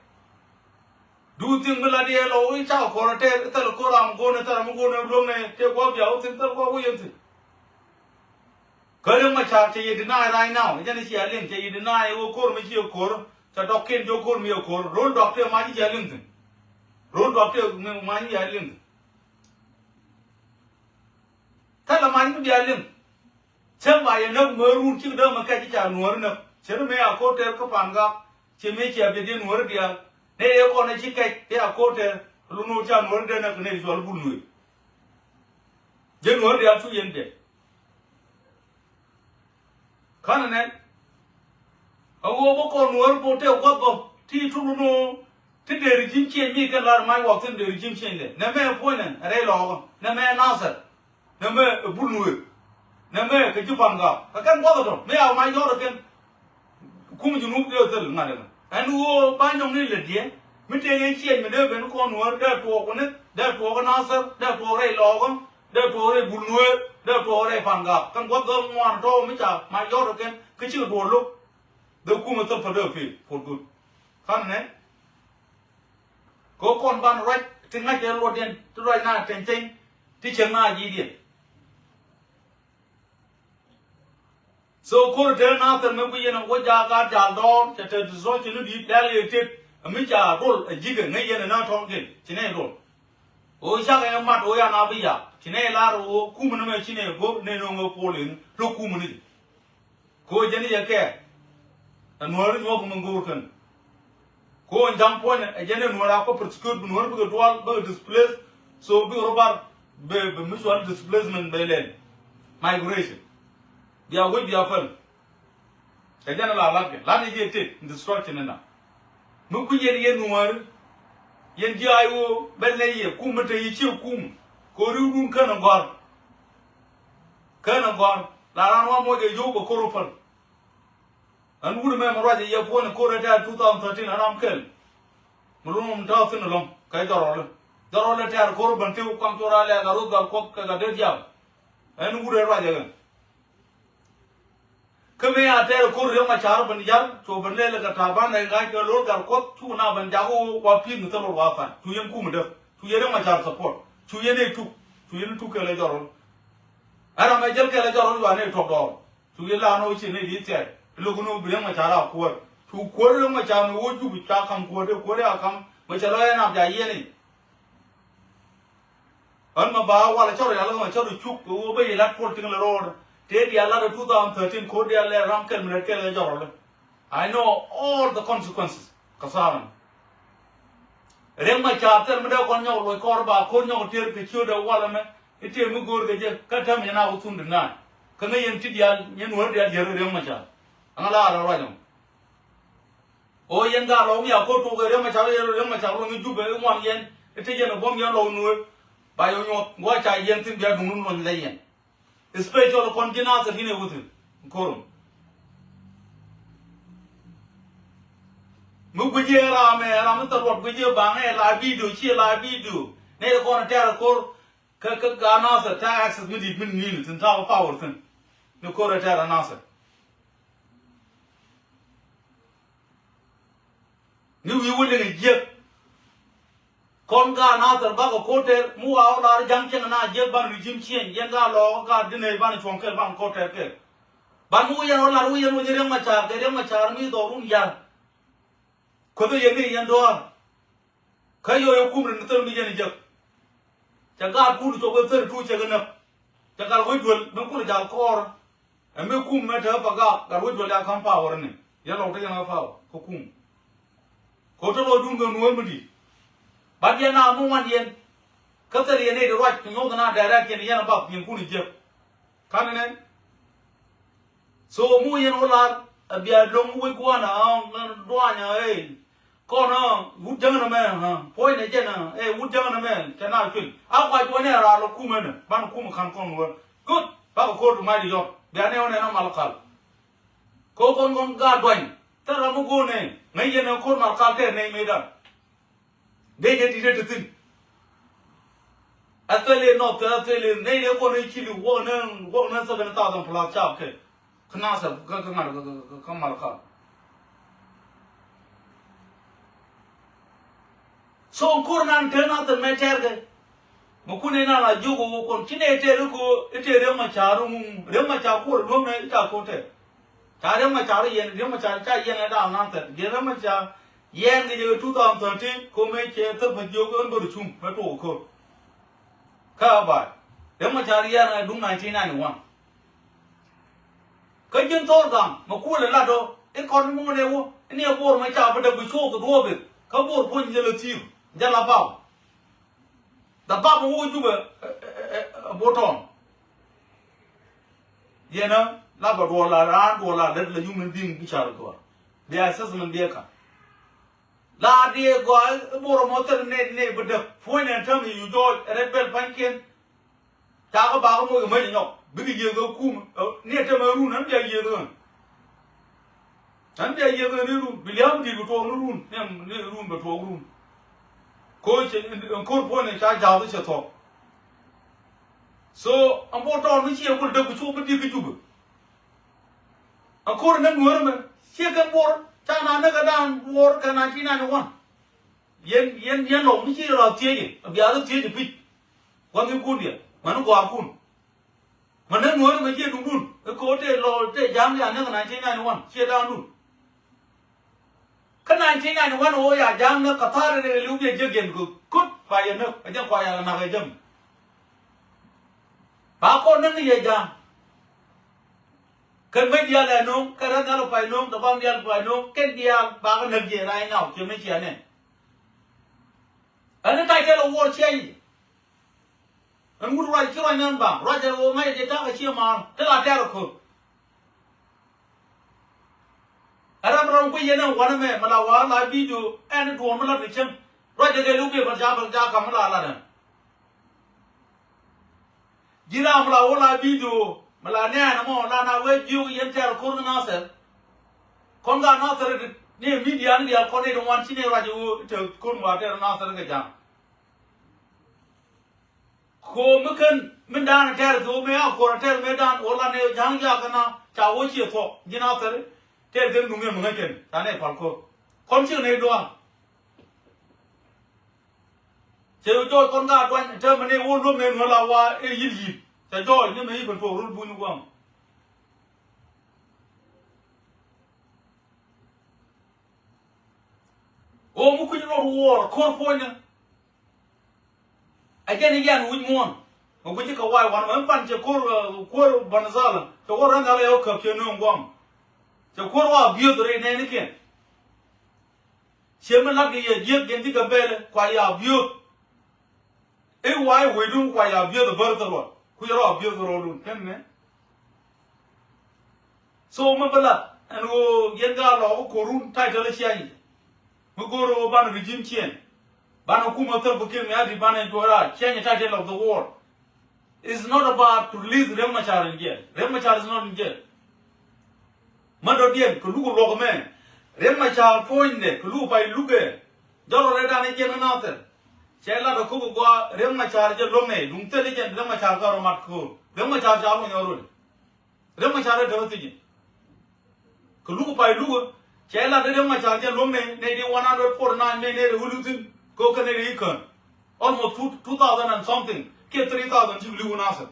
Do you think mi la diɛɛl ɔ i̱ cakɛ kɔr ɛ tɛɛr i̱ thɛl ko̱r ram go̱o̱nɛ thɛl ram go̱o̱nɛ luäŋnɛ tëë gua̱a̱th bia wä thi̱n thɛl gua̱a̱th wä yɛn thi̱n. Kä Riek Machar cɛ yɛ deny right now. Jɛn i̱ cia liŋ cɛ yɛ deny ɣöö ko̱r mi ciɛ ko̱r. Cɛ dɔk kiɛn jiök ko̱r mi yɛ ko̱r. Ro̱l dɔk tëë mac i̱ cia liŋ thi̱n. Ro̱l dɔk tëë mac i̱ cia liŋ thi̱n. Thilɛ mac mi bia liŋ. Cäŋ ba yɛ näk mëë run cik dee mɛ kɛc i̱ ca nuɔ̱ɔ̱ri näk. Ceri mëë a ko̱r tɛɛr kä Pangak. Ci mëë cia biɛ diɛ nuɔ̱ɔ̱ri diaal. Nɛ yɛ kɔn ɛ ci kɛc tëë a ko̱r tɛɛr. Lun ɣöö ca nuɔ̱ɔ̱ri dee näk nɛ cual bul nuëë. Jɛ nuɔ̱ɔ̱ri diaal cu yɛn biɛ. Känɛ nɛn. A ɣöö bä kɔn nuɔ̱ɔ̱ri bä tëë gua̱th bä ti tuk ni nöö ti dee regime change mi kɛn lar mac wak thin dee regime change dɛ. Nɛ mɛ puɔ̱nɛ rɛy lɔɔkä. Nɛ mɛ Nasir. Nɛ mɛ bul nuëë. Nɛ mɛ kɛ ji̱ Pangak. Kɛ kɛn gua̱th tɔ. Mi a mac yɔt kɛn. Kum Junub dee thil ŋa̱t ɛmɛ. Ɛn ɣöö ba nyɔŋ ni lɛ diɛ. Mi tëë ŋɛ change mi dee ben kɔn nuɔ̱ɔ̱ri dee tuɔɔk ni. Dee tuɔɔk Nasir. Dee tuɔɔk rɛy lɔɔkä. Dee tuɔɔk rɛy bul nuëë, dee tuɔɔk rɛy Pangak. Kɛn gua̱th dhɔl ŋuan tɔ̱ mi ca mac yɔt kɛn kä cikɛ duɔl lo̱k. Dee kumɛ thil pa dee pil for good. Kän nɛ. Kɛ kɔn ban ruac ti ŋa̱c kɛ luɔtdiɛn ti ruac na tɛny cɛny ti cieŋ na ji̱diɛn. So ko̱r te Nasir mi guic yɛn a wä jaak a jal dɔɔr cɛ te destruction ni di̱i̱t dɛl yɛ tet. A mi ca rol a ji̱kɛ ŋäc yɛn a na tɔ̱ŋ kɛl ci nɛy rol. Ɣöö cakɛ mat ɣöö yan a bi yak ci nɛy lar ɣöö kumä ni mɛ ci nɛy go̱r nɛy no̱o̱ŋ ɣöö pol in lo̱k kumä ni. Kɛ ɣöö jɛn i̱ yɛ kɛɛk. Ɛ nuɔ̱ɔ̱ri nyuɔ̱k mi go̱o̱r kɛn. Kɛ ɣöö ja̱ŋ puɔ̱nyɛ ɛ jɛn ɛ nuɔ̱ɔ̱r a kɔ persecute bi nuɔ̱ɔ̱r bikɛ dual bikɛ displace. So bikɛ rɔ bar bɛ bɛ mutual displacement bɛ lɛl. Migration. Bia wec bia päl. Kɛ jɛn la lat kɛ lat ni jiɛ tet in destruction ina. Mi kui̱ yɛn yɛn nuɔ̱ɔ̱ri. Yɛn ji̱ a i̱ ɣöö bɛl nɛ yɛ kum mi te yɛ ciɛ kum. Kɛ ɣöö ri̱wdun känɛ gɔ̱r. Känɛ gɔ̱r la ran wa moc ɛ yio̱w bɛ ko̱r ɔ päl. Ɛn wut ɛmɛ mi ruac ɛ yɛ puɔ̱ny ɛ ko̱r ɛ tɛ̈r two thousand thirteen ɛ ram kɛl. Mi luɔ̱ŋ mi tɔ̱ thi̱n ɛlɔ̱ŋ kɛ jɔrɔli. Jɔrɔli tɛ̈r ko̱r ben ti kuaŋ cor a lɛɛk a ro̱th gal kuɔth kɛ gat dee diaal. Ɛn wut ɛ ruac ɛ ɣän. Kä mëë a tɛɛr ko̱r Riek Machar ben ja̱r cu ben lɛl kɛ Taban ɛ ŋa̱c kɛ lo̱r gal kuɔth cu na ben jak ɣöö wa pi̱i̱th mi thil rot wa tha̱a̱ŋ cu yɛn kum däk cu yɛn Riek Machar support cu yɛn ɛ tuk cu yɛn tuk kɛ lɛ jɔrɔl. Ɛ ram ɛ jäl kɛ lɛ jɔrɔl yua nɛ tuɔk dɔɔr. Cu yɛ la nɔ ci ni di thiay. Luk ni bi Riek Machar a kuäär. Cu kuäär Riek Machar mi wä jup ca kam kuäär de kuäär a kam. Mɛ cɛ lɔ yɛ nap ja yiɛn i̱. Ɣän mɛ ba wal cɔr yal mɛ cɔr cuk kɛ wä bä yɛ lat pol tiŋ lɛ ro̱o̱d. Tëë diaal lat two thousand thirteen ko̱r diaal lɛ ram kɛl mi lät kɛl lɛ jɔrɔl. I know all the consequences. Kɛ thaarä. Riek Machar thil mi dee kɔn nyɔk loc kɔr ba ko̱r nyɔk tier kɛ ciöt dee wal ɛmɛ. I̱ tier mi go̱o̱r kɛ jɛ kä täämɛ yɛn a wä thun di naac. Kä ŋäc yɛn ti diaal yɛn nuɔ̱ɔ̱r diaal jiäk Riek Machar. Aŋa la a rɔ ruac ɛmɔ. O yɛn gaat lɔ wi̱i̱ a ko̱r tuɔk ɛ Riek Machar yɛn Riek Machar lɔ ŋi̱ Jubɛ i̱ ŋuan yɛn i̱ te yɛn ɛ buɔ̱m yɛn lɔ nuëë. Ba yɛ nyuɔth gua̱c ca yɛn thi̱n bia duŋ ni luɔ̱ny lɛ yɛn. Especially kɔn ji̱ Nasir ji̱n ɛ wuthin ko̱r ɛmɔ. Mi guic yɛ ram ɛ ram mi thil luɔt guic yɛ baŋ ɛ la video ci ɛ la video. Nɛ yɛ kɔn ɛ tɛɛr ɛ ko̱r kä kä gaat Nasir ta̱a̱ access mi di̱i̱t mi ni̱i̱n thi̱n ta̱a̱ power thi̱n. Ni ko̱r ɛ tɛɛr ɛ Nasir. Ni wi̱i̱ wä liŋ jiäk. Kɔn gaat Nasir bakɔ ko̱r tɛr mi wa wä lar ja̱ŋ cieŋ na jiäk ban regime change yɛn gaat lɔ gaat dinɛ ban cuɔ̱ŋ kɛl ban ko̱r tɛr kɛl. Ban mi wä yɛn wä lar wä yɛn wä ji̱ Riek Machar kɛ Riek Machar mi dhɔrun yar. Kuäth yɛn ni yɛn dɔɔr. Kä yɔ yɛ kum rin thil mi yɛn jiäk. Cɛ gaat kun cɔk wä thil tu cɛ kɛ näk. Cɛ gal wä juäl mi kun jal kɔɔr. Ɛ mi kum mɛ te pa gak gat wä juɔl ya ka̱m power ni yɛn lɔk te yɛn kä power kä kum. Kɛ wä te lɔcdun kɛ nuɔ̱ɔ̱r mi di̱i̱t. Bat yɛn na mi wan yɛn. Kä thil yɛn ni di ruac kɛ nyuɔth na direct yɛn yɛn a bak yɛn kun jiäk. Kan nɛn. So mi wä yɛn wä lar a bia loŋ wec gua̱n a duany a ëë. Kɔn ɛ wut jäŋ nɛ mɛ ɛ puɔ̱ny nɛ jɛn ɛ wut jäŋ nɛ mɛ kɛ na cuil a kua juɔ̱ny ɛ raa lɔ kumɛ nɛ ban kumɛ ka̱n kɔn wä. Good. Bakɛ ko̱r ti mac di yɔr bia nɛ wä nɛ na mal kal. Kɛ wä kɔn kɔn gaat duany thil ram mi go̱o̱r nɛ ŋäc yɛn ɛ ko̱r mal kal tɛɛr nɛy mëëdan. Dee jɛ di̱t ti thi̱n. Ɛ thil in nɔth kɛ ɛ thil in nɛy dee kɔn in cili wäk ni wäk ni seven thousand plus cap kɛ. Kä Nasir kä kä ŋa̱t kä kä kä Malakal. So kor nan te na thil mɛ tɛr kɛ. Mɛ kun ina la jiök wä kɔn ci nɛ tɛr ko ite Riek Machar ŋu. Riek Machar kor luɔm nɛ ita ko tɛr. Ca Riek Machar yɛn, Riek Machar ca yɛn ɛ daam nan thɛr. Jɛ Riek Machar yɛn kɛ jɛ two thousand thirteen ko mɛ cɛ thil pa jiök ɛn bär cum mɛ tuɔk kor. Kä ba Riek Machar yɛn ɛ duŋ nineteen ninety-one. Kä ji̱n thor gam mɛ kuɔl ɛ lat ɔ i̱ kɔn muŋ nɛ wä i̱ ni ɛ Bor mɛ ca bi däk bi cuɔk kɛ duɔɔk bit kä Bor puɔ̱ny jɛ lɛ thi̱i̱r jɛ la bap. The bap wä Jubɛ ɛ Bor tɔn. Yɛn ɛ la bɛ duɔl la raan duɔl la lät la human being bi car gɔaa. Bi assessment bi ɛ ka̱n. La diɛ gɔaa i̱ Bor mɔ thil nɛ nɛ bi däk puɔ̱ny nɛ täm i̱ yu jɔɔc ɛ rɛt bɛl pa̱nykiɛn. Ca kɛ bakä moc kɛ mäc nyɔk bikɛ yiëth kɛ kum. Ni ɛ tɛmɛ run ɛn bia yiëth kɛ. Ɛn bia yiëth kɛ ni run bi lia̱a̱ bi di̱t bi tuɔɔk ni run ni run bɛ tuɔɔk run. Koc ɛn ko̱r puɔ̱n ni ca ja̱a̱th cɛ thuɔ̱k. So ɛn Bor tɔɔr mi ciɛ kul däk bi cuk bi di̱t kɛ Jubɛ. Ɛn ko̱r ni Nuäärä mɛ ciɛ kɛn Bor ca na näk kɛ da̱a̱n Bor kɛ nineteen ninety-one. Yɛn yɛn yɛn lɔw mi ci rɔ thiecɛ a bia rɔ thiecɛ pi̱c. Gua̱thnikun diɛ mäni gɔaakun. Mäni Nuäärä mɛ ciɛ duŋdun i̱ ko̱ tëë lɔ tëë ja̱a̱ŋ diaal näk nineteen ninety-one ciɛ da̱a̱ŋdun. Kä nineteen ninety-one ɣöö ya ja̱a̱ŋ näk kɛ tha̱a̱r in rɛy li̱w biɛ jiäk yɛn kɛ kut pa yɛ näk a jɛ kua ya kɛ nak ɛ jäm. Ba kɔn näk ni yɛ ja̱a̱ŋ. Kɛn mec diaal ɛ no̱o̱ŋ kɛn räth nhial pay no̱o̱ŋ dɔ̱pa̱ŋ diaal pay no̱o̱ŋ kɛn diaal bakɛ näk yɛ right now ciɛ mec cia nɛn. Ɛn ni tac kɛl ɛ wuɔr ciɛny. Ɛn wut ruac ci ruac nɛn baŋ ruac ɛ ɣöö ŋa̱c ɛ jɛ ta̱k ɛ ciɛ maar ti la tɛr ɛ ko̱r. Ɛ ram ram guic yɛn ɛn wanɛ mɛ mɛ la wa̱a̱ la bidio ɛn duɔ̱ɔ̱r mi lat kɛ cäŋ. Ruac ɛ kɛ li̱w biɛ bä ja̱a̱ bä ja̱a̱ ka̱m mi la lat ɛn. Ji̱ ram la wä la bidio mɛ la nɛɛn ɛmɔ la na wee jiök yɛn tɛr ko̱r ni Nathɛr. Kɔn ka Nathɛr ni midia ni diaal kɔn ni di ŋuan ci ni ruac ɛ ɣöö i̱ te ko̱r mi wa tɛr Nathɛr kɛ ja̱a̱ŋ. Ko mi ken min daan tɛr thok mi a kor tɛr mi daan wala ne ja̱a̱ŋ jakä na ca wä ciɛ thuɔk ji̱n a thɛr. Tɛr ken nuŋ yɛ mi ŋäc kɛn ca ne pal ko kɔn ciek ne dua̱a̱ŋ. Cɛ jɔɔc kɔn ka duany tɛr mi ne wä luɔm ne nuɔ̱l a wa ɛ yi̱l yi̱l cɛ jɔɔc ni mi i̱ ben tuɔk rul buny gua̱a̱ŋ. Ɣöö mi kui̱c rot wuɔɔr ko̱r puɔ̱nyä. Ɛ jɛn i̱ yɛn wi̱c muɔ̱ɔ̱n. Mɛ gui̱ci kɛ wa̱i̱ wan mɛ pan cɛ ko̱r kuäär banzala cɛ ko̱r rɛn thal ɛ ɣä käp cɛ nööŋ guam. Cɛ kuäär wa biöth rɛy nɛɛnikiɛn. Ciɛ mi la̱t kɛ yɛ jiäk jɛn ji̱ Gambɛlɛ kua ya biöth. I̱ wa i̱ wecdun kua ya biöth ɛ bär thil wal ku yɛ rɔ biöth rɔɔdun kɛn nɛ. So mi bi lat ɛn ɣöö yɛn gaat lɔɔk kä ko̱run title cia yic. Mi go̱o̱r ɣöö banɛ regime change. Banɛ kumɛ Salva Kiir Mayardit banɛ juɔ̱ɔ̱r raar change title of the world. It's not about to release Riek Machar in jail. Riek Machar is not in jail. Mä dɔ̱diɛn kɛ luk luɔk mɛ Riek Machar puɔ̱nydɛ kɛ luk pay lukɛ. Jɔl rɔ rɛdan i̱ jiɛn kä Nathɛr. Cɛ lat ɛ kok ɛ gɔaa Riek Machar jɛ luɔ̱k nɛ duŋ thil i̱ jɛn Riek Machar kɛ rɔ mat ko̱o̱r Riek Machar ca luɔ̱ny ɣä rot. Riek Machar ɛ däk ɛ thiec. Kɛ luk pay luk cɛ lat ɛ Riek Machar jɛ luɔ̱ŋ nɛ nɛ di one hundred forty nine nɛ nɛ di wä luth thi̱n kɛ wä kɛ nɛ di i̱ kään. Almost two, two thousand and something kiɛ three thousand cik li̱w Nathɛr.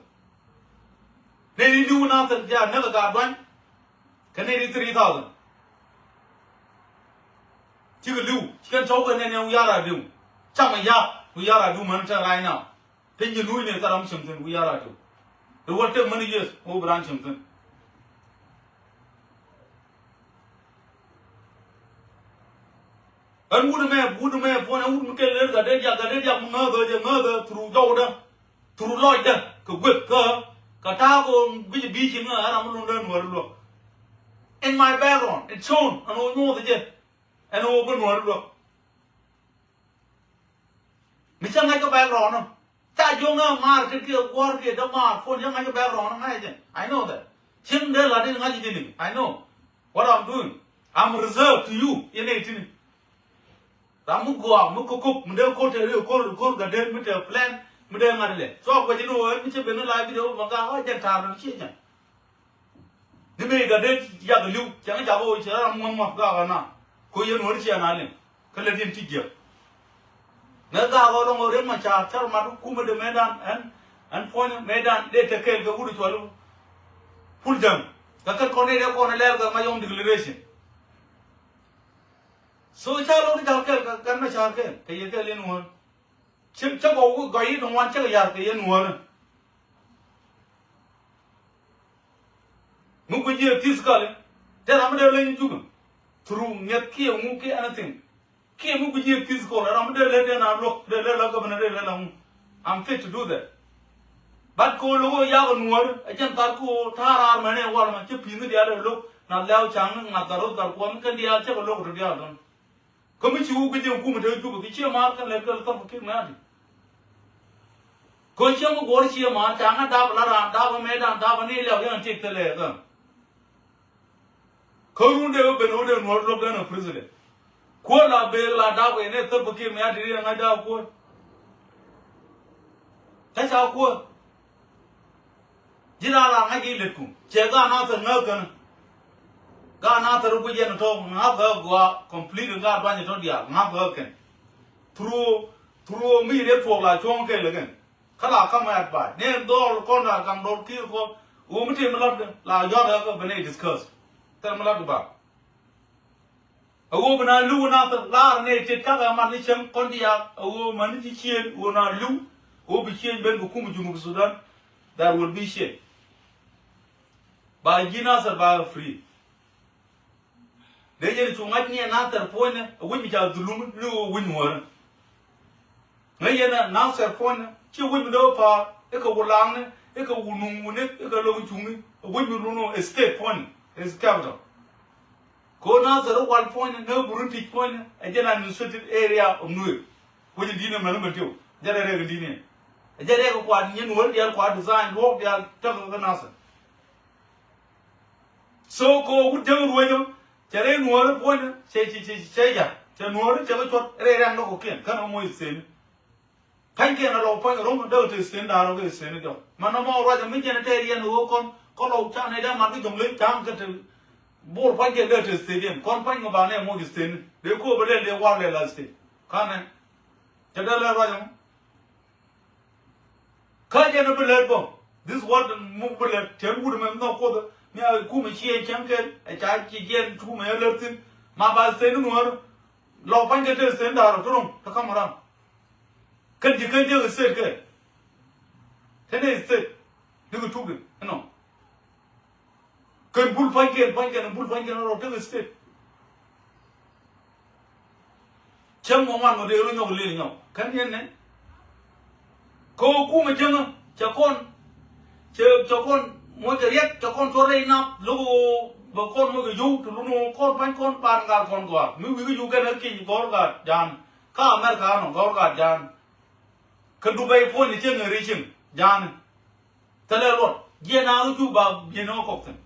Nɛ di li̱w Nathɛr jɛ a näk ɛ gaat duany. Kɛ nɛ di three thousand. Cikɛ li̱w cikɛn tɔ̱w kɛ nɛ nɛ wi̱i̱ a raar diw. Camɛ ya̱a̱k wi̱i̱ a raar diw män te right now. Te nyin wi̱i̱ ni thar ram cieŋ thi̱n wi̱i̱ a raar diw. It will take many years ɣöö bi raan cieŋ thi̱n. Ɛn wut mɛ wut mɛ puɔ̱n ɛn wut mi kɛl ɣer gat dee diak gat dee diak mi ŋääth ɣä jɛ ŋääth ɣä through jɔwdä through lɔcdä kɛ gueth kä kä ta̱a̱ kɛ ɣöö guic bi̱i̱ ci ŋääth ɛn ram mi luŋdä nuäär luäk. In my background it shown ɛn ɣöö nyuɔth jɛ ɛn ɣöö bi nuäär luäk. Mi cä ŋa̱c kä background ɔ ca jiɔk ŋä maar ti kiɛ guɔ̱r kiɛ dämaar puɔ̱n cä ŋa̱c kä background ɔ ŋa̱c jɛ. I know that. Cieŋ dee la̱t in ŋa̱c ji̱ ni I know what I'm doing. I'm reserved to you. Yɛn ɛ tini ram mi gɔaa mi kokok mi dee ko̱r te ri ko̱r ko̱r gat dee mi te plan mi dee ŋa̱t ilɛ. So a kuɛ ji̱ ni wä ɛn mi cä ben ni la video ma gaak ɣä jɛn ta̱a̱r ni ciɛ jɛn. Ni mëë gat dee yak li̱w cɛ ŋä ca bä wä cɛ ram ŋuɔ̱n ŋuɔ̱n gaak ɣä na. Ko yɛn wä ni ciɛ na liŋ kä lɛ diɛn ti jiäk. Ŋäth gak ɣɔl ŋɔ Riek Machar cä rɔ mat kumɛ de mëëdan ɛn, ɛn puɔ̱ny mëëdan dee te kɛɛl kɛ wut cuɔl Pul Jäŋ. Kɛ kɛn kɔn dee kɔn lɛl kɛ Mayom declaration. So ca lo̱k ni jal kɛɛl kɛ kɛn Machar kɛɛl kɛ yɛ kɛɛl in wään. Cä, cä gɔw gɔy in wään cä kɛ yar kɛ yɛn wään. Mi guic jiɛ physically, te ram mi dee leny Juba through ŋiɛth kiɛ ŋu kiɛ anything. Kiɛ mi guic jiɛ physically, ram mi dee leny dee na luɔk, dee leny la governor, dee leny la ŋu. I'm fit to do that. But ko logo yak Nuɔr, a jɛn thar ko ta̱a̱ raar mɛn in wal mɛ, cä pi̱i̱ni diaal dee lo̱k, na lɛw ca̱ŋ, ŋa̱th thar roth thar kuɔn, kɛn diaal cä kɛ lo̱k to diaal dɔn. Kä mi ci wä guic jiɛ kumɛ te Juba, ki ciɛ maar kɛn lɛ kɛl thɔp kiɛ mɛ adi. Kɛ cieŋ mi guɔ̱r cie man ca ŋä dap la raan dap mëëdan dap ni liak yɛn tik thilɛ kä. Kä run dee ben wä dee Nuɔr lo̱k dee nɔ president. Kuäär la beek la dap kɛ ni thil bä kiɛ mi a ti ri ŋa̱c dap kuäär. Kä ca kuäär. Ji̱n a la ŋa̱c i̱ lɛtku. Cɛ gaat Nathir ŋäth kɛn. Gaat Nathir guic yɛn tɔ̱ ŋa̱th kɛ gɔaa complete gaat duany tɔ̱ diaal ŋa̱th kɛ kɛn. Through, through mi riek tuɔɔk la cuɔ̱ŋ kɛɛl kɛn. Kä la kamɛ advice ni dhɔl kɔn la gaŋ dɔl ki̱i̱r kɔ. Ɣöö mi tëë mi lat kɛ la jɔ̱ɔ̱t kɛ kɛ ben ɛ discuss. Thil mi lat kɛ ba. A ɣöö bi na li̱w Nathir laar ni tit cakɛ mat ni cäŋ kɔn diaal a ɣöö mani ci cieŋ ɣöö na li̱w. Ɣöö bi cieŋ ben kɛ kum Junub Sudan. There will be change. Ba ji̱ Nathir ba free. Dee yɛn cu ŋa̱c ni ɛ Nathir puɔ̱nydɛ a wi̱c mi ca dhulum ni ɣöö wi̱c Nuɔ̱ɔ̱rä. Ŋäc yɛn ɛ Nathir puɔ̱nydɛ ci wi̱c mi dee wä pa̱a̱r i̱ kɛ Wulaŋni i̱ kɛ Wunuŋ Wunik i̱ kɛ Lo̱k Cuŋni a wi̱c mi run ɣöö ɛ state puɔ̱nydɛ, ɛ capital. Kɛ ɣöö Nathir i̱ wal puɔ̱nydɛ ni ɣöö Buruntic puɔ̱nydɛ ɛ jɛn administrative area of Nuer. Wi̱c in di̱t ni mɛn mɛn tiw jɛn ɛ rɛk in di̱t ni ɛ jɛn rɛk in kuat nyin wä diaal kuat design luɔ̱k diaal tekɛ kä Nathir. So kɛ ɣöö wut jäŋ ruecä cɛ rɛy Nuɔ̱ɔ̱ri puɔ̱nyä cɛ cɛ cɛ cɛ ya̱r cɛ Nuɔ̱ɔ̱ri cɛ kɛ cuɔt rɛy rɛ̈ŋ dɔ̱k kɔ̱kiɛn kä nɔmɔ state ni. Pa̱nykiɛn a rɔw pa̱ny ro̱ŋ däk te state da̱a̱r rɔ kɛ state ni jɔk. Man nɔmɔ ruacä mi cɛn tɛɛr yɛn ɣöö kɔn kä lɔw can nɛy dee mat kä Jɔŋleny ca̱ŋ kä te Bor pa̱nykiɛn däk te state yɛn kɔn pa̱ny kɛ ba nɛ moc state ni dee ko̱o̱p a lɛl dee war lɛl a state. Kanɛ cɛ dee lɛl ruacä mɔ. Kä jɛn bi lät bä. This word muk bi lät cɛn wut mɛ nhɔk Kuoth ni a kumɛ ciɛ cɛn kɛl ɛ ca ci jiɛn kumɛ ɛ lät thi̱n. Ma ba state ni Nuɔ̱ɔ̱r lɔ pa̱ny kɛ te state da̱a̱r ɔ turum kä ka̱m ram. Kɛn ji̱ kɛn jiäk state kɛ te ne state ni kɛ tuk di inɔ. Kɛn bul pa̱nykiɛn pa̱nykiɛn bul pa̱nykiɛn rɔ tekɛ state. Cäŋ mɔ ŋuan mɔ dee rɔ nyɔk lil nyɔk kɛn yɛn nɛ. Kɛ ɣöö kumɛ cäŋä cɛ kɔn cɛ cɛ kɔn mɔ cɛ riɛk cɛ kɔn cuɔr rɛy nap lo̱k ɣöö bɛ kɔn mɔ kɛ yio̱w ti lun ɣöö kɔn pa̱ny kɔn ban gat kɔn gɔaa mi wi̱i̱ kä Uganda ki̱ny gɔ̱r gat ja̱a̱n. Kä America nɔ gɔ̱r gat ja̱a̱n. Kä Dubai puɔ̱ny cäŋ ɛ ri cieŋ ja̱a̱n. Thilɛ luɔt jiɛn a ɣä cu ba jiɛn ɣä kɔk thi̱n.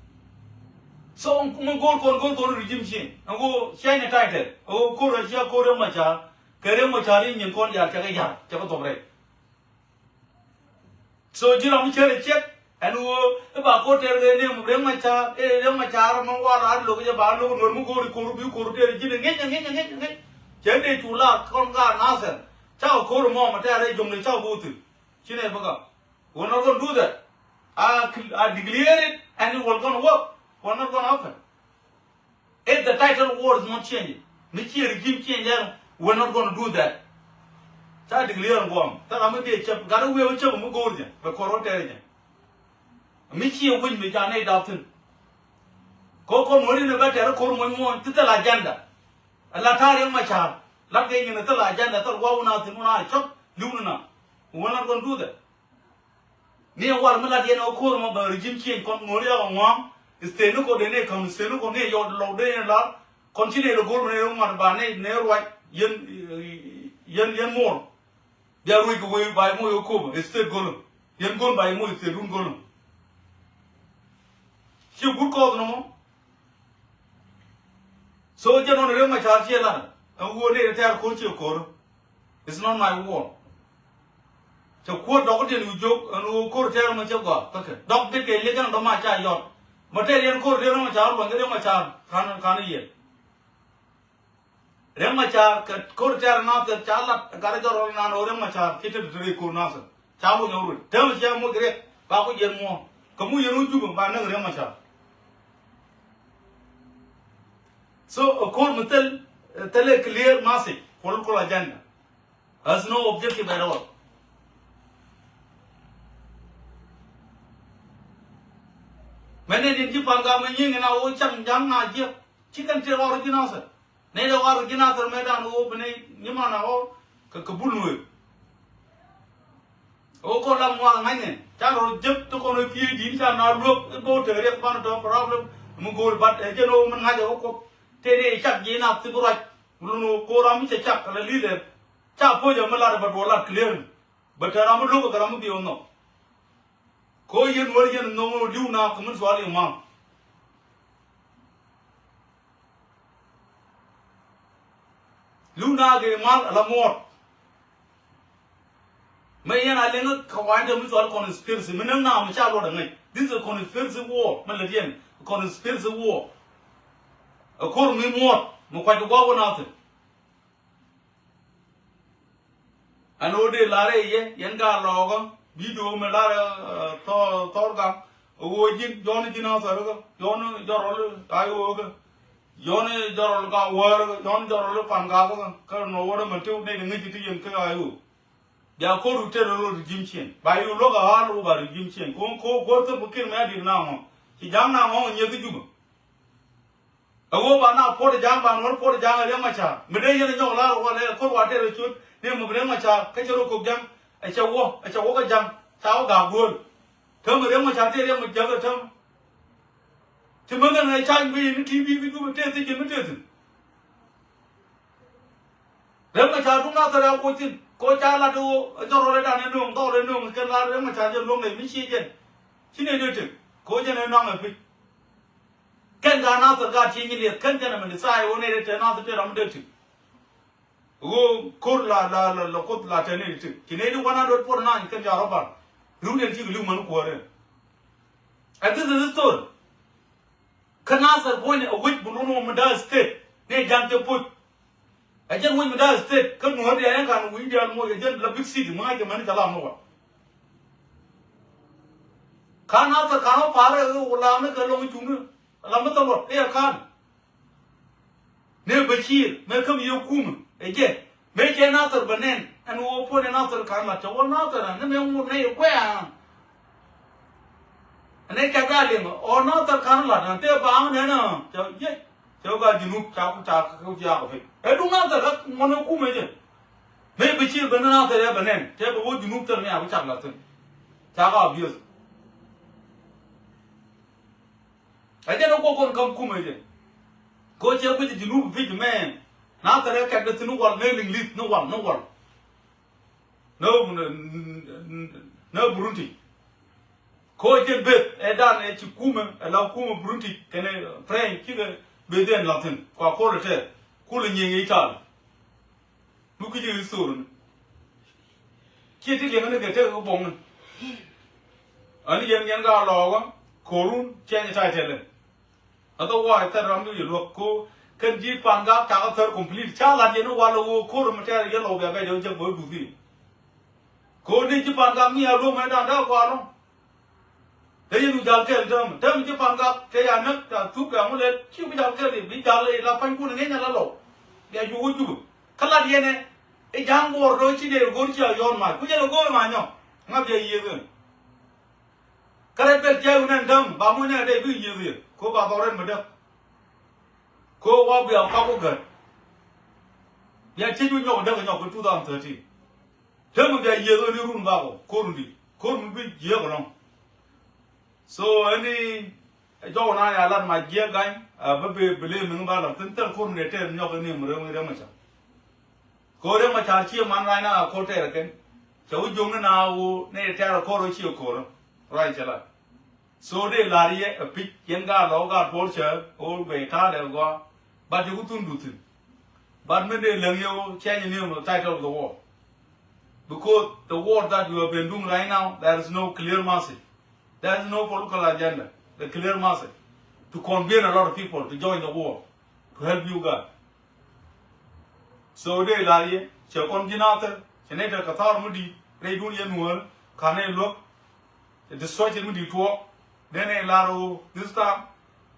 So mi go̱o̱r kɔn go̱o̱r kɔn regime change ɛn ɣöö change title ɛn ɣöö ko̱r a cia ko̱r Riek Machar kɛ Riek Machar i̱ nyin kɔn diaal cɛ kɛ ya̱r cɛ kɛ thop rɛy. So ji̱ ram mi cär ɛ ciɛk ɛn ɣöö i̱ ba ko̱r tɛr kɛ ni Riek Machar i̱ Riek Machar mi war a lo̱k jɛ ba lo̱k Nuɔ̱r mi go̱o̱r i̱ ko̱r bi ko̱r tɛr ji̱n i̱ ŋi̱c i̱ ŋi̱c i̱ ŋi̱c i̱ ŋi̱c. Cɛ dee cu laak kɔn ka Nathir ca kɛ ko̱r mɔ mɛ tɛr i̱ Jɔŋleny ca kɛ wä thi̱n. Ci nɛ bä gak. We're not gonna do that. I, cl- I declare it and it will gonna work. We're not gonna happen. If the title war is not changing, mi ci regime change lɛr, we're not gonna do that. Ca declare guam. Thaka mi dee cɛp, gat a wiɛ wä cɛp mi go̱o̱r jɛ, bɛ kɔr wä tɛr jɛ. Mi ci wi̱ny mi ca nɛy dap thi̱n. Ko kɔn wä ri ni bɛ tɛr ko̱r muɔny muɔny, ti thil agenda. A la ta̱a̱ Riek Machar, lat kɛ nyin a thil agenda, thil wa wun a thi̱n wun a cɔk, li̱w ni na. We're not gonna do that. Ni ɛ wal mi lat yɛn ɛ ko̱r mɔ bɛ regime change kɔn ŋo̱ri ɛ ŋua̱a̱ŋ. State ni kɔ dee ni ɛ ka̱n state ni kɔ ni ɛ yɔt lɔk dee ni ɛ lar. Kɔn ci ni ɛ lɔ go̱r mi ni ɛ ŋuan ba ni ɛ ruac yɛn yɛn yɛn muɔr. Bia ruec kɛ wee ba ɛ moc ɛ ko̱r state go̱lä. Yɛn go̱l ba ɛ moc state wun go̱lä. Ci gut kɔɔth ni mɔ. So jɛ nɔn Riek Machar ciɛ lat ɛ ɣöö ni ɛ tɛɛr ko̱r ciɛ ko̱r. It's not my war. Cɛ kuäär dɔk diɛn wi̱c jiök ɛn ɣöö ko̱r tɛɛr mɔ cɛ gɔaa kä kɛ dɔk bit kɛ liɛc ɛn dɔ̱ma ca yɔt. Mɔ tɛɛr yɛn ko̱r tɛɛr mɔ ca luɔny kɛ diɛn mɔ ca ka̱n ka̱n yɛn. Riɛk Macar kɛ ko̱r tɛ̈r Nasir ca lat gat jɔrɔl nan ɣöö Riɛk Macar ci te te te ko̱r Nasir. Ca moc ɣöö ruet. Täämɛ cia moc Riɛk ba ku jiɛn muɔ̱ɔ̱n. Kɛ mu yɛn wä Jubɛ ba näk Riɛk Macar. So, ɛ ko̱r mi thil, thil ɛ clear message, political agenda. Has no objective at all. Mɛn ni din ci Pangak mi nyiŋ in a wä cak ja̱ŋ na jiɛk. Ci kɛn tëë ɣɔr ji̱ Nasir. Nɛy dee ɣɔr ji̱ Nasir mëë dan ɣöö bi nɛy nyiman a ɣɔr kɛ kɛ bul nuëë. Ɣöö kɔn la ŋuak ŋa̱cnɛ ca rɔ jek ti kɔn ɣöö piëëc di̱i̱t ca na luäk i̱ bo̱o̱ tek riɛk banɛ tɔ̱ problem mi go̱o̱r, but ɛ jɛn ɣöö min ŋa̱c ɛ ɣöö Kuɔth tëë ni cak ji̱ Nasir bi ruac. Lun ɣöö ko̱r ram mi cɛ cak kɛ la leader ca puɔ̱c ɛ mi lat ɛ bɛ duɔl lat clear. Bɛ te ram mi lo̱k kɛ ram mi bi ɣä nhɔk. Ko yɛn wär yɛn nhɔk ni li̱w na kɛ min cual i̱ mal. Li̱w na kɛ mal ala muɔt. Mɛ yɛn a liŋ kɛ wa̱a̱ in te mi cual conspiracy mi näk na mi ca luɔt aŋäc. This is a conspiracy war. Mɛ lät yɛn conspiracy war. Ɛ ko̱r mi muɔt mi kuac kɛ gua̱a̱k wä na thi̱n. Ɛn ɣöö dee lar ɛ yɛ yɛn ka lɔɔkä video mi lar ɛ thɔr thɔr gaŋ. Ɛ ɣöö ji̱n jɔn ji̱n a thɔr kä jɔn jɔrɔl a ɣöö kä jɔn jɔrɔl ka wäär kä jɔn jɔrɔl pan ka kä kä nɔ wä rɛ mɛ tew nɛy ti ŋäc ti yɛn kä a ɣöö. Bia ko̱r ru ter rɔ ru ji̱n ciɛn ba yu luäk a ɣa̱l ru ba ru ji̱n ciɛn ko̱n ko̱r ko̱r thop kir mɛ a dir na ŋɔ. Ci ja̱ŋ na ŋɔ ŋɔ nyieth i̱ Jubɛ. Ɛ ɣöö ba na puɔt ja̱a̱ŋ ba nuɔ̱r puɔt ja̱a̱ŋ ɛ Riɛk Macar mi dee yɛn ɛ nyɔk la̱r ɛ wal ɛ ko̱r wa tɛr ɛ ciöt ni mi bi Riɛk Macar kä cɛ rɔ kok ja̱ŋ. Ɛ cɛ wä ɛ cɛ wä kä ja̱ŋ ca wä ga̱a̱k duel. Täämɛ Riɛk Macar tëë Riɛk Macar ɛ täämɛ. Ci mi ŋän ɛ ca̱ny mi ni ti bi bi Jubɛ tëë thi̱n ji̱n mi tëë thi̱n. Riɛk Macar duŋ Nasir ɛ kuɔc thi̱n ko ca lat ɛ ɣöö ɛ jɔrɔl ɛ dan ɛ nööŋ dhɔl ɛ nööŋ kɛn lat Riɛk Macar jɛ luɔ̱ŋ ɛ mi ci jɛn. Ci nɛy dee tek ko jɛn ɛ nɔŋ ɛ pi̱c. Kɛn ka Nasir ka tiec nyin liɛth kɛn kɛn ɛmɛ ni thaay ɣöö nɛy dee te Nasir te ram dee ti. Ɣöö ko̱r la la la la Kuoth la te nɛy ti. Ci nɛy di one hundred forty nine kɛn ca rɔ bar. Ri̱w nɛy ti kɛ li̱w män kuäärɛ. And this is the story. Kä Nasir puɔ̱ny ɛ wec bi luɔ̱n wä mi da̱a̱ state nɛy ja̱ŋ te puc. Ɛ jɛn wec mi da̱a̱ state kä nuɔ̱ɔ̱r diaal ɛn ka̱n wi̱i̱ diaal moc ɛ jɛn la big city mi ŋa̱c kɛ mɛn i̱ ca lam ni wal. Ka̱n Nasir ka̱n wä pa̱a̱r ɛ ɣöö wä lam ni kɛ lɔŋ i̱ cuŋni lam ni thɔl wä i̱ ɛ ka̱n. Ni Bashir mëë käm yɛ kumɛ ɛ jɛ mëë cɛ Nasir bɛ nɛn ɛn ɣöö puɔ̱n ɛ Nasir ka̱n lat cɛ wä Nasir ɛ ni mëë ŋut nɛy ɛ kuɛ̈ɛ̈. Ɛn ɛ kɛk a liŋ ɔ Nasir ka̱n lat ɛn tëë baaŋ nɛn ɔ cɛ jiɛc. Cɛ wä gaa Junub ca ku ca ku jiaak ɔ piny ɛ duŋ Nasir ɛ ŋuɔ̱n ɛ kumɛ jɛ. Mëë bi ci ben Nasir ɛ bɛ nɛn cɛ bɛ wä Junub thil mi a ku cak la thi̱n. Ca gaa biöth. Ɛ jɛn ɛ kuɔk kɔn ka̱m kumɛ jɛ. Ko cɛ guic Junub pic mɛ Nasir ɛ kɛk dee thi̱n wal mëë liŋ li̱th ni wal ni wal. Nä, nä Burundi. Ko jɛn beth ɛ dan ɛ ci kumɛ ɛ la kumɛ Burundi kɛnɛ French cikɛ beth ɛn la thi̱n kua kol ɛ tɛth kulɛ nyieny ɛ Itali. Luk ki ji̱ history ni. Ciɛ ti liɛŋ ni kɛ tek kɛ buɔŋni. Ani yɛn yɛn ka lɔɔkä korun cɛny title. Otherwise thɛr ram ni yɛ luäk ko kɛn ji̱ Pangak cakɛ thär complete ca lat yɛn ni wal ɛ ɣöö ko̱r mi tɛɛr yɛn lɔw bia bɛc ɛ jɛ bä duthi. Ko ni ji̱ Pangak mi a luäk mɛ dan dee gua̱a̱r lɔ̱ŋ. Te yɛn wi̱c jal kɛɛl täämɛ täämɛ ji̱ Pangak te ya näk ca thuk ca ŋu lɛl ci bi jal kɛɛl i̱ bi jal i̱ la pa̱nykun ŋi̱ny ala lɔw. Bia juuk wä Jubɛ kä lat yɛn ɛ i̱ ja̱a̱ŋ buɔɔr do̱ ci dee go̱o̱r ci a yɔ̱ɔ̱n mac ku jɛn ɛ go̱o̱r mac nyɔk. Ŋa bia yiëëk ɛ. Kä rɛc bɛl tia̱a̱c wun ɛn däm ba muɔ̱ny nɛ dee bi yiëth yɛ ko ba dhɔr ɛn mi däk. Ko wa bia kɔk wä gät. Bia tiec wä nyɔk däk nyɔk kɛ two thousand thirteen. Täämɛ bia yiëth wä ni run bakɔ ko̱r mi bi ko̱r mi bi jiääk ɛlɔ̱ŋ. So ɛni ɛ jɔk na ya lat ma jiääk gany a bä bi bi lee miŋ ba lat thin thil ko̱r mi dee tɛɛr nyɔk ɛni mi rɛm rɛm a ca. Ko̱r in ma ca̱r cië man ruac na a ko̱r tɛɛr kɛn. Cɛ wä jo̱ŋni na ɣöö ni tɛɛr a ko̱r ɣä cië ko̱r ruac cɛ la. So dee la̱r yɛ a pic yɛn gaat lɔ gaat puɔl cɛ ɣöö guɛy ta̱a̱ lɛ gɔaa. But yɛ ku thun du thi̱n. But min dee läŋ yɛ ɣöö change name of title of the war. Because the war that you have been doing right now, there is no clear message. There is no political agenda, the clear message to convince a lot of people to join the war, to help you guys. So dee lar yɛ cɛ kɔn ji̱ Nathir cɛ nɛy te kɛ thaar mi di̱i̱t rɛydun yɛ nuäär ka̱n nɛy luäk. Cɛ destruction mi di̱i̱t tuɔɔk dee nɛy lar ɣöö this time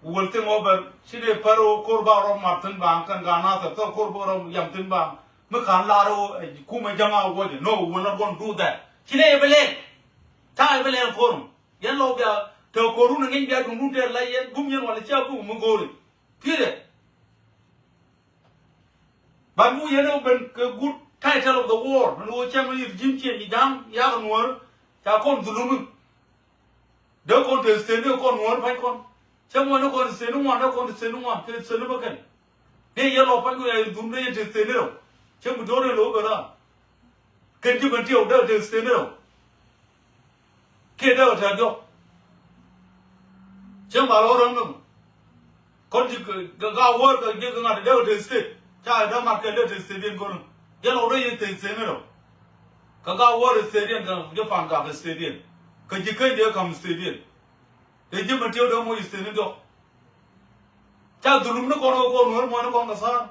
will think over. Ci dee pär ɣöö ko̱r ba rɔ mat thi̱n baŋ kɛn gaat Nathir thok ko̱r ba rɔ yam thi̱n baŋ. Mi ka̱n lar ɣöö ɛ kumɛ jäŋ a wuɔcɛ, no, will not gonna do that. Ci nɛy bi lɛl. Ta̱a̱ bi lɛl ko̱r. Yɛn lɔw bia te ko̱run a ŋi̱ny bia duŋdun tɛɛr la yɛn gum yɛn wala cia gum mi go̱o̱ri. Period. But mu yɛn ɛ ben kɛ good title of the war ni wä cɛm ni regime change ja̱a̱ŋ yak nuɔ̱ɔ̱r ca kɔn dhulumi. Dee kɔn te state ni kɔn nuɔ̱ɔ̱r pa̱ny kɔn cɛm wä ni kɔn state ni ŋuan dee kɔn te state ni ŋuan te state ni bä kɛn. Dee yɛ lɔ pa̱ny kɔn ya dhum dee yɛn te state ni rɛw cɛm bi do̱r ni lo̱w bɛ raar. Kɛn ji̱ ben tiɛw dee te state ni rɛw. Kiɛ dee kɛ tɛ̈th diɔ̱k. Cieŋ ba rɔ̱ rɔ̱ŋ ni mɔ. Kɔn ji̱ kɛ ga wäär kɛ ji̱ kɛ ŋa̱t dee kɛ te state. Ca kɛ dee mat kɛ dee te state diɛn kɔn. Jɛ lɔk dee yɛ te state ni rɔ. Kɛ ga wäär state diɛn kɛ ji̱ pan gak state diɛn. Kɛ ji̱ keny dee kam state diɛn. Dee ji̱ mɛ tiɛw dee moc state ni diɔ̱k. Ca dhulum ni kɔn kɛ kɔn wä mɔni kɔn kɛ tha̱a̱r.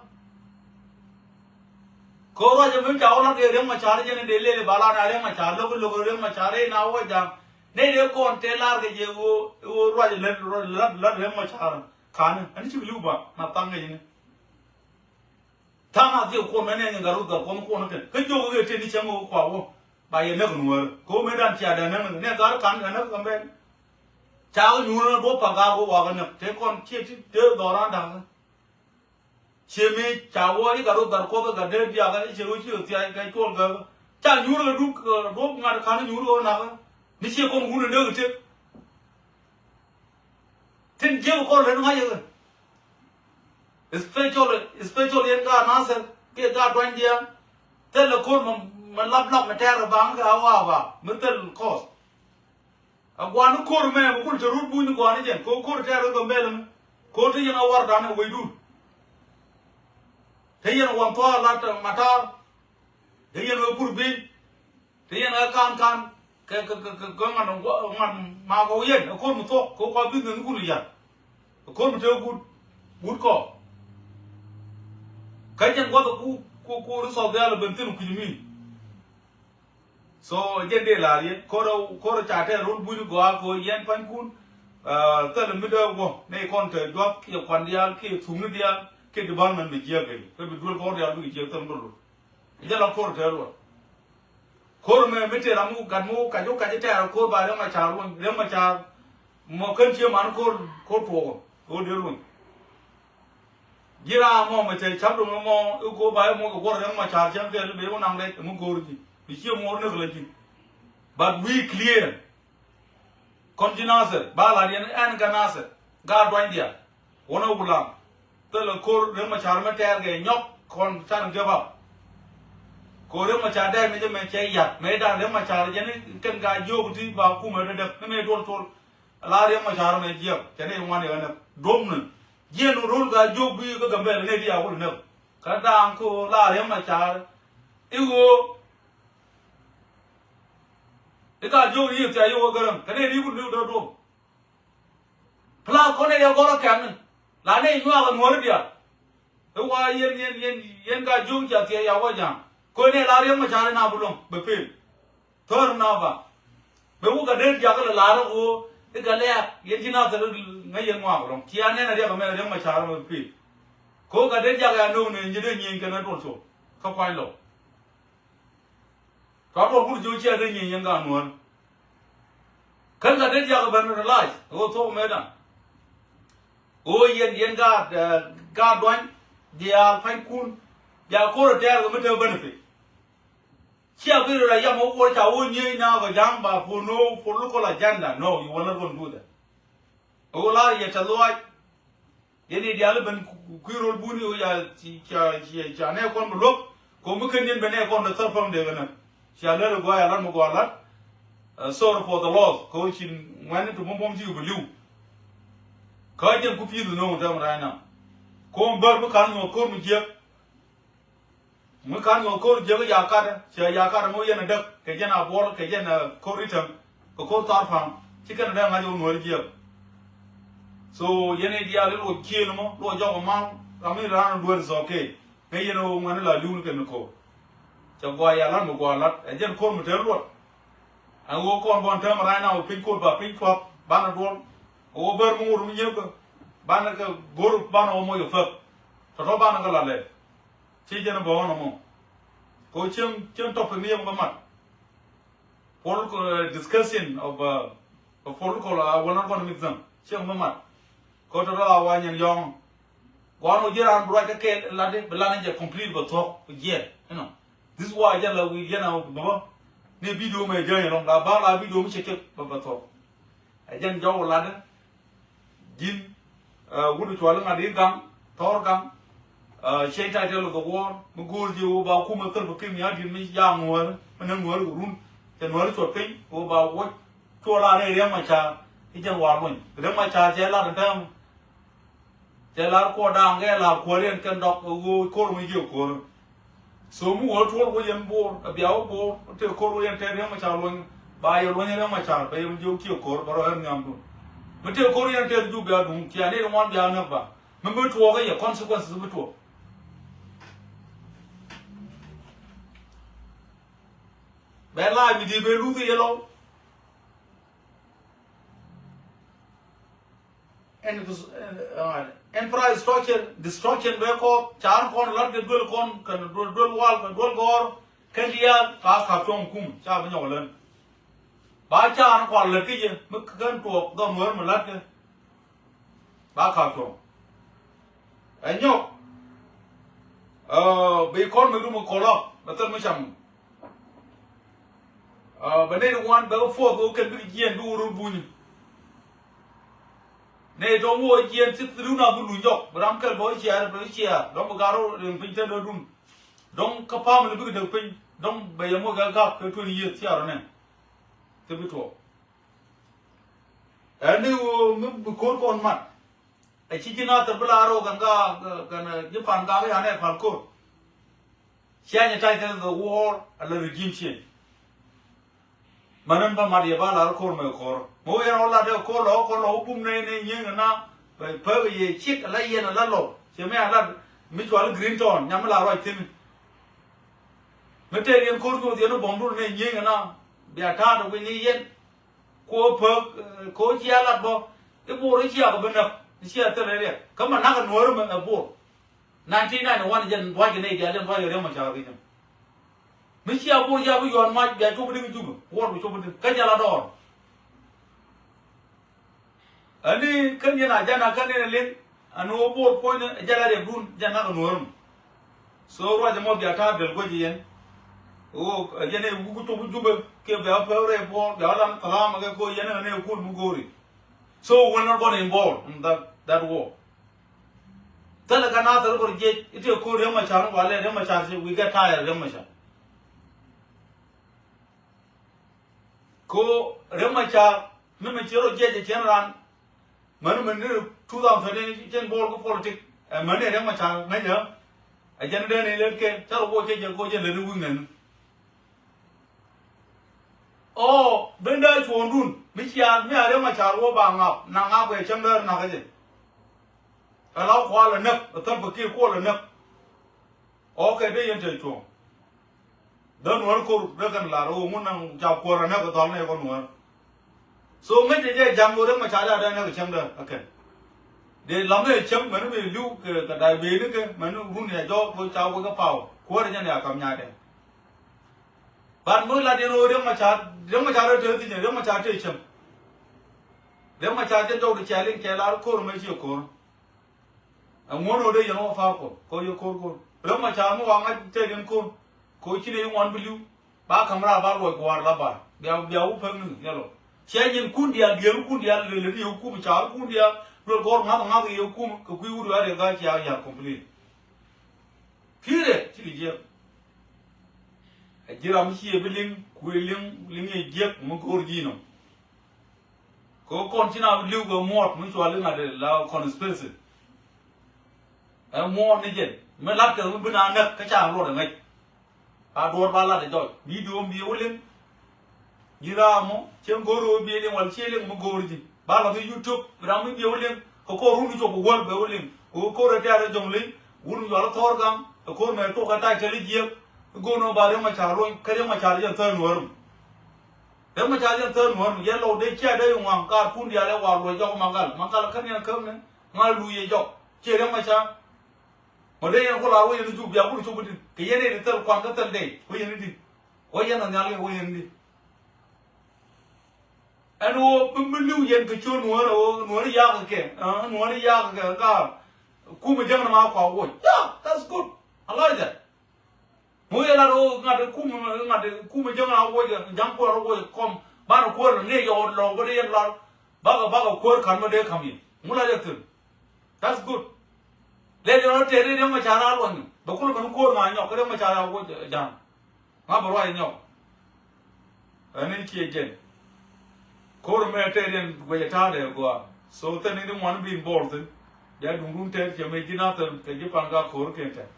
Kɛ ruac ɛmɛ ca wä lat kɛ Riɛk Macar jɛn in dee lëël i̱ ba lat a Riɛk Macar lo̱k lo̱k Riɛk Macar in a wä ja̱a̱ŋ. Nɛy dee kɔn tëë lar kɛ jɛ ɣöö ɣöö ruac lät lat lat Riɛk Macar. Ka̱n ani cik li̱w ba ma thaŋ kɛ jini. Tha̱a̱ŋ a dhiɛw kuɔn mɛ nɛn in gat rut dhɔr kuɔn kuɔn kɛn kä jiök kɛ tëë ni cäŋ ɣöö kua wä. Ba yɛ näk nuäärä kɛ ɣöö mëë dan cia dee näk ni nɛ gat ka̱n ɛ näk kɛ mɛn. Ca kɛ nyuur ni duɔ̱p pa gaak wä wakɛ näk tëë kɔn ciɛ ti dee dhɔran da̱kä. Ciɛ mëë ca wä i̱ gat rut dhar kuɔth i̱ gat dee diakä i̱ ciɛ wä ci kɛ thiac kɛ cuɔl gäkä. Ca nyuur kɛ duk duɔ̱p ŋa̱t ka̱n nyuur kɛ wä nakä. Ni ciɛ kɔn wun in dee kɛ tëk. Tin jiäk kɔn len ŋa̱c yɛ kɛ. Especially, especially yɛn gaat Nasir kiɛ gaat duany diaal. Thilɛ ko̱r mɛ, mɛ lap lap mɛ tɛɛr kɛ baŋ kɛ a wa ba mɛ thil kɔth. A guani ko̱r mɛ mɛ kul te rut buny ni guani jɛn ko ko̱r tɛɛr kɛ Gambɛl mɛ. Ko̱r te yɛn a war dan ɛ wecdun. Te yɛn wan thuaar lat matar. Te yɛn wä pur bi. Ti yɛn ɛ kan kan kɛ kɛ kɛ kɛ ŋuan ŋuan ma kɔ yɛn ɛ ko̱r mi thuɔk kɛ kɔ bi ŋäŋ kun yar. Ɛ ko̱r mi te gut gut kɔ. Kä jɛn guath ku ku ku ri thɔk diaal ben thin kui̱ mi. So jɛn dee la̱r yɛn ko̱r ko̱r ca tɛɛr run buny gɔaa kɛ yɛn pa̱ny kun. Thilɛ mi dee guɔ nɛy kɔn te juak kiɛ kuan diaal kiɛ thuŋni diaal kiɛ department bi jiɛk kɛ kɛ bi duel kɔr diaal bikɛ jiɛk thil mi dee luth. Jɛ la ko̱r tɛɛr wä. Ko̱r mɛ mi tëë ram mi wä gat mi wä kac wä kac tɛɛr ko̱r ba Riɛk Macar wä Riɛk Macar. Mɔ kän cie man ko̱r ko̱r tuɔɔk wä dee luny. Ji̱ raa mɔ mɛ tɛɛ cap dom mɔ i̱ ko̱r ba i̱ mɔ kɛ guɔr Riɛk Macar cäŋ kɛɛl i̱ ben wä naŋ rɛc mi go̱o̱r ji̱ bi cie muɔɔr näk lä ji̱. But we clear. Kɔn ji̱ Nasir ba lat yɛn ɛn kä Nasir gaat duany diaal. Wänä wulaŋ thilɛ ko̱r Riɛk Macar mɛ tɛɛr kɛ nyɔk kɔn can gɛp ap. Ko̱r Riɛk Macar dɛɛk ni jɛ mɛ cɛ yat mɛ dan Riɛk Macar jɛn kɛn ka jiök ti ba kumɛ dädäk ni mɛ tuɔl tuɔl. La Riɛk Macar mɛ jiɛk cɛ ni ŋuan yɛ kɛ näk duɔ̱m ni jiɛn rol ka jiök bi kä Gambɛl ni ti a wul näk. Kä da̱a̱ŋ ko la Riɛk Macar i̱ ɣöö i̱ ka jiök ni yɛ thia yɛ wä gäräŋ kɛ ni ri wul ni wä däk duɔ̱m. Pla kɔn ɛ yɛ gɔrɔ kɛn ni la nɛ nyuak ɛ nuɔri diaal. I̱ wa yɛn yɛn yɛn yɛn ka jiök ca thiɛ ya wä ja̱a̱ŋ ko nɛ la Riɛk Macar ina bi luɔ̱ŋ bɛ pel. Thɔr na ba bɛ wä ka den jakä lɛ lar ɣöö i̱ ka lɛɛk yɛn ci na thɛl ŋäc yɛn ŋuak luɔ̱ŋ cia nɛn a riɛk ɛmɛ Riɛk Macar bɛ pel. Ko ka den jakä ya no̱o̱ŋ ni nyi dee nyieny kɛn ɛ duɔl thok kä kuany lɔ. Cua duɔl wur ji̱ wä ciɛ dee nyieny yɛn gaat nuäär. Kän ka dee diak ben realize ɣöö thuɔ̱k mëëdan. Ɣöö yɛn yɛn gaat gaat duany diaal panykun. Bia ko̱r tɛɛr kɛ mi te benefit. Cia bi rɔ yam wä kuɔr ca wä nyiey na kɛ ja̱a̱ŋ ba for no political agenda. No, you will not gonna do that. Ɣöö la yɛ tɛth luaac. Yɛn i̱ diaal i̱ ben kui̱ rol buni ɣöö ca ca ca ca nɛ kɔn bi luäk. Ko̱ mi ken yɛn ben nɛ kɔn dee thär päm dee kɛ näk. Cia lät i̱ gɔaa ya lat mi gɔaa lat. Sorry for the loss kɛ ɣöö ci ŋuɛ̈tni ti buɔ̱m buɔ̱m ci kɛ bi li̱w. Kä jɛn ku pi̱i̱th bi no̱o̱ŋ tɛm right now. Ko̱ mi bär mi ka̱n nyuɔ̱th ko̱r mi jiäk. Mi ka̱n ŋɔ ko̱r jiäk ya̱ ka̱t, cɛ ya̱ ka̱t ŋɔ yɛn a däk, kɛ jɛn a buɔl, kɛ jɛn a ko̱r i̱ täm, kɛ ko̱r thar pa̱ŋ, ci kɛn a däk ŋa̱c ɣöö nuɔ̱ɔ̱r jiäk. So yɛn i̱ diaal i̱ luɔc kiɛn mɔ, luɔc jɔk ɛ mal, ram i̱ raan dueer is okay. Ŋäc yɛn ɣöö ŋuɛ̈ni la li̱w ni kɛn ni ko̱r. Cɛ gua̱a̱ ya la̱t mi gua̱a̱ la̱t. Ɛ jɛn ko̱r mi te luɔt. Ɛn ɣöö kɔn bɔn täämɛ right now piny ko̱r ba piny cua̱p banɛ duɔl. Ɛ ɣöö bär mi ŋot mi nyieekä. Banɛ kɛ go̱r banɛ ɣöö moc ɛ fäk. Tɔ̱tɔ̱ banɛ kɛ la lɛl. Ci jɛn bä ɣɔn ɛmɔ. Kɛ ɣöö cieŋ, cieŋ topic ni yɛn bä mat. Political, uh, discussion of, uh, of political, uh, I will not gonna mix them. Cieŋ bä mat. Kɛ ɣöö tɔ̱tɔ̱ a wa nyɛn yɔ̱ɔ̱ŋ. Gua̱a̱n ɣöö ji̱ raan bi ruac kä kɛɛl latdi bi lan jɛ complete bɛ thuɔ̱k bi jiɛɛn. You know. This is why jɛn la wi̱i̱ jɛn a bä bä. Ni video mɛ jɛn yɛ lɔŋ la ba la video mi cɛ cɛ bɛ bɛ thuɔ̱k. Ɛ jɛn jɔw latdi. Ji̱n, uh, wut cuali ŋa̱t i̱ gaŋ thɔɔr gaŋ. Uh, ciey title of the war mi go̱o̱r ji̱ wä ba kumɛ thil bi kim ya di̱t mi ya ŋuäär mi ni ŋuäär kɛ run. Cɛ ŋuäär cuɔt piny wä ba wuɔc. Cuɔ la rɛy Riɛk Macar i̱ jɛn war luny Riɛk Macar cɛ lat in tɛm. Cɛ lar kuɔ da̱a̱ŋ kɛ lar kuäär yɛn kɛn dɔk ɣöö ko̱r mi jiɛ ko̱r. So mi wä tuɔl wä yɛn Bor a bia wä Bor tëë ko̱r wä yɛn tɛɛr Riɛk Macar luɔny ba yɛ luɔny Riɛk Macar bɛ yɛn jiɛ wä kiɛ ko̱r bɛ rɔ ɣän nhiamdun. Mi tëë ko̱r yɛn tɛɛr jup bia duŋ cia ni ri ŋuan bia näk ba mi mi tuɔɔk yɛ consequences mi tuɔɔk. Bɛ la̱a̱c mi di bɛ luth yɛ lɔw. Ɛn, ɛn, ɛn pra destruction, destruction bɛ kɔɔth, car kɔn lat kɛ duel kɔn, kɛn duel, duel wal, kɛn duel gɔɔr, kɛn diaal, ka kap cuɔ̱ŋ kum, ca bi nyɔk län. Ba car kɔn lät kä jɛ, mi kän tuɔɔk dhɔm wär mi lat kɛ. Ba kap cuɔ̱ŋ. Ɛ nyɔk. Ɛ, bi kɔn mi rum kɔlɔ, bɛ thil mi cam. Ɛ, bɛ nɛy ti ŋuan bɛ kɛ puɔth kɛ kɛn bikɛ jiɛɛn bi wä rut buny. Nɛy tɔ̱ mi wä jiɛɛn ti thil wun a bi luny jɔk bi ram kɛl bä wä ciɛɛr bɛ wä ciɛɛr dɔ̱ŋ bi gar rɔ riŋ piny tɛn dɔ̱dun. Dɔ̱ŋ kä family bikɛ däk piny dɔ̱ŋ bɛ yɛ moc kɛ gak kɛ twenty years ciɛɛr rɔ nɛ. Ti bi tuɔɔk. Ɛn ni ɣöö mi bi ko̱r kɔn mat. Ɛ ci ji̱ Nathir bi la rɔ kɛn ka kɛn ji̱ pan gak yan ɛ pal ko̱r. Cia nyɛ ta̱y kɛn the war a la regime change. Män in bä mat yɛ ba lar ko̱r mɛ ko̱r mɛ wä yɛn ɔ lat ɛ ko̱r lɔ ko̱r lɔ wä bum nɛ nɛ nyieng na. Bɛ pek yɛ cik a la yɛn a la lɔ cɛ mɛ a lat mi cual green town nyam mi la ruac thin. Mi tɛɛr yɛn ko̱r nyoth yɛn bɔm dun nɛ nyieng na bia ta̱a̱ dɔ wi̱n ni yɛn. Ko pek ko cia lat bɔ i̱ Bor i̱ cia kɛ bi näk i̱ cia thil riɛk kä ma nak ɛ nuɔ̱ɔ̱ri mɛ ɛ Bor. Nineteen ninety one jɛn buac kɛ nɛy diaal jɛn buac kɛ Riɛk Macar kɛ jɛn. Mi cia Bor cia bi yuɔ̱ɔ̱n mac bia cop diŋ Jubɛ wuɔr bi cop diŋ kä jɛ la dɔɔr. Ani kän yɛn a jɛn a kän yɛn a liŋ ani wä Bor puɔ̱nyni ɛ jɛ la riɛkdun jɛn nak ɛ nuɔ̱ɔ̱ri mɛ. So ruac ɛmɔ bia ta̱a̱ del guäc yɛn. Ɣöö yɛn ɛ wuk cop Jubɛ kiɛ bia pek rɛy Bor bia wä lan thalamɛ kɛ ko yɛn ɛ nɛ kul mi go̱o̱ri. So we're not gonna involve in that, that war. Thilɛ kɛ na thilɛ kɔr jiɛc i̱ tëë ko̱r Riɛk Macar walɛ Riɛk Macar ci we get tired Riɛk Macar. Ko Riɛk Macar ni mi ci rɔ jiɛc ɛ cɛn ran. Mäni mäni two thousand thirteen cɛn Bor kä politik ɛ mäni Riɛk Macar ŋäcä. Ɛ jɛn dee ni lel kɛ ca rɔ wuɔ cɛ jɛ ko jɛ lel ni wi̱i̱ ŋäni. Ɔ ben dee cuɔ̱ɔ̱ŋdun mi cia mi a Riɛk Macar wä ba ŋap na ŋap kɛ cäŋ dee ri nakä jɛ. Ɛ la kual ɛ näk ɛ thäl bä kiɛ kuɔl ɛ näk. Ɔ kɛ dee yɛn te cuɔ̱ɔ̱ŋ. Dee nuɔ̱ɔ̱r ko̱r dee kɛn lar ɣöö ŋun naŋ ca kuɔr ɛ näk ɛ thɔl nɛ kɔ nuɔ̱ɔ̱r. So ŋäc jɛ jɛ ja̱ŋ ɣöö Riɛk Macar ca dee näk ɛ cäŋ dee ɛ kɛn. Dee lam ni ɛ cäŋ mäni mi li̱w kɛ kɛ da̱a̱c bee ni kɛ mäni run yɛ jɔɔk ɣöö ca wä kɛ paw kuäärɛ jɛn ya kam nyaatɛ. But mi lat yɛn ɣöö Riɛk Macar Riɛk Macar ɛ te thi̱n Riɛk Macar te cäŋ. Riɛk Macar jɛ jɔk di cɛɛl in cɛ lar ko̱r mɛ ciɛ ko̱r. Ɛŋuɔ̱n ɣöö dee yɛn wä pa̱a̱r kɔ kɔ yɛ ko̱r ko̱r Riɛk Macar mi waŋ a tɛɛt yɛn ko̱r. Kɔ ci ni yi ŋuan bi li̱w ba ka̱m raar ba luɔc gua̱a̱r la ba̱a̱r bia bia wä päk ni yɛ lɔ. Ciɛ nyin kun diaal diɛɛr kun diaal lele ni yɛ kum ca̱a̱r kun diaal luɔl gɔr ŋa̱th ŋa̱th yɛ kum kɛ kui̱ wut ɣa̱r yɛ ga̱a̱c cia ya̱r complete. Period. Cikɛ jiɛk. Ɛ ji̱ ram mi ci yɛ bi liŋ kuëë liŋ liŋ yɛ jiɛk mi go̱o̱r ji̱ nɔ. Kɛ kɔn ci na li̱w kɛ muɔt mi cual iŋa̱t la conspiracy. Ɛ muɔt ni jɛn mi lat kɛ mi bi na näk kä ca luɔt ɛ ŋäc. A duɔ̱ɔ̱r ba lat ɛ jɔc bi duɔ̱ɔ̱m bi wä liŋ. Ji̱ ram mɔ cieŋ go̱o̱r ɣöö bi liŋ wal cie liŋ mi go̱o̱r ji̱ ba lɔ ki YouTube bi ram mi bi wä liŋ. Kɛ ko̱r run ki cop bi wäl bɛ wä liŋ kɛ ko̱r ɛ tɛ̈r ɛ jɔ̱ŋ liŋ wun mi cual ɛ thɔɔr gaŋ. Ɛ ko̱r mɛ tuɔk kɛ ta̱y tɛli jiɛk. Go̱o̱n ɔ ba Riɛk Macar luɔny kä Riɛk Macar jɛn thäär nuɔ̱ɔ̱r mi. Riɛk Macar jɛn thäär nuɔ̱ɔ̱r mi yɛn lɔw dee cia dee ŋuaŋ kar kun diaal ɛ wa luɔc jɔk Maŋgal. Maŋgal kä niɛn käm ni ŋa̱ luc yɛ jɔk. Ciɛ Riɛk Macar. Mɔ dee yɛn ku la wä yɛn i̱ cuk bia wur cuk i̱ di̱t kɛ yɛn i̱ di thil kuan kä thil dee wä yɛn i̱ di̱t. Wä yɛn i̱ nhial kɛ wä yɛn i̱ di̱t. Ɛn ɣöö mi, mi li̱w yɛn kɛ ciöt nuɔ̱ɔ̱rä ɣöö nuɔ̱ɔ̱rä ya̱a̱k kɛ, nuɔ̱ɔ̱rä ya̱a̱k kɛ ka kumɛ jäŋ ni ma kua woc. Yeah, that's good. I like that. Ŋu yɛ lat ɣöö ŋa̱t kumɛ, ŋa̱t kumɛ jäŋ ni a woc, ja̱ŋ kuɔr a woc kɔm banɛ kuɔr ni yɛ ɣöö lɔ̱ŋ bä dee yɛn lat. Bakɛ, bakɛ kuɔr ka̱n bä dee ka̱m yɛ. Ŋu la yɛ thi̱n. That's good. Lɛ diɔn tɛɛri Riɛk Macar a luɔny bɛ kulɛ mɛn kuɔr ŋa nyɔk kɛ Riɛk Macar a woc ja̱ŋ. Ŋa bɛ ruac nyɔk. Ɛn in ciɛ jɛn. Ko̱r mɛ tɛɛr yɛn guɛcɛ ta̱a̱dɛ gɔaa. So thɛn in ŋuan bi involved thin. Bia duŋdun tɛɛr cɛ mɛ ji̱ Nathɛr kɛ ji̱ Pan Gak ko̱r kɛn tɛɛr.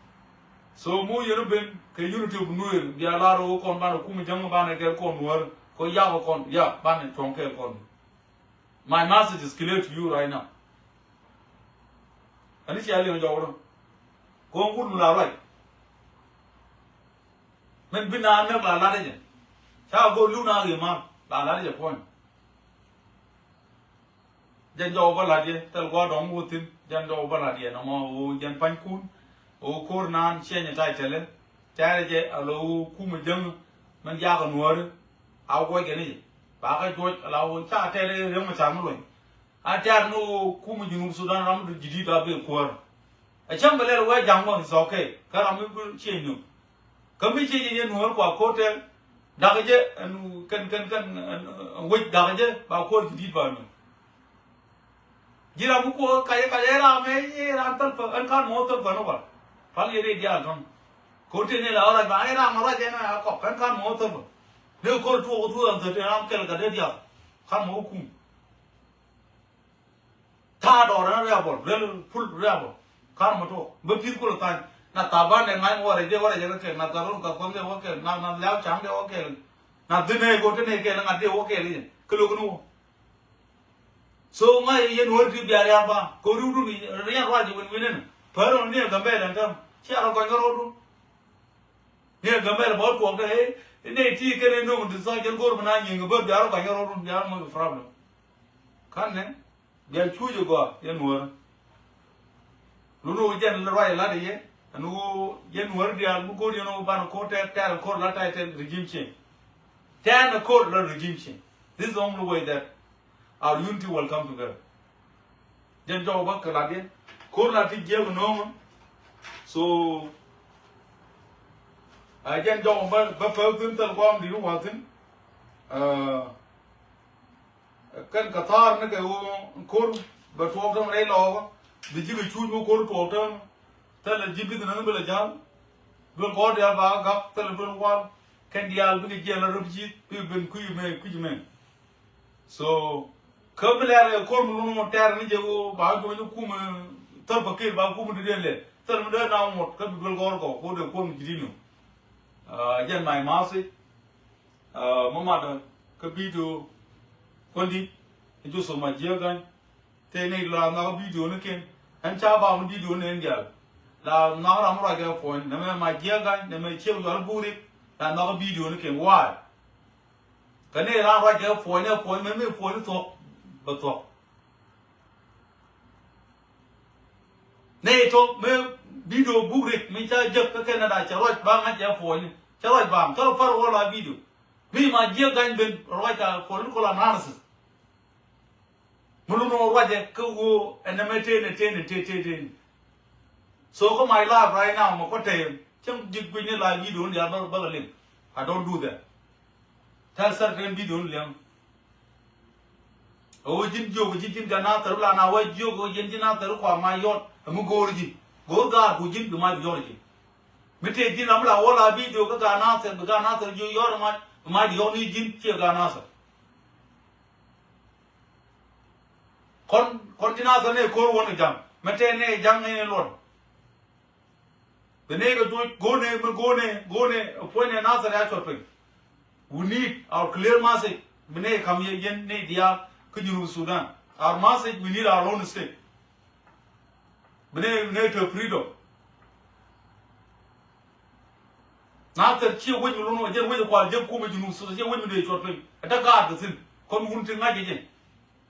So mu yɛn ben kɛ unity of Nuer bia lar ɣöö kɔn banɛ kum jäŋ banɛ kɛɛl kɔn nuäär kɔ yak kɔn ya banɛ cuɔ̱ŋ kɛɛl kɔn. My message is clear to you right now. Ani cia liŋ jɔwrä. Go̱o̱ŋ wut mi la ruac. Min bi naan näk la lat jɛ. Ca go̱o̱r li̱w na ɣi̱i̱ mar la lat jɛ puɔ̱ny. Jɛn jɔw bä lat yɛ thil gua̱a̱r dɔ̱ŋ wä thi̱n jɛn jɔw bä lat yɛ nɔmɔ ɣöö jɛn pa̱nykun. Ɣöö ko̱r naan ciɛnyɛ ta̱y tɛlɛ. Tɛ̈rɛ jɛ a lo̱ ɣöö kumɛ jäŋ min jakä nuääri. A wuɔckɛ ni jɛ ba kä juɔc a la ɣöö ca tɛ̈rɛ Riɛk Macar mi luɔ̱ny. A tɛ̈r ni ɣöö kumɛ Junub Sudan ram mi ji̱ di̱t a ben kuäär. Ɛ cäŋ bɛ lɛl wee ja̱ŋ mɔ is okay. Kä ram mi bi cieny ni kä mi cieny ni nuɔ̱ɔ̱r kua ko̱r tɛl. Dakä jɛ ɛn kɛn kɛn kɛn ɛn wec dakä jɛ ba ko̱r ji̱ di̱t ba nuɔ̱ɔ̱r. Ji̱ ram mi kuɔ kacɛ kacɛ ram ɛ ram thäl pä ɛn kan mɔ thäl pä ni wal. Pal yɛ ri diaal tɔ̱ŋ. Ko̱r tëë ni la ɣä rac ba ɛ ram ɛ rac ɛn a kɔk ɛn kan mɔ thäl pä. Dee ko̱r tuɔɔk tuɔɔk ɛn thäl tëë ram kɛl ka dee diaal. Kan mɔ kum. Ta̱a̱ dɔɔr ɛn riabɔl rel pul riabɔl. Ka̱r mɔ tuɔɔk bä pi̱th kulɛ tha̱a̱ny. Na tha̱a̱ ban dee ŋa̱ny wä rɛc dee wä rɛc ɛ kɛ kɛl na tha̱a̱ run ka kuɔn dee wä kɛl na na liaw ca̱ŋ dee wä kɛl. Na dhin ɛ go̱o̱r thin ɛ kɛl ŋa̱t dee wä kɛl i̱ jɛ kɛ lo̱k ni wä. So ŋa̱c yɛn wä ti bia ria̱a̱ŋ ba kɛ riwdun ria̱a̱ŋ ruac jɛ win win ɛn. Pär ɔn ni ɛ Gambɛl ɛn tääm cia rɔ gɔny kɛ rɔɔdun. Ni ɛ Gambɛl bä wä tuɔɔk dee ɛ nɛ ti kɛn ɛ no̱o̱ŋ ti tha̱a̱ jɛn go̱o̱r mi na nyiŋ kɛ bä bia rɔ gɔny kɛ rɔɔdun bia rɔ moc kɛ problem. Ka̱n nɛ bia cuuc ɛ gɔaa yɛn nuäärä. Lun ɣöö jɛn ruac ɛ la̱t ɛ yɛ ɛn ɣöö yɛn nuäärä diaal mi go̱o̱r yɛn ɣöö banɛ ko̱r tɛɛr tɛɛr ko̱r la̱t ta̱y tɛn regime change. Tɛɛr ɛ ko̱r la̱t regime change. This is the only way that our unity will come together. Jɛn jɔk bä kɛ la̱t yɛ ko̱r la̱t ti jiɛk nööŋä. So ɛ jɛn jɔk bä bä päk thi̱n thil guam di̱t wa̱thi̱n. Ɛ Kɛn kɛ tha̱a̱r ni kɛ ɣöö ko̱r bɛ tuɔɔk täämɛ rɛy lɔɔkä. Bi ji̱ kɛ cuuc wä ko̱r tuɔɔk täämɛ. Thilɛ ji̱ business ni bi lɛ ja̱l. Duel kɔɔr diaal ba kɛ gak thilɛ duel wal. Kɛn diaal bikɛ jiɛn la röp ji̱ bi ben kui̱c mɛ kui̱c mɛ. So kä mi lɛr kɛ ko̱r mi lun wä tɛɛr ni jɛ ɣöö ba juɔ̱ny ni kumɛ thäl pa kil ba kumɛ di diɛn lɛ thilɛ mi dee na ŋuɔ̱t kä bi duel kɔɔr kɔ ko̱r dee ko̱r mi ji̱ di ni. Jɛn my message. Aa, mɔ matdä kä bidio kuändi. Ɛ Joseph Majiäk Gany. Tëë nɛy la nhɔakä bidio ni kɛn. Ɛn ca bam ni bidio ni ɛn diaal. La nhɔakä ram mi ruac kɛ puɔ̱ny nɛmɛ Majiäk Gany nɛmɛ ciek yual buk rik. La nhɔakä bidio ni kɛn. Why? Kɛ nɛy ram ruac kɛ puɔ̱ny ɛ puɔ̱ny mɛ mi puɔ̱ny thuɔ̱k bɛ thuɔ̱k. Nɛy tɔ̱ mi bidio buk rik mi ca jek kä Canada cɛ ruac ba ŋa̱c cɛ puɔ̱nyni cɛ ruac ba ŋa̱c kä rɔ par wä la bidio. Mi Majiäk Gany ben ruac ka political analysis. Mi lun wä ruacɛ kä ɣöö ɛn nɛmɛ tëë nɛ tëë nɛ tëë tëë tëë nɛ. So kä my life right now mɛ kɔ tɛy cäŋ ji̱ gui̱cni la bidio ni diaal bä bä kɛ liŋ. I don't do that. Tɛl thɛr tɛn bidio ni liɛŋ. Ɛ ɣöö ji̱n jiök ji̱ ji̱n Ganathɛr la na wä jiök ɣöö ji̱n ji̱ Nathɛr kua mac yɔt ɛ mi go̱o̱r ji̱ go̱o̱r gaar ku ji̱n bi mac bi yɔt ji̱. Mi tëë ji̱n ram la wä la bidio kä Ganathɛr bi Ganathɛr jiök yɔt ɛ mac bi mac bi yɔt ni ji̱n ciɛ Ganathɛr. Kɔn kɔn ji̱ Nathɛr ni ko̱r wän kɛ ja̱ŋ mɛ tëë ni ja̱ŋ ni luɔt. Bi nɛy kɛ juɔc go̱o̱nɛ mi go̱o̱nɛ go̱o̱nɛ puɔ̱nynɛ Nathɛr ya cuɔt piny. We need our clear message. Bi nɛy kam yɛ yɛn nɛy diaal kä Junub Sudan. Our message, we need our own state. Bi nɛy, bi nɛy te freedom. Nathɛr ciɛ wec mi lun wä jɛn wec kual jɛ kumɛ Junub Sudan, ciɛ wec mi dee cuɔt piny. Ɛ te gaat kɛ thi̱n kɔn wun ti ŋa̱c kɛ jɛ.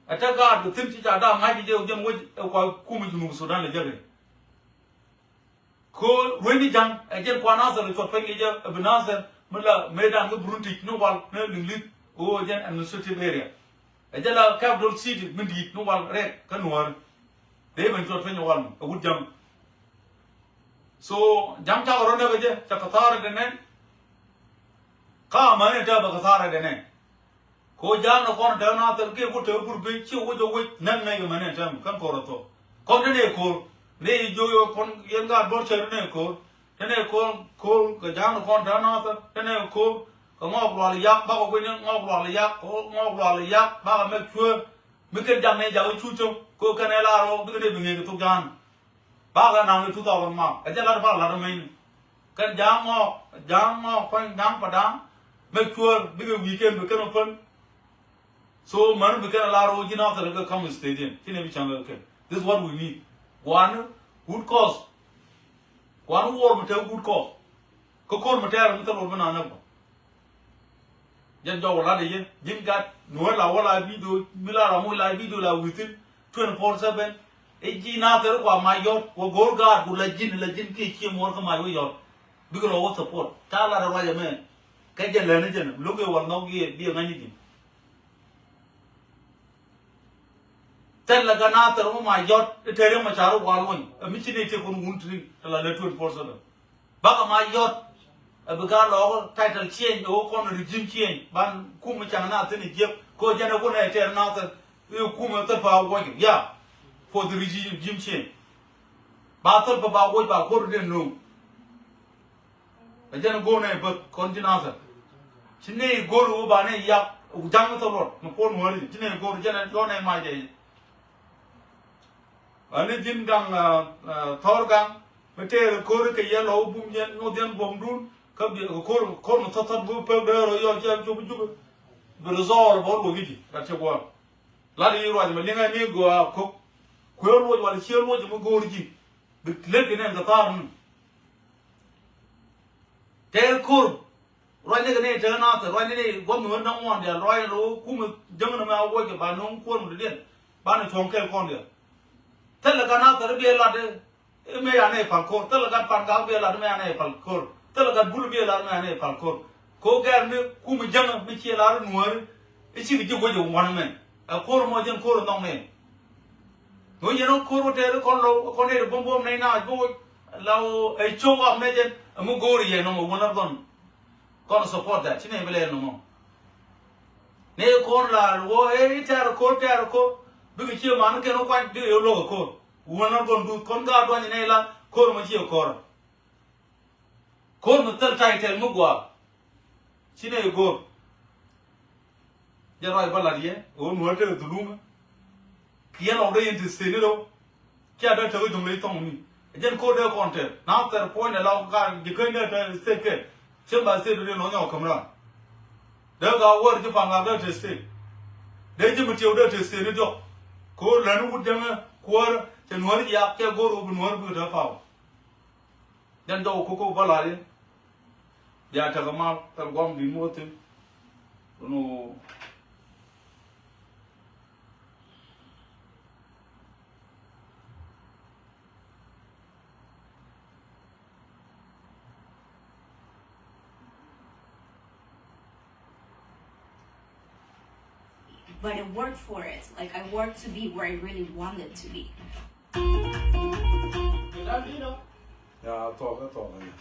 Ɛ te gaat kɛ thi̱n ci ca da̱a̱ ŋa̱c kɛ jɛ wä jɛn wec ɛ kual kumɛ Junub Sudan lɛ jɛ kɛ. Kɛ ɣöö ruenyni ja̱ŋ ɛ jɛn kuan Nathɛr cuɔt piny kɛ jɛ, ɛ bi Nathɛr mi la mëëdan kä Burundi ni wal ni Liŋlith, ɣöö jɛn administrative area. Ɛ jɛ la capital city mi di̱i̱t ni wal rɛk kä Nuääri. Dee ben cuɔt piny ɛ wal mɔ ɛ wut ja̱ŋ. So ja̱ŋ cakɔ rɔ näk ɛ jɛ, cakɔ thaar ɛ dee nɛn. Ka amäni tɛ̈ bɛ kɛ thaar ɛ dee nɛn. Kɛ ɣöö ja̱a̱ŋ ni kɔn tɛ̈ Nathɛr kiɛ ku tɛ̈ Burbi ci wec ɛ wec näk nɛy kɛ mɛn in tɛm kɛn ko̱r ɛ thok. Kɔn te nɛy ko̱r, nɛy jiök yɛ kɔn yɛn gaat duɔ̱r cɛ te nɛy ko̱r. Te nɛy ko̱r, ko̱r kɛ ja̱a̱ŋ ni kɔn tɛ̈ Nathɛr, te nɛy ko̱r kɛ Ŋɔɔk Lual Yak, bakɔ gui̱ni Ŋɔɔk Lual Yak, Ŋɔɔk Lual Yak, bakɔ mɛk cuëër. Mi kɛn ja̱ŋ nɛy jakä cu cök, kɛ ɣöö kɛn ɛ lar ɣöö bikɛ nɛy bi ŋi̱i̱c kɛ thok ja̱a̱ŋ. Bakɛ naŋ i̱ two thousand mile. Ɛ jɛn lat pal lat mɛny ni. Kɛn ja̱a̱ŋ Ŋɔɔk, ja̱a̱ŋ Ŋɔɔk, kuany ja̱a̱ŋ Padaŋ, mɛk cuëër, bikɛ wi̱i̱ kɛn bi kɛn ɔ pän. So män bi kɛn a lar ɣöö ji̱ Nathɛr kɛ ka̱m state in. Ci nɛ bi cäŋ kɛ kɛn. This is what we need. Gua̱a̱ni good cause. Gua̱a̱ni wuɔr mi te good cause. Kä ko̱r mi tɛɛr mi thil wä bi na näk bä. Jɛn jɔw lat i̱ yɛ ji̱n gat nuɔ̱ɔ̱r la wä la video mi la ram wä la video la within twenty four seven. I̱ ji̱ Nathɛr kua mac yɔt wä go̱o̱r gaat ku la ji̱n la ji̱n kiɛ cie muɔ̱ɔ̱r kä mac wä yɔt. Bikɛ rɔ wä support ca lat ruac ɛmɛ. Kɛ jɛ lɛni jɛn lo̱k i̱ wal nhɔk i̱ biɛ ŋa̱ny i̱ ji̱n. Thilɛ gat Nathɛr wä mac yɔt i̱ tɛr i̱ ma ca rɔ wal wä i̱ ɛ mi ci ni tiɛ kun wun ti ri ti la lɛ twenty four seven. Bakɛ ma yɔt ɛ bi gaa lɔɔk title change ɛ wä kɔn regime change ban kum mi caŋ na thin ɛ jiɛk kɛ ɣöö jɛn ɛ wun ɛ tɛr Nathɛr i̱ kum ɛ thil pa wuɔc ya for the regime, regime change. Ba thil pa ba wuɔc ba ko̱r den no̱o̱ŋ. Ɛ jɛn ɛ go̱o̱r nɛ bäth kɔn ji̱ Nathɛr. Ci nɛ go̱o̱r ɛ wä ba nɛ yak ɛ ja̱ŋ thil luɔt mi puɔ̱n wäri ci nɛ go̱o̱r jɛn ɛ lɔn ɛ mac ɛ. Ani ji̱n gaŋ, ah, ah, thɔr gaŋ mi tëër ko̱ri kɛ yɛn lɔ wä bum yɛn nyuɔth yɛn buɔ̱mdun kä bi kɛ ko̱r, ko̱r mi thɔth thɔth bi pek dee rɔ yɔl cɛ cop jup. Bi resolve bä luɔc i̱ ji̱ rat cɛ gua̱a̱r. Lat i̱ ruac mi liŋɛ ni gɔaa ko̱k. Kuëë luɔc wala cië luɔc mi go̱o̱r ji̱ bi lek kɛ nɛn kɛ thaar ni. Tëë ko̱r. Ruac ni kɛ ni te Nathɛr, ruac ni ni guɔ̱m ni wen da̱ŋ ŋuan dial, ruac ni ro kumɛ jäŋ ni mɛ a wuɔc kɛ ba no̱o̱ŋ kuɔr mi dɔ̱diɛn. Banɛ cuɔ̱ŋ kɛɛl kɔn dial. Thilɛ gat Nathɛr i̱ biɛ lat i̱ mɛ yanɛ i̱ pal ko̱r. Thilɛ gat Pangak i̱ biɛ lat i̱ mɛ yanɛ i̱ pal ko̱r. Thilɛ gat Bul i̱ biɛ lat i̱ mɛ yanɛ i̱ pal ko̱r. Kɛ ɣöö gɛr ni kumɛ jäŋ mi ciɛ lar i̱ Nuääri i̱ cikɛ ji̱ guäc i̱ wanɛ mɛ. Ɛ ko̱r mɔ jɛn ko̱r i̱ nhɔk mɛ. Ŋuc yɛn ɔ ko̱r wä tɛɛr i̱ kɔn lɔw i̱ kɔn nɛy ti buɔ̱m buɔ̱m nɛy naath bi woc. La ɣöö ɛ cio̱w ap nɛy jɛn ɛ mi go̱o̱r yɛ nɔmɔ wä nä gɔn. Kɔn support that ci nɛy bi lɛl nɔmɔ. Nɛy kɔn la ɣöö ɛ i̱ tɛɛr ko̱r tɛɛr ko̱r bikɛ cie man kɛn wä kuany bikɛ yɛ luɔk ɛ ko̱r. Wä nä gɔn duth kɔn gaat duany nɛy la ko̱r mɔ ci ɛ ko̱r. Ko̱r mi thil title mi gɔaa. Ci nɛy go̱o̱r. Jɛ ruac bä lat yɛ ɣöö Nuäär tekɛ dhulumä. Kiɛ lɔk dee yɛn ti state ni rɛw. Cia dee tekɛ jɔ̱ŋ ley thɔŋ mi ɛ jɛn ko̱r dee kɔn tɛr Nathɛr puɔ̱nydɛ la ɣöö ka ji̱ käny dee te state kɛ. Cieŋ ba state dee nɔ nyɔk käm ran. Dee ka wäär ji̱ Pangak dee te state. Dee ji̱ mi tiɛw dee te state ni diɔ̱k. Ko̱r läni wut jäŋä kuäärä cɛ Nuäär jiaak cɛ go̱o̱r ɣöö bi Nuäär bikɛ te power. Jɛn jɔw ko̱k ko̱k bä la̱r yɛn. Bia tekɛ mal thil gua̱m di̱t mi wä thi̱n. Ɣän ɣöö But I worked for it. Like, I worked to be where I really wanted to be. Ya, thuɔk, thuɔk, ya.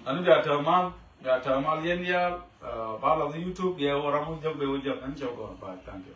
Ani bia tɛm mal, bia tɛm mal yɛn ya, uh, ba la YouTube ya wä ram wä jek bɛ wä jek, ani cɛ gɔn, bye, thank you.